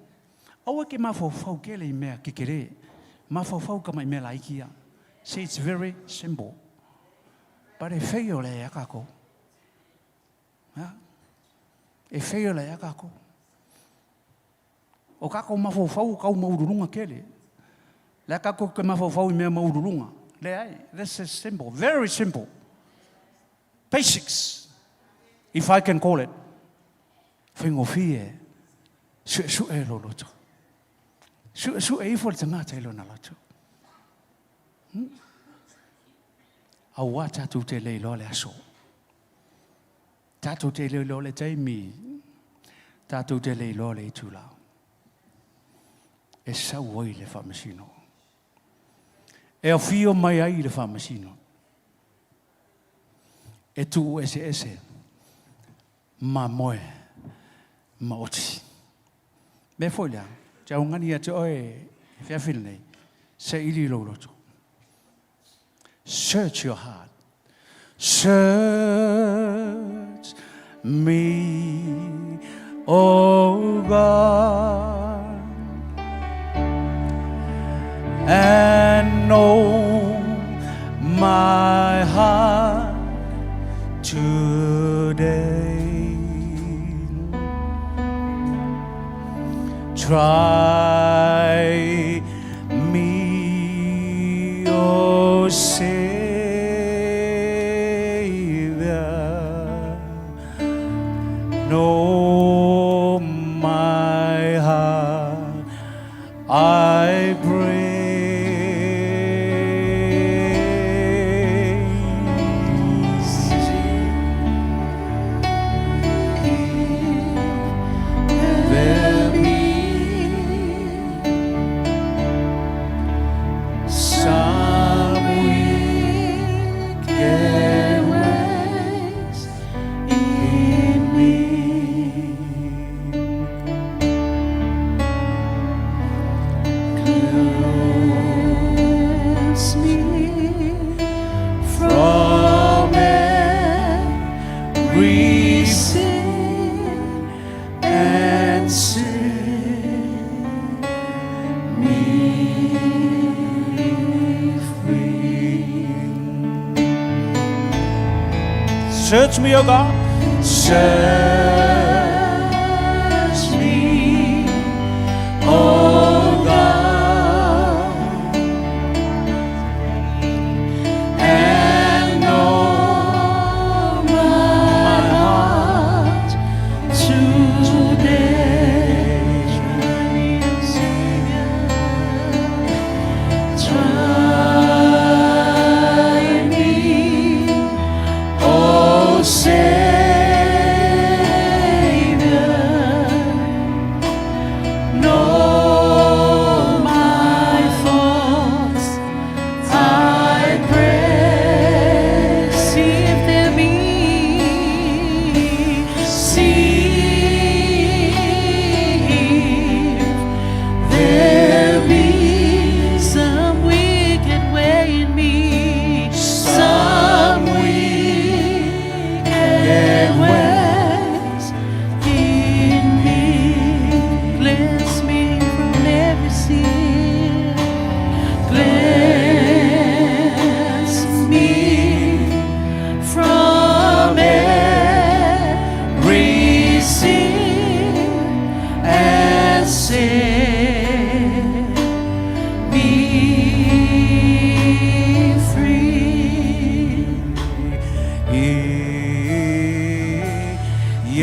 Aua ke mafaufau kele i mea kekele. Mafaufau ka mai mea laiki ia. See, it's very simple. But e fail le ia kākou. Ha? E fail le ia kākou. O kākou mafaufau kau maululunga kele. Le kākou ke mafaufau i mea maululunga. Leai, this is simple, very simple. Basics, if I can call it. Faigofie, suesue lou loto. Suesue ifo le tagata i lona loto. Aua tatou te le iloa le aso. Tatou te le iloa le taimi. Tatou te le iloa le itula. E sau ai le faamasino. E afio mai ai le faamasino. E tuu eseese mamoe ma oti. Mea foi lea, te augani ia te oe e feafi lenei, saili lou loto. Search your heart. Search me, O God, and know my heart today. Try me, O Savior, know my heart, I pray. There be some wicked ways in me. Cleanse me from every sin and set me free. Search me, O God. Search me, O God, and know my heart today. Try me, O Savior.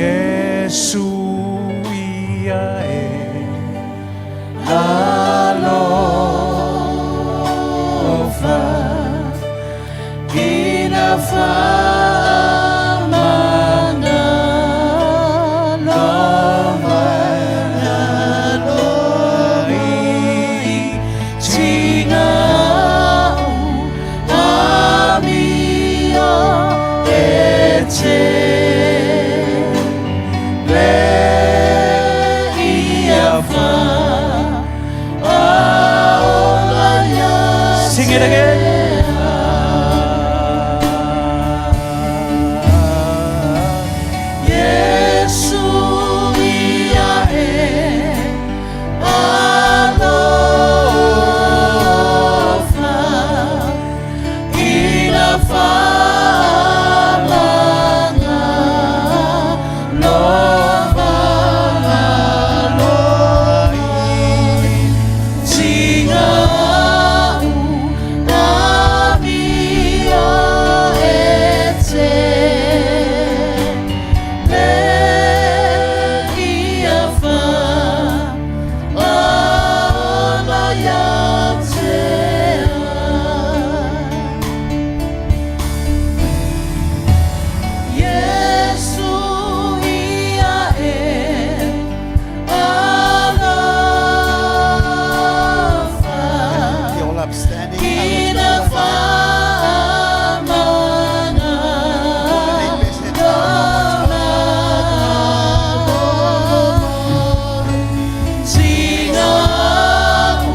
Iesu ia e alofa ina faamagalo mai tiga'u amio e te le ia fa aola ia. Sing it again. Yesu ia e alofa ina faamagalo magalo tiga'u amio e te le ia fa aola ia te Iesu ia e alofa Be all upstanding. ina faamagalo tiga'u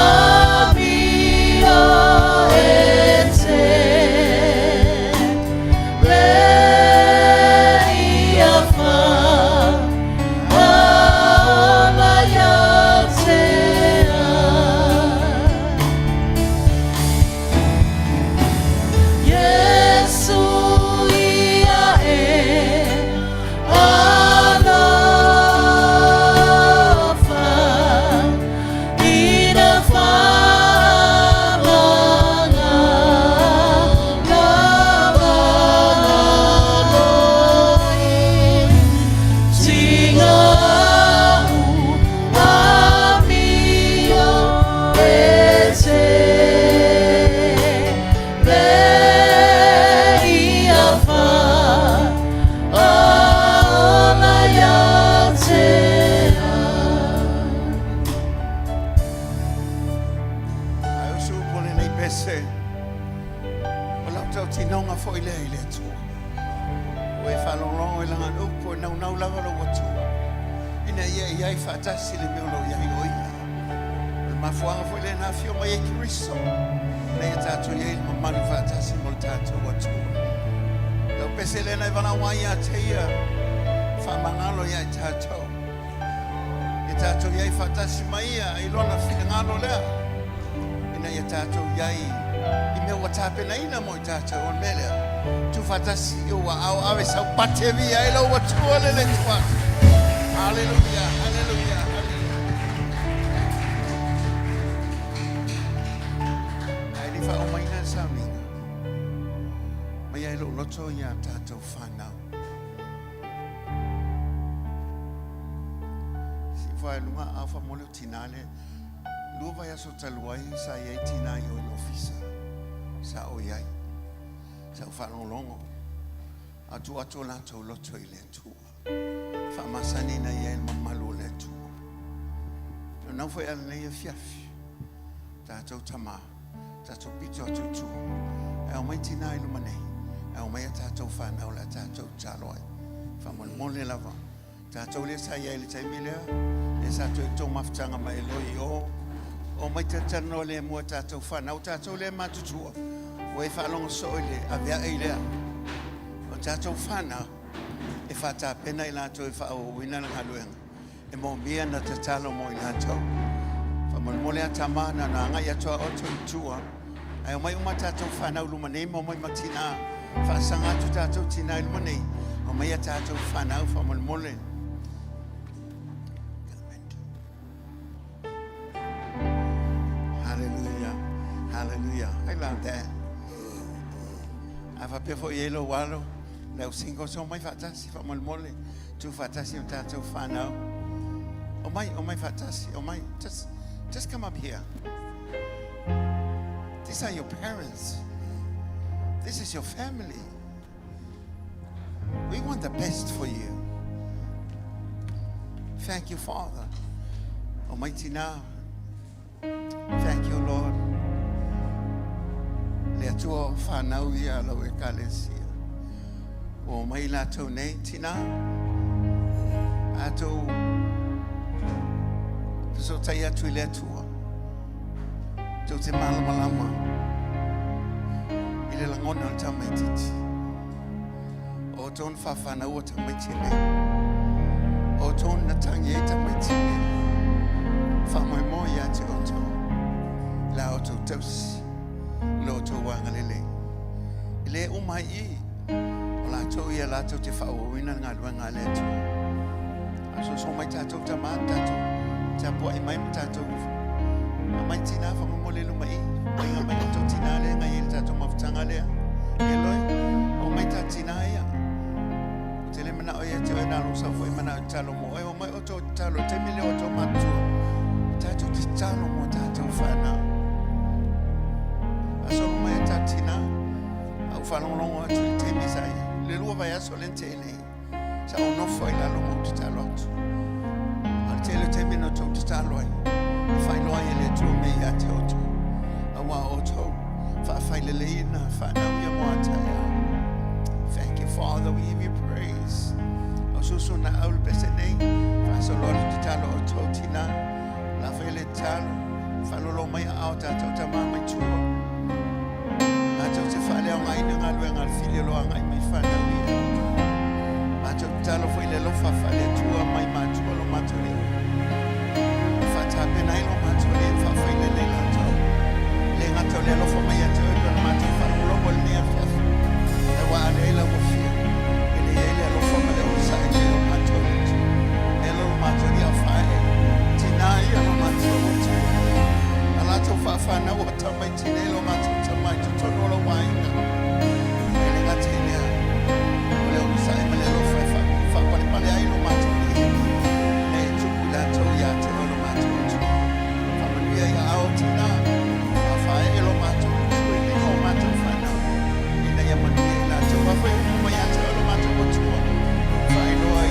amio e te le ia fa aola ia te Iesu ia e alofa ina faamagalo magalo tiga'u amio e te le ia fa aola ia te. Ai o su po lenei pese. O lau tau tinoga foi lea i le Atua. Ua e faalogologo i lagana upu e naunau lava lou Atua. Ina ia i ai faatasi le mea o lo o i ai o ia. O le mafuaaga foi lea na afio mai ai Keriso. Ina ia tatou i ai le mamalu faatasi mo le tatou Atua. Lau pese lea na e valaau ai ia te ia. Faamagalo ia i tatou. Ia tatou i ai faatasi ma ia i lona finagalo lea. Ina ia tatou i ai i mea ua tapenaina mo i tatou o le mea lea. Tu faatasi i ua ao ave sau pate via e lau Atua le le tua. Hallelujah, hallelujah, hallelujah. Ai ni wha o maina sauniga. Mai ai lo loto ia tātou whanau. Si whae lunga au wha mole o tinale. Lua vai aso talu ai sa i ai tina i o i ofisa. Sa o i ai. Sa o whalongolongo. Atu atu o lātou loto i le Atua. Whaamasani na i ai le mamalu o le Atua. O nau foi ala nei e fiafi. Tātou tama. Tātou pito atu i tua. E au mai tina i luma nei. E au mai a tātou whanau la tātou talo ai. Whamolemole lava. Tātou lea sa i ai le taimi lea. Lea sa toe tō mafutanga mai e loi o. O mai tatanoa le mua tātou whanau. Tātou lea matutua. O e whaalongo so i le avea i lea. O tātou whanau. E whātāpena i lātou e whaauina na ngaluenga. E mō mia na tatalo mo i lātou. Whamolemole a tama na nā ngai atua oto i tua. Ai o mai o tātou whanau luma nei mo mai matina. Whaasanga atu tātou tina i luma nei. O mai a tātou whanau whamolemole. Hallelujah. Hallelujah. I love that. A whapea foi e lo walo. Le au singles, o mai faatasi, faamolemole, tu faatasi o tatou whanau. O mai faatasi, o mai. Just come up here. These are your parents. This is your family. We want the best for you. Thank you, Father. Almighty now. Thank you, Lord. Le atua o whanau ia lau ekalesia. O mai latou nei, tina. Atou so tai atu i le atua. Tau te malamalama. I le langona o tamaititi. O tōna whawhanau o tamaiti nei. O tōna tangi e tamaiti nei. Wha moi ia te oto. La o tau tausi. Lo tau wangalele. I le umai i. O lātou ia lātou te whaauina ngā luanga le atua. A so so mai tātou ta mā tātou. Tā pua i mai ma tātou. A mai tina wha mo le luma i. Mai ngā mai tātou tina le ngā i le tātou mafutanga lea. E loi. O mai tā tina ia. O te le mana o ia te oe nā lo fo i mana o talo mo. O mai o tō talo te mele o tō matua. Tātou te talo mo tātou whanau. A so mai tā tina. Au whalongongo atu i te misa i. Le lua vai aso le te nei. Sa o nofo i lalo mo te talo atu. A te le te mino tō te talo ai. A whai loa i le tō me ia te oto. A wā o tō. Wha whai le leina whanau ia mo atai au. Thank you, Father. We give you praise. O susu na au le pese nei. Wha so loa te talo o tō tina. La whai le talo. Whalolo mai a au tātou ta mā mai tua. Mātou te whalea o ngai na ngā luenga le fili loa ngai mai whanau ia. Mātou te talo fo i le lofa whale tua mai mātua lo mātou le. Whatapena i lo mātou le whawhai le le lātou. Le ngātou le lofa mai a te oe pena mātou whalongolongo le nea fiafi. E wā ale e la wafia. E le ele alofa ma le o sa e le o mātou le tu. E lo mātou i a whae. Tina ia lo mātou o tua. A lātou whaawhanau o tamai tine lo mātou tamai tu tono lo wainga. E le ngā tēnea. O le o sa e ma le alofa e whapale ai lo mātou le. E tuku lātou ia te o lo mātou o tu. Whamanuia ia ao tina. A whae e lo mātou o tu e le o mātou whanau. Ina ia manuia i lātou. A whai umu mai a te o lo mātou o tua. Whaeloa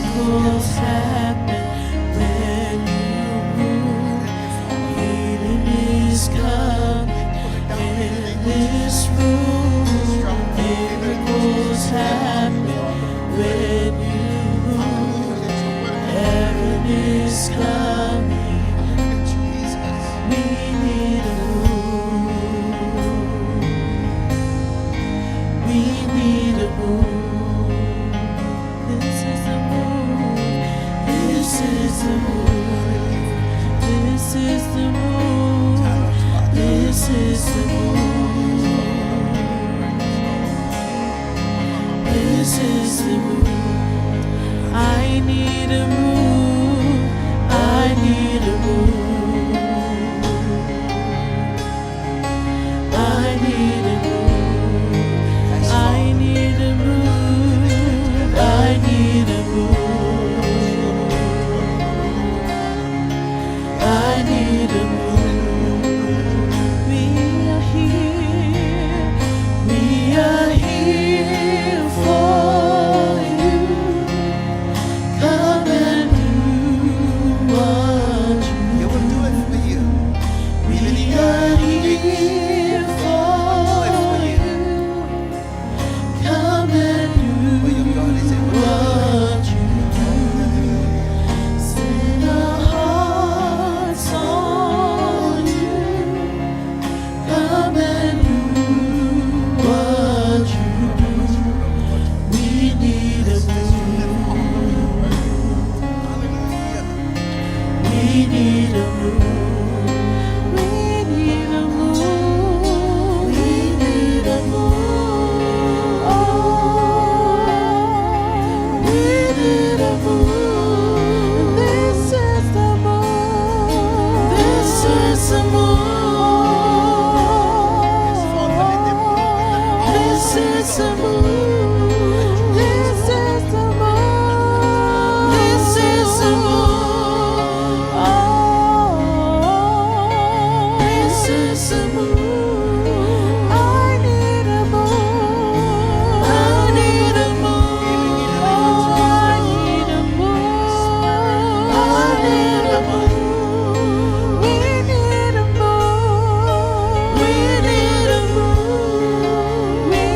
Miracles happen when you move. Healing is coming in this room. Miracles happen when you move. Heaven is coming. We need a move. We need a move. This is the move. This is the move. This is the move. This is the move. This is the move. I need a move. I need a move. I need a move. I need a move. I need a move. I need a move. We are here. We are here for you. Come and do what you You will do it for you. We are here for you. Come and do For your God is able to do it. what you do. Set our hearts on you. Come and do what you do. We need a move. Hallelujah. We need a move. We need a move. We need a move. Oh, we need a move. This is the move. This is the move. This is the move. This is the move. This is the move. Oh, this is the move. I need a move. I need a move. Oh, I need a move. I need a move. We need a move. We need a move. We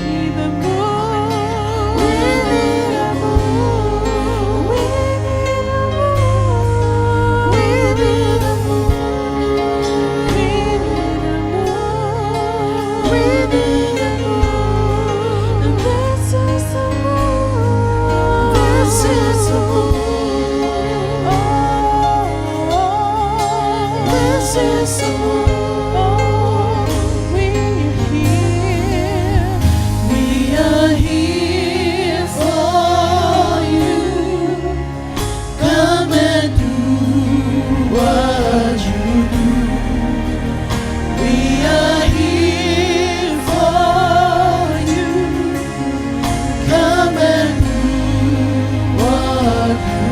need a move. We need a move. We need a move. We need a move. We need a move. We need a move. And this is the move. This is the move. Oh, this is the move. We are here. We are here for you. Come and do what you do. We are here for you. Come and do what you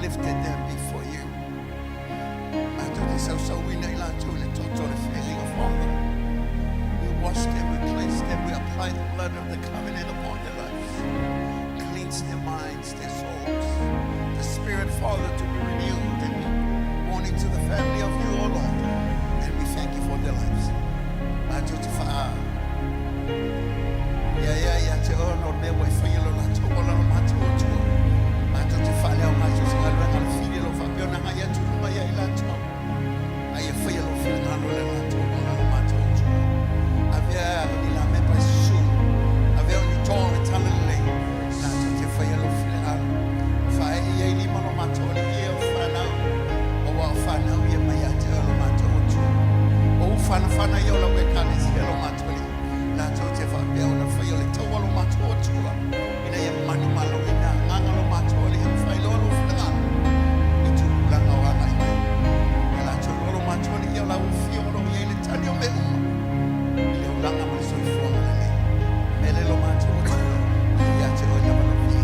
lifted them before you. Matou te sausauina i latou i le toto o le feliga, Father. We wash them, we cleanse them, we apply the blood of the covenant upon their lives. Cleanse their minds, their souls, the spirit, Father, to be renewed and be born into the family of you, O Lord. And we thank you for their lives. Matou te wha Ia ia ia te ono me wai whai lo latou ola lo matou Atua. Matou te whaalea o matou se galuega le fili lo whapea na ngai atu lunga ia i latou. Ai e whai lo whilingalo le latou ola lo matou Atua. Avea o ni la mepa e susulu. Avea o ni toa o le tala lelei. Latou te whai lo whilingalo. Whae ia i lima lo matou ali ia o whanau. O wa o whanau ia mai a te lo matou Atua. O u whana whana ia o lau e kalesia lo matou ali. Latou te whapea o na whai o le taua lo matou Atua. Ina ia manu malo ina nganga lo matou ali he whai loa lo whilingalo. I tupulanga o anga i mai. Ia latou loa lo matou ali ia o lau fia o lo ia i le tali o me uma. I le ulanga ma le soifuaga lelei. Mele lo matou Atua. Ia te oe lava lo via.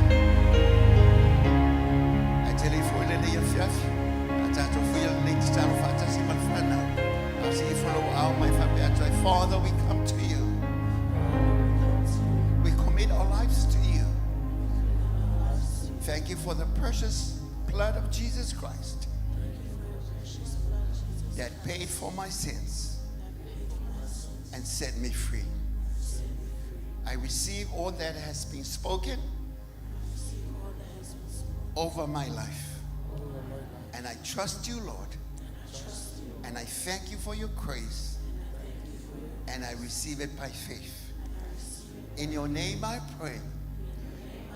Ai te le fo i lenei afiafi. A tātou fia lenei tatalo whaatasi ma le whanau. A si ifo lo ao mai whapea atu ai. Father, we come to you. We commit our lives to you. Thank you for the precious blood of Jesus Christ that paid for my sins and set me free. I receive all that has been spoken over my life. And I trust you, Lord. And I thank you for your grace. And I receive it by faith. In your name I pray.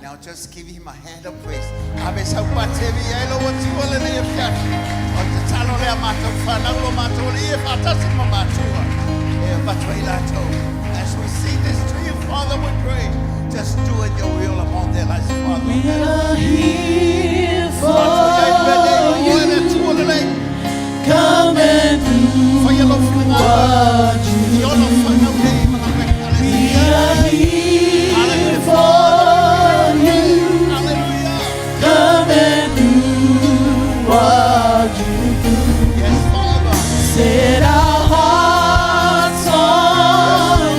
Now just give him a hand of praise. Ave sau patevi e lo o le nei fiafi. O te talo lea mātou whanau lo mātou le ia whatasi ma mātua. E matua i lātou. As we sing this to you, Father, we pray. Just do it your will upon their lives, Father. We are here for you. Come and do what you do. We are here for you. Come and do what you do. Yes, Father. Set our hearts on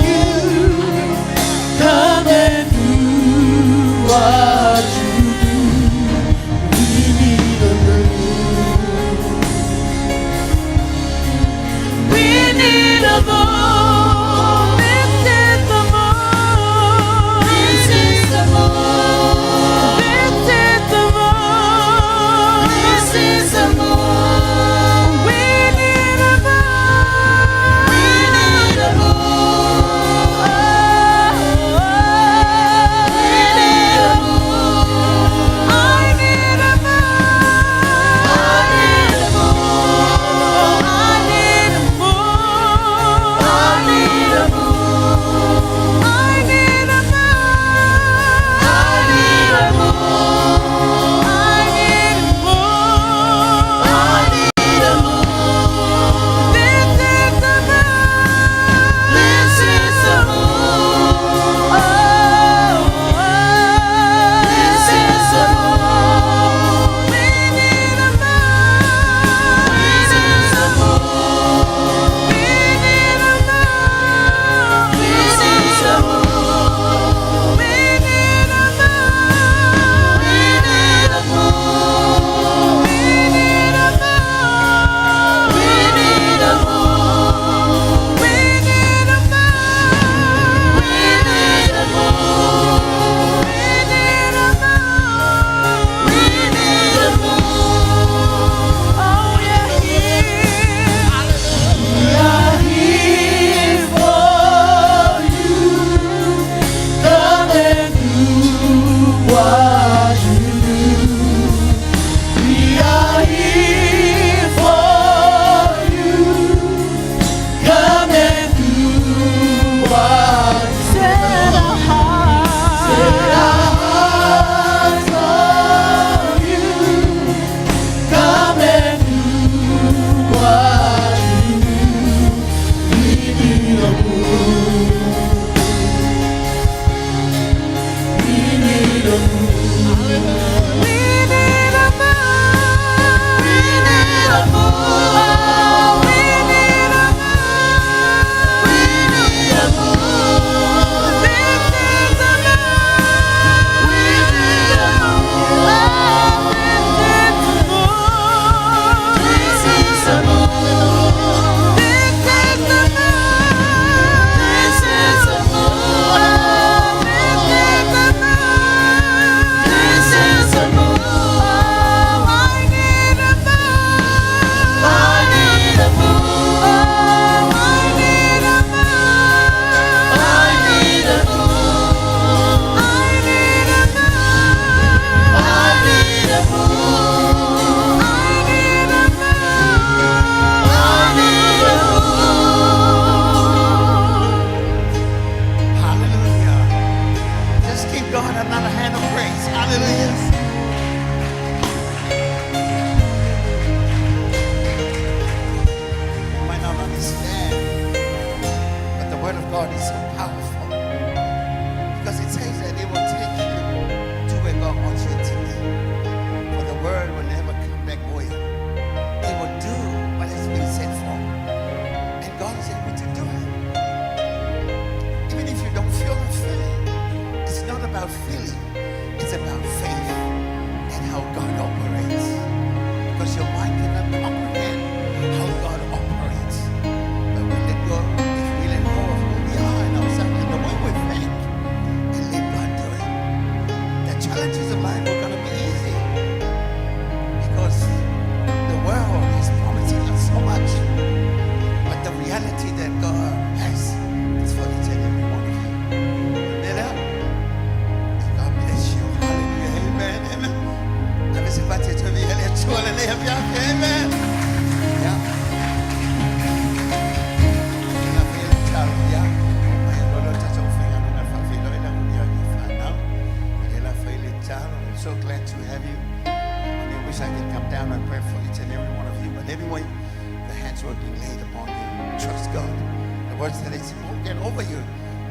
for you,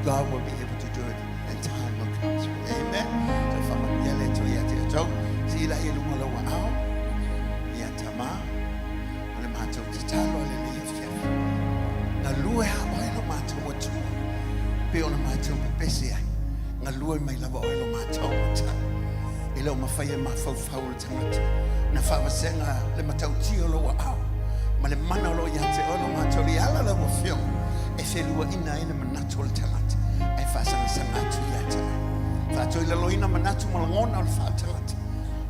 God will be able to do it and time will come through. Amen. So whamanuia le Atua ia te outou. Sii laia i luga o lou aao, ia Tamā, o le matou tatalo a lenei afiafi. Galue a oe lo matou Atua, pei ona matou pepese ai. Galue mai lava oe lo matou Matai. E le o mafai e mafaufau o le tagata na faavasega le matautia o lou aao ma le mana o lo o ia te oe lo matou le ala lau Afioga e feluaina ai le manatu o le tagata ae faasagasagaatu ia te oe. Faatoilaloina manatu ma lagona o le faaletagata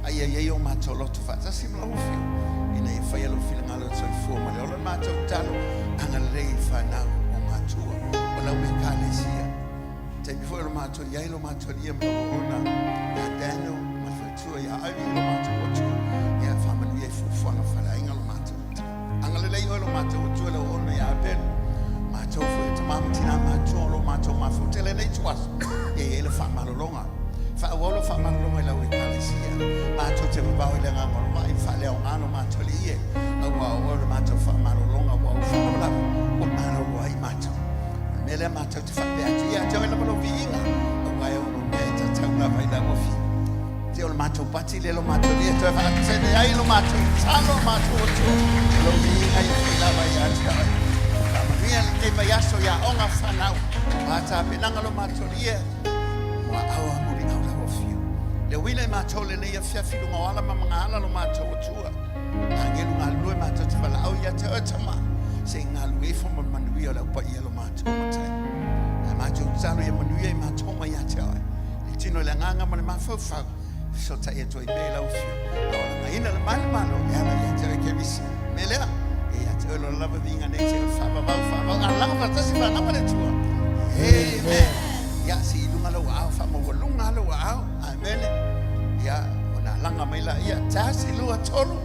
a ia i ai o matou loto faatasi ma lau Afioga ina ia faia lou finagalo e soifua ma le ola. Le matou tatalo, agalelei i fanau o matua o lau Ekalesia. Taimi foi o lo matou i ai lo matou alii ma lau auauna ia Daniel ma le faletua ia Ivy lo matou Atua, ia faamanuia i fuafuaga faleaiga lo matou Agalelei oe lo matou Atua le auauna ia Abel, matou foi o tama ma tina matua o lo matou mafuta i lenei ituaso, ia i ai le faamalologa. Faaauau lau faamalologa i lau Ekalesia. Matou te vavao i le agaga o le vai, faaleaoga lo matou alii e, aua o oe o le matou faamalologa, ua ou faalavelave, ua malolo ai matou. O le mea lea matou te faapea atu ia te oe lava lou viiga, aua e ono mea e tatau lava i lau afioga. Te o le matou pati lea lo matou lia toe faatele ai lo matou talo lo matou Atua, o lou viiga ia foi lava ia te oe. Faamanuia lenei vaiaso i aoga fanau, o a tapenaga lo matou lia, ua ao a muliau lau afioga. Le uila i matou lenei afiafi luga o ala ma magaala lo matou Atua. Agelu galulue matou te valaau ia te oe Tama, se i galulue ifo ma le manuia o le au paia lo matou Matai. Ae matou tatalo ia manuia i matou mai ia te oe. Le tino i le agaga ma le mafaufau, fesootai atu ai pea i lau afioga. A o lagaina le mai le Malo e ala ia te oe Kevisi. O le mea lea, e ia te oe lona lava viiga nei te oe faavavau faavavau a laga faatasi faagama le Atua. Amen. Ia, se i luga lou aao, faamaualuga lou aao. Amene. Ia, ona laga mai laia, tasi, lua, tolu.